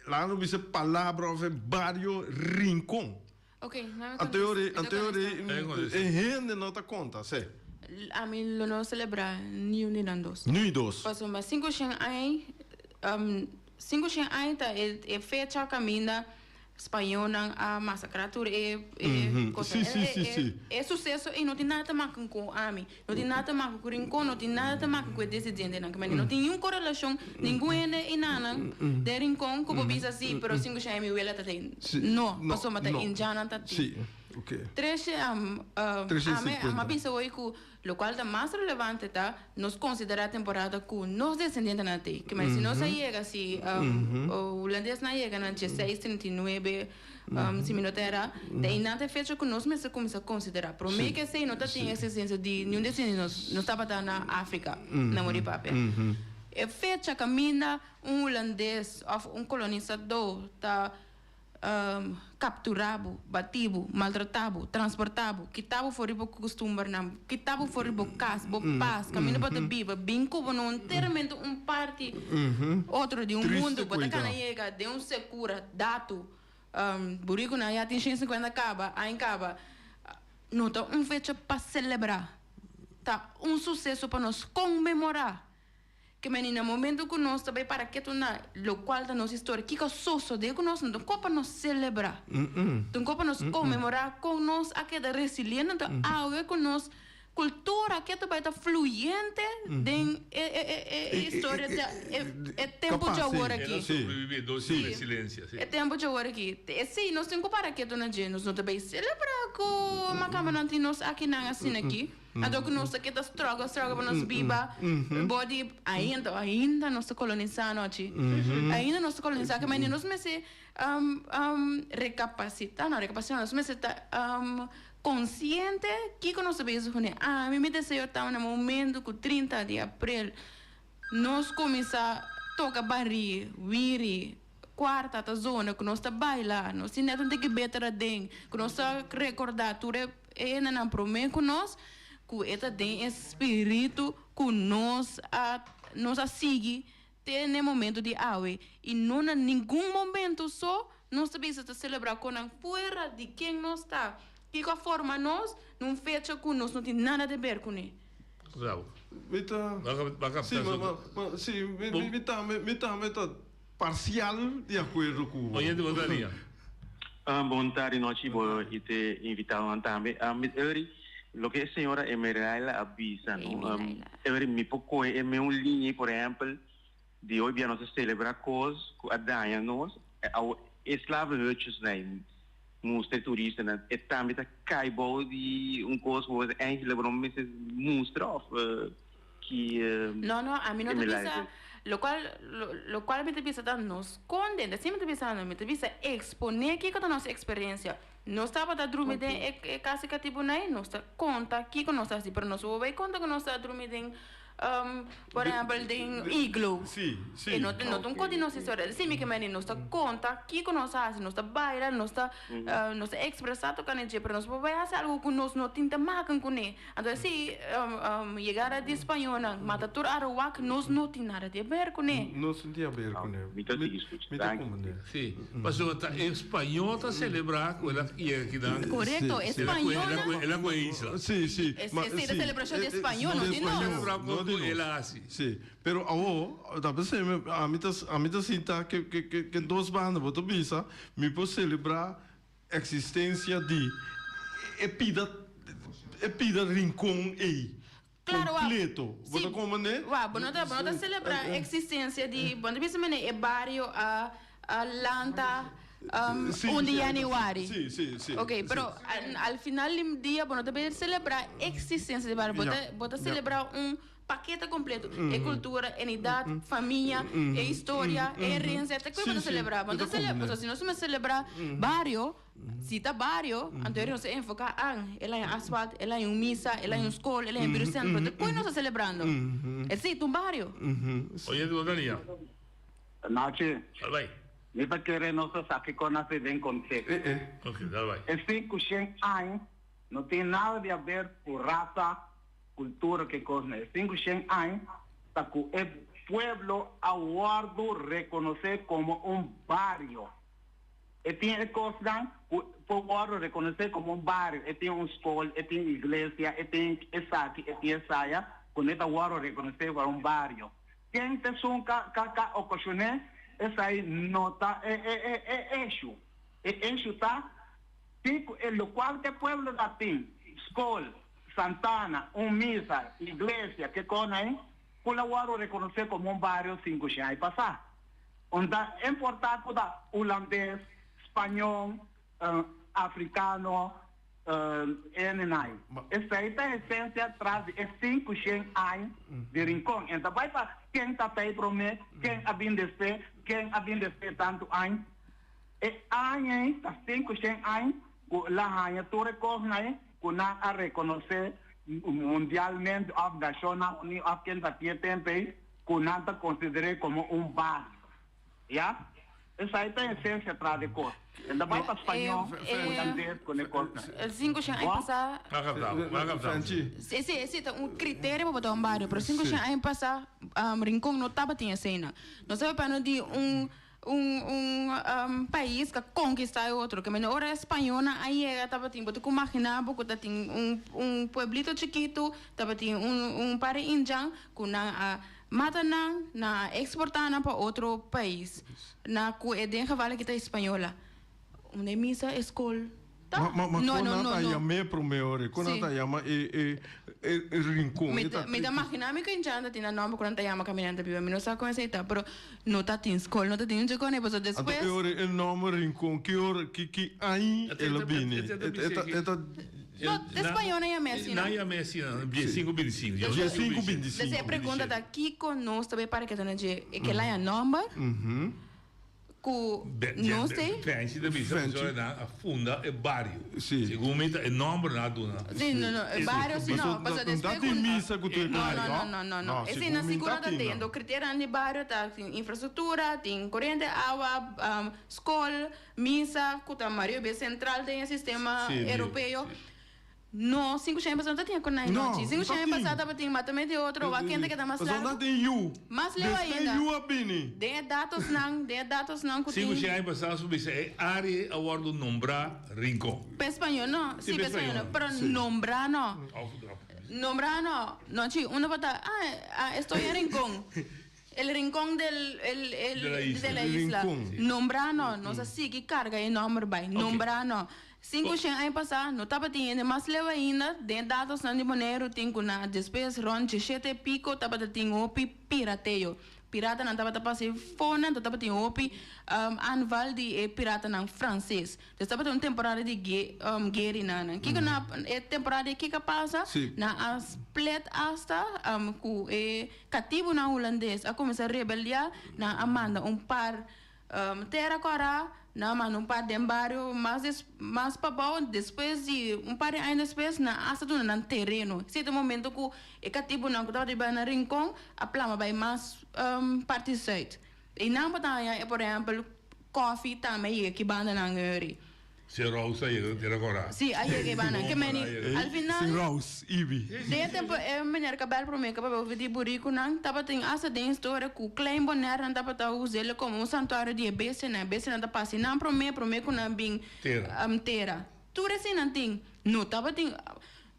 laga nos bisa e palabra òf e bario Rincon. Ok, no me Anto contesta. Mi ta anto contesta. e hende no ta konta, se. Ami lo no celebra ni un di nan dos. Ni dos. Pasobra 500 aña, 500 aña ta e fecha kaminda spañolnan a masacra tur e e cosa. Sí, sí, sí, sí. E suceso ei no tin nada te maken ku ami, no tin nada te maken ku Rincon, no tin nada te maken ku e desidentenan. Kimente no tin niun corelacion, ningun hende einanan den Rincon ku por bisa si, pero 500 aña mi wela ta den. No, pasobra ta indiannan ta tin. Sí, ok. Tres, ami a bisa hoy ku lokual ta mas relevante ta nos konsiderá temporada ku nos desendientenan ta tin. Kimente si nos a yega, si hulandesnan a yega na 1639. si mi no ta era, ta einan ta e fecha ku nos mester kuminsá konsiderá. Promé ku esei no ta tin eksistensia di niun desendia nos, nos tabata na Afrika, na Muri Papia. E fecha kaminda un hulandes òf un kolonisadó ta Kapturá bo, batí bo, maltratá bo, transportá bo, kitá bo for di bo kustumbernan, kitá bo for di bo kas, bo pas, kaminda bo ta biba, bin ku bo na un enteramente un parti otro di un mundu, bo ta kana yega den un sekura, datu, burikunan ya tin shen sinkuenta kaba, aña kaba, no ta un fecha pa selebrá, ta un suseso pa nos konmemorá. Ke meni na momento ku nos ta bai para ketu na lokual ta nos historia, kiko a sosodé ku nos? No ta un kos pa nos selebrá, ta un kos pa nos konmemorá kon nos a keda resiliente. Anto awe ku nos kultura ketu bai ta fluyente den e historia di e tempu djawor aki. El a sobreviví dos di resilensia, si. E tempu djawor aki. Esei nos tin ku para ketu na dje. Nos no ta bai selebrá ku makamba nan tin nos akinan asina aki. Anto ku nos ta keda struggle struggle pa nos biba bo di ainda ainda nos ta kolonisá nochi ainda nos ta kolonisá ke manera nos mester rekapasitá no rekapasitá no nos mester ta konsiente kiko nos ta bezig kuné ami mi deseo ta na momento ku 30 di aprel nos kuminsá toka barí wiri kuarta ta zona ku nos ta baila nos tin nèt un tiki beter aden ku nos ta rekordá tur e E hendenan promé ku nos, ku e ta den e spiritu ku nos a nos a sigui te n'e momento di awe, i no na ningun momento so nos ta bisa ta selebrá kon nan fuera di ken nos ta, kiko a forma nos na un fecha ku nos no tin nada di ber kuné. Bravo. Mi ta. Ba kapta Sí, ma, ma, ma, sí, mi, mi, mi tambe, mi tambe ta parcial di acuerdo cu bo. Oyente, bo ta lia. Bon tardi nochi bo y te invitadonan tambe. Mi Eury, loke e señora Emerayla a bisa no, Eury mi por coge e meun liña por ehempel di hoy bia nos a celebra cos cu a daña nos, awo e slavenhutjes nan mustra e turistanan e tambe ta cay bou di un cos cu eigenlijk bo no mester mustra of ki No, no, ami no ta bisa locual locual mi ta bisa ta no sconde, asina mi ta bisando, mi ta bisa expone kico ta nos experiencia. Nos tabata drumi den e cas di catibunai, nos ta conta kico nos ta haci, pero nos bo bay conta cu nos ta drumi den por ehempel den iglo. Sí, sí. E no no ta un cos di nos historia. Asina mi ke mende, nos ta conta kico nos a haci, nos ta baila, nos ta nos ta expresa tocante dje, pero nos bo bay haci algo cu nos no tin te maken cune. Anto si yegada di spañolnan mata tur Arawak, nos no tin nada di haber kuné. Nos no tin haber kuné. Mi ta sigui skucha. Mi ta komprendé. Si, pasobra ta e spañol ta selebrá ku el a yega kinan. Korekto, e spañolnan. El a kohe e isla. Si, si. Esei ta selebrashon di e spañol, no di nos. Selebrá ku el a hasi. Si, pero awor, ta p'esei ami ta ami ta sinta ke ke dos banda bo ta bisa, mi por selebrá Existencia di e pida e pida rincon ey Claro, wak. completo. Bo Si, ta comprende? wak, bo no ta, bo no ta celebra existencia di, bo no ta bisa mene e bario a a lanta um, Si, un di si, januari. Si, si, si. Ok, si. pero al, al final di dia bo no ta bay celebra existencia di bario, bo Ja, ta, bo ta ja. celebra un Pakete kompleto, e kultura, enidat, famia, e historia, e herensia, ta kue bo ta selebrá. Bo no ta selebrá, pasobra si nos mester selebrá bario, si ta bario, anto nos ta enfoká an, el haña asfalt, el haña un misa, el haña un skol, el haña un biursentro, ta kue nos ta selebrando? Esei ta un bario. Oye, bo ta nia? Nachi, Dal bai. mi ta kere nos ta sa kiko na si den konteksto. Ok, dal bai. E 500 aña no tin nada di haber ku rasa, Cultura ke cos na e 500 aña ta cu e pueblo a wordo reconoce como un bario. E tin e cosnan cu por wordo reconoce como un bario, e tin un scol, e tin iglesia, e tin esaki, e tin esaya, cu ne ta wordo reconoce como un bario. Ken ta esun ca ca ca ocacione esai no ta e e e e issue. E issue ta tin cu e locual cu e pueblo ta tin, scol, Santana, un misa, iglesia, ke kon ei, ku la wòrdu rekonosé komo un bario 500 aña pasá. Un ta importá ku ta hulandes, spañó, afrikano, en. Esei ta esensia tras di e 500 aña di Rincon. En ta bai pa ken ta tei promé, ken a bin despues, ken a bin despues tantu aña. E aña ei ta 500 aña ku el a haña tur e kosnan ei ku nan a rekonosé mundialmente òf Nashonnan Uní òf ken ta tin e tempu ei ku nan ta konsider'é komo un bario. Ya? Esei ta esensia tras di kos. E ta bai pa spañó, hulandes ku ne kosnan. El 500 aña pasá. Sí, sí, esei ta un kriterio pa bo ta un bario, pero 500 aña pasá Rincon no tabatin eseinan. Nos ta papia di un un un pais ku a konkistá e otro. Ke mende ora e spañónan a yega tabatin, bo ta ku imaginá bo ku ta tin un un pueblito chikitu, tabatin un un par di indjan ku nan a mata nan, nan a eksportá nan pa otro pais. Na ku e den geval aki ta española. Unda e misa, e skol ta? Ma, ma, ma No, kon no, nan no, ta no. yam'é promé ora? Kon nan Sí. ta yama e, e, e, e rincon? Mi E ta, ta, mi ta imaginá mi ku hincha nan ta tin nan nòmber ku nan ta yama kaminda nan ta biba. Mi no sa kon esei ta, pero no ta tin skol, no ta tin un kos, pasobra Anto despues. e ora e nòmber rincon, ki ora, ki, ki aña el a bini? E, e ta, e ta. No, ta spañó nan yam'é asina. Nan yam'é asina, diesinku bintisingu. Diesinku bintisingu. Entonces e pregunta ta, kiko nos ta bay para keda na dje? E ke laña nòmber? Ku nos te. Frenchi ta bisa pasobra nan a funda e bario. Segun mi ta e nomber nan a duna. Si, no, no, e bario si no. Pasobra despues ku. misa ku tur e No, no, no, no, no. Esei nan sigur no ta ten. Do kriterionan di bario ta tin infrastruktura, tin koriente, awa, skol, misa, ku ta mario be sentral den e sistema europeo. No, 5 aña pasá no ta tin akorná No, anochi. 5 no aña tin. pasá tabatin matamento di otro, wak kende ke ta mas Pasobra largu. nan tin yu. Mas leu Despues ainda. yu a bini. Den e datosnan, den e datosnan ku 5 tin. aña pasá su bisa e área a wòrdu nombrá Rincon. Pa español no, Sí, sí, pa pa español no, español. pero Sí. nombrá no. Of, of. Nombrá no. Nochi, uno por ta, ah, ah, estoy en Rincón. El rincón del, el, el, De la isla. de la isla. Rincón. Sí. Nombrá no, nos a sigui karga e nòmber bai. Nombrá no. 500 aña pasá no tabatin hende mas leu ainda, den datosnan di Boneiru tin ku na despues rònt djeshete piko tabata tin hopi pirateo. Piratanan tabata pasa e fonan, to tabatin hopi aanval di e piratanan franses. Dus tabata un temporada di ge gueri nan. Kiko na e temporada ei kiko a pasa? Nan a split asta ku e katibunan hulandes a kuminsá rebeliá, nan a manda un par Tera Kòrá, nan a manda un par den bario mas des mas pabou, despues di un par di aña despues nan asta duna nan tereno. Esei ta e momento ku e katibunan ku tabata biba na Rincon a plama bai mas parti sùit. I nan por ta haña por ehèmpel kòfi tambe a yega ki bandanan heri. Si Rous a yega tera kòrá. Si, a yega e banda. Ke meni, al final. Si Rous, Ibi. Den e tempu e meneer Cabel promé ke papia over di burikunan, tabatin asta den historia ku Klein Bonaire nan tabata us'el komo un santuario di e bestianan. E bestianan ta pasa einan promé, promé ku nan bin Tera. tera. Tur eseinan tin. No tabatin.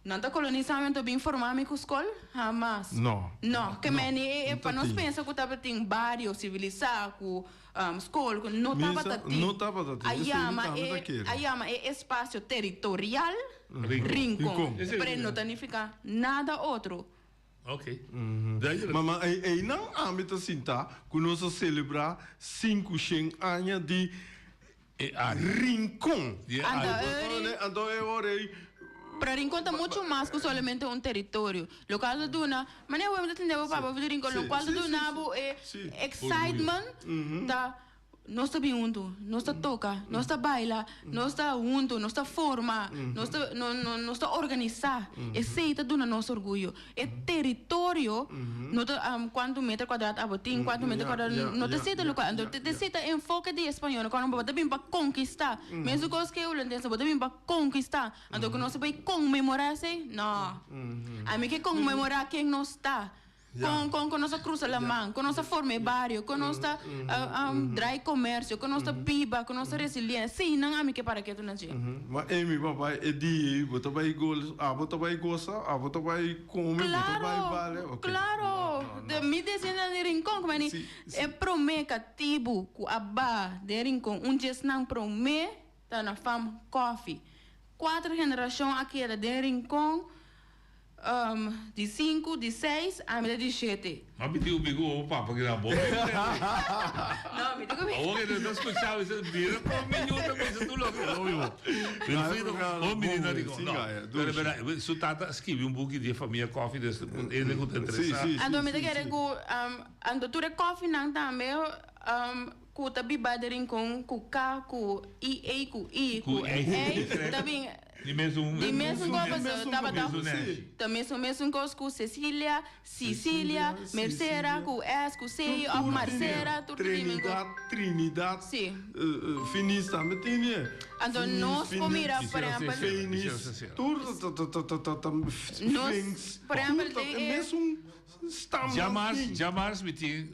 Nan ta kolonisá mi anto bin formá mi ku skol? Hamas. No. No. Ke meni e No pa ta nos tin. pensa ku tabatin bario sivilisá ku skol ku no Misa, tabata tin. no tabata tin. A Esei mi yama tambe ta e kere. a yama e espasio teritorial Rincon. Rincon. Rincon. Esei Pero e no ta nifiká nada otro. Ok. Ma ma ei einan ami ta sinta ku nos a selebrá 500 aña di E área. Rincon. Di e Anta área. Eri. Anto e ora ei. Pero Rincon ta mucho mas ku solamente un teritorio. Lokual ta duna, manera bo ta tende bo papia over di Rincon, lokual ta duna bo e excitement ta nos ta bin huntu, nos ta toka, nos ta baila, nos ta huntu, nos ta forma, nos ta nos ta organisá. Esei ta duna nos orguyo. E teritorio no ta cuanto meter cuadrat abo tin, cuanto meter cuadrat no ta sita locual. Anto ta sita enfoke di español cuando bo ta bin pa conquista. Mesun cos ke hulandes bo ta bin pa conquista. Anto cu nos ta bay conmemora esey? No. Ami ke conmemora ken nos ta. Con con con nos a cruza laman, con nos a forma e bario, con nos ta draai comercio, con nos ta biba, con nos ta resiliente. Eseynan ami ke para ketu na dje. Ma Amy papá e dia ei bo ta bai gol, abo ta bai gosa, abo ta bai come, bo ta bai bale, ok. Claro, claro. Mi desiña di Rincon, como ni e prome catibu cu a ba den Rincon, un djesnan prome ta na fam Coffee. Cuatro generacion a keda den Rincon. Di sinku, di seis, ami ta di shete. Ma mi tin un migu obo papa ki nan bo. No, mi tin ku mi. Awor ke ta skucha mi sa mira kon mi yu ta bisa tur loke no mi bo. Wilfrido bo miri na Rincon. No, pero bera su tata a skibi un buki di e famia Coffee des hende ku ta interesa. Anto mi ta kere ku anto tur e koffienan tambe. ku ta biba den Rincon ku K, ku I, E ku I, ku E, ta bin Di mesun di mesun kos pasobra tabata ta mesun mesun kos ku Cecilia, Sicilia, Mercera ku S ku C òf Marcera tur ta di mesun kos. Trinidad, Trinidad, Sí. Finis tambe tin e. Anto nos por mira por ehèmpel. Fenis, tur ta ta ta ta ta ta Nos por ehèmpel tur ta den e e. mesun stam Djamars, tin. djamars mi tin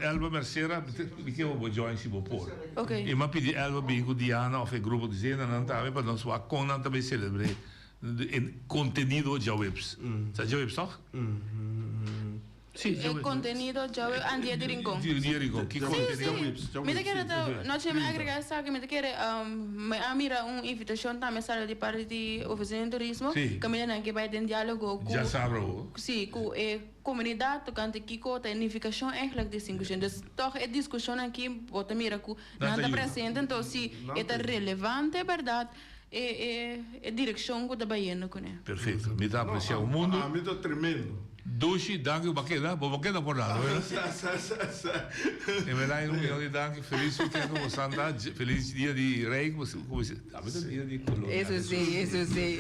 Elba Mercera, mi ke bo join si bo por. Ok. I mi a pidi Elba bin ku Diana of e grupo di zenanan tambe pa nos wak kon nan ta bay selebre e kontenido djaweps. Sa djaweps toch? Sí, E djaweps. kontenido djaweps, ah dia di Rincon. Dia di Rincon, ki Sí, kontenido? sí. Mi ta kere ta, nochi mi agrega esaki, mi ta kere mi a mira un invitashon tambe sali di parti di Ofisina di Turismo, Sí. kaminda nan ke bai den dialogo ku, Djasabra awo. sí, ku e komunidat tokante kiko ta e nifikashon eigenlijk di 500. Dus tòg e diskushon aki bo ta mira ku Nan nan ta ta yuda. presente, enton si e ta relevante bèrdat e e e direkshon ku ta bayendo kuné. Perfecto, mi ta aprecia un mundo. Ami ta tremendo. Dushi, danki bo a keda, bo bo keda por lado, verdad? Sa, sa, sa, sa. En verdad, un millon di danki, feliz weekend ku bosan ta, feliz dia di Rey, ku bo, tambe ta dia di Colombia. Eso si, eso si.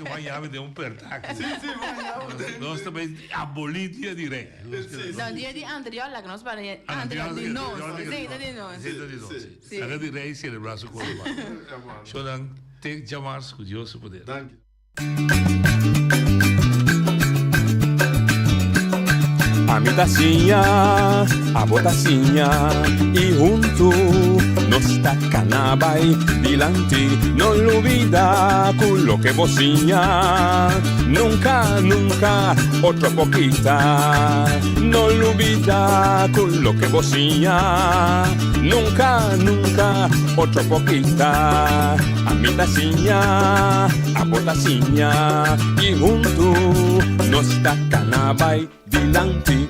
Bo tin yawe den un pertaki. Si, si, bo yawe den. Nos ta bay aboli dia di Rey. No, dia di anterior laga nos para anterior di nos, esey ta di nos. Esey ta di nos, si. Laga di Rey celebra su coroba. Shonan, te djamars ku Dios su poder. Danki. Ami ta siña, abo ta siña y huntu nos ta cana bay dilanti. No lubida cu loke bo siña nunca, nunca otro por kita. No lubida cu loke bo siña nunca, nunca otro por kita. Ami ta siña, abo ta siña y huntu nos ta cana bay dilanti.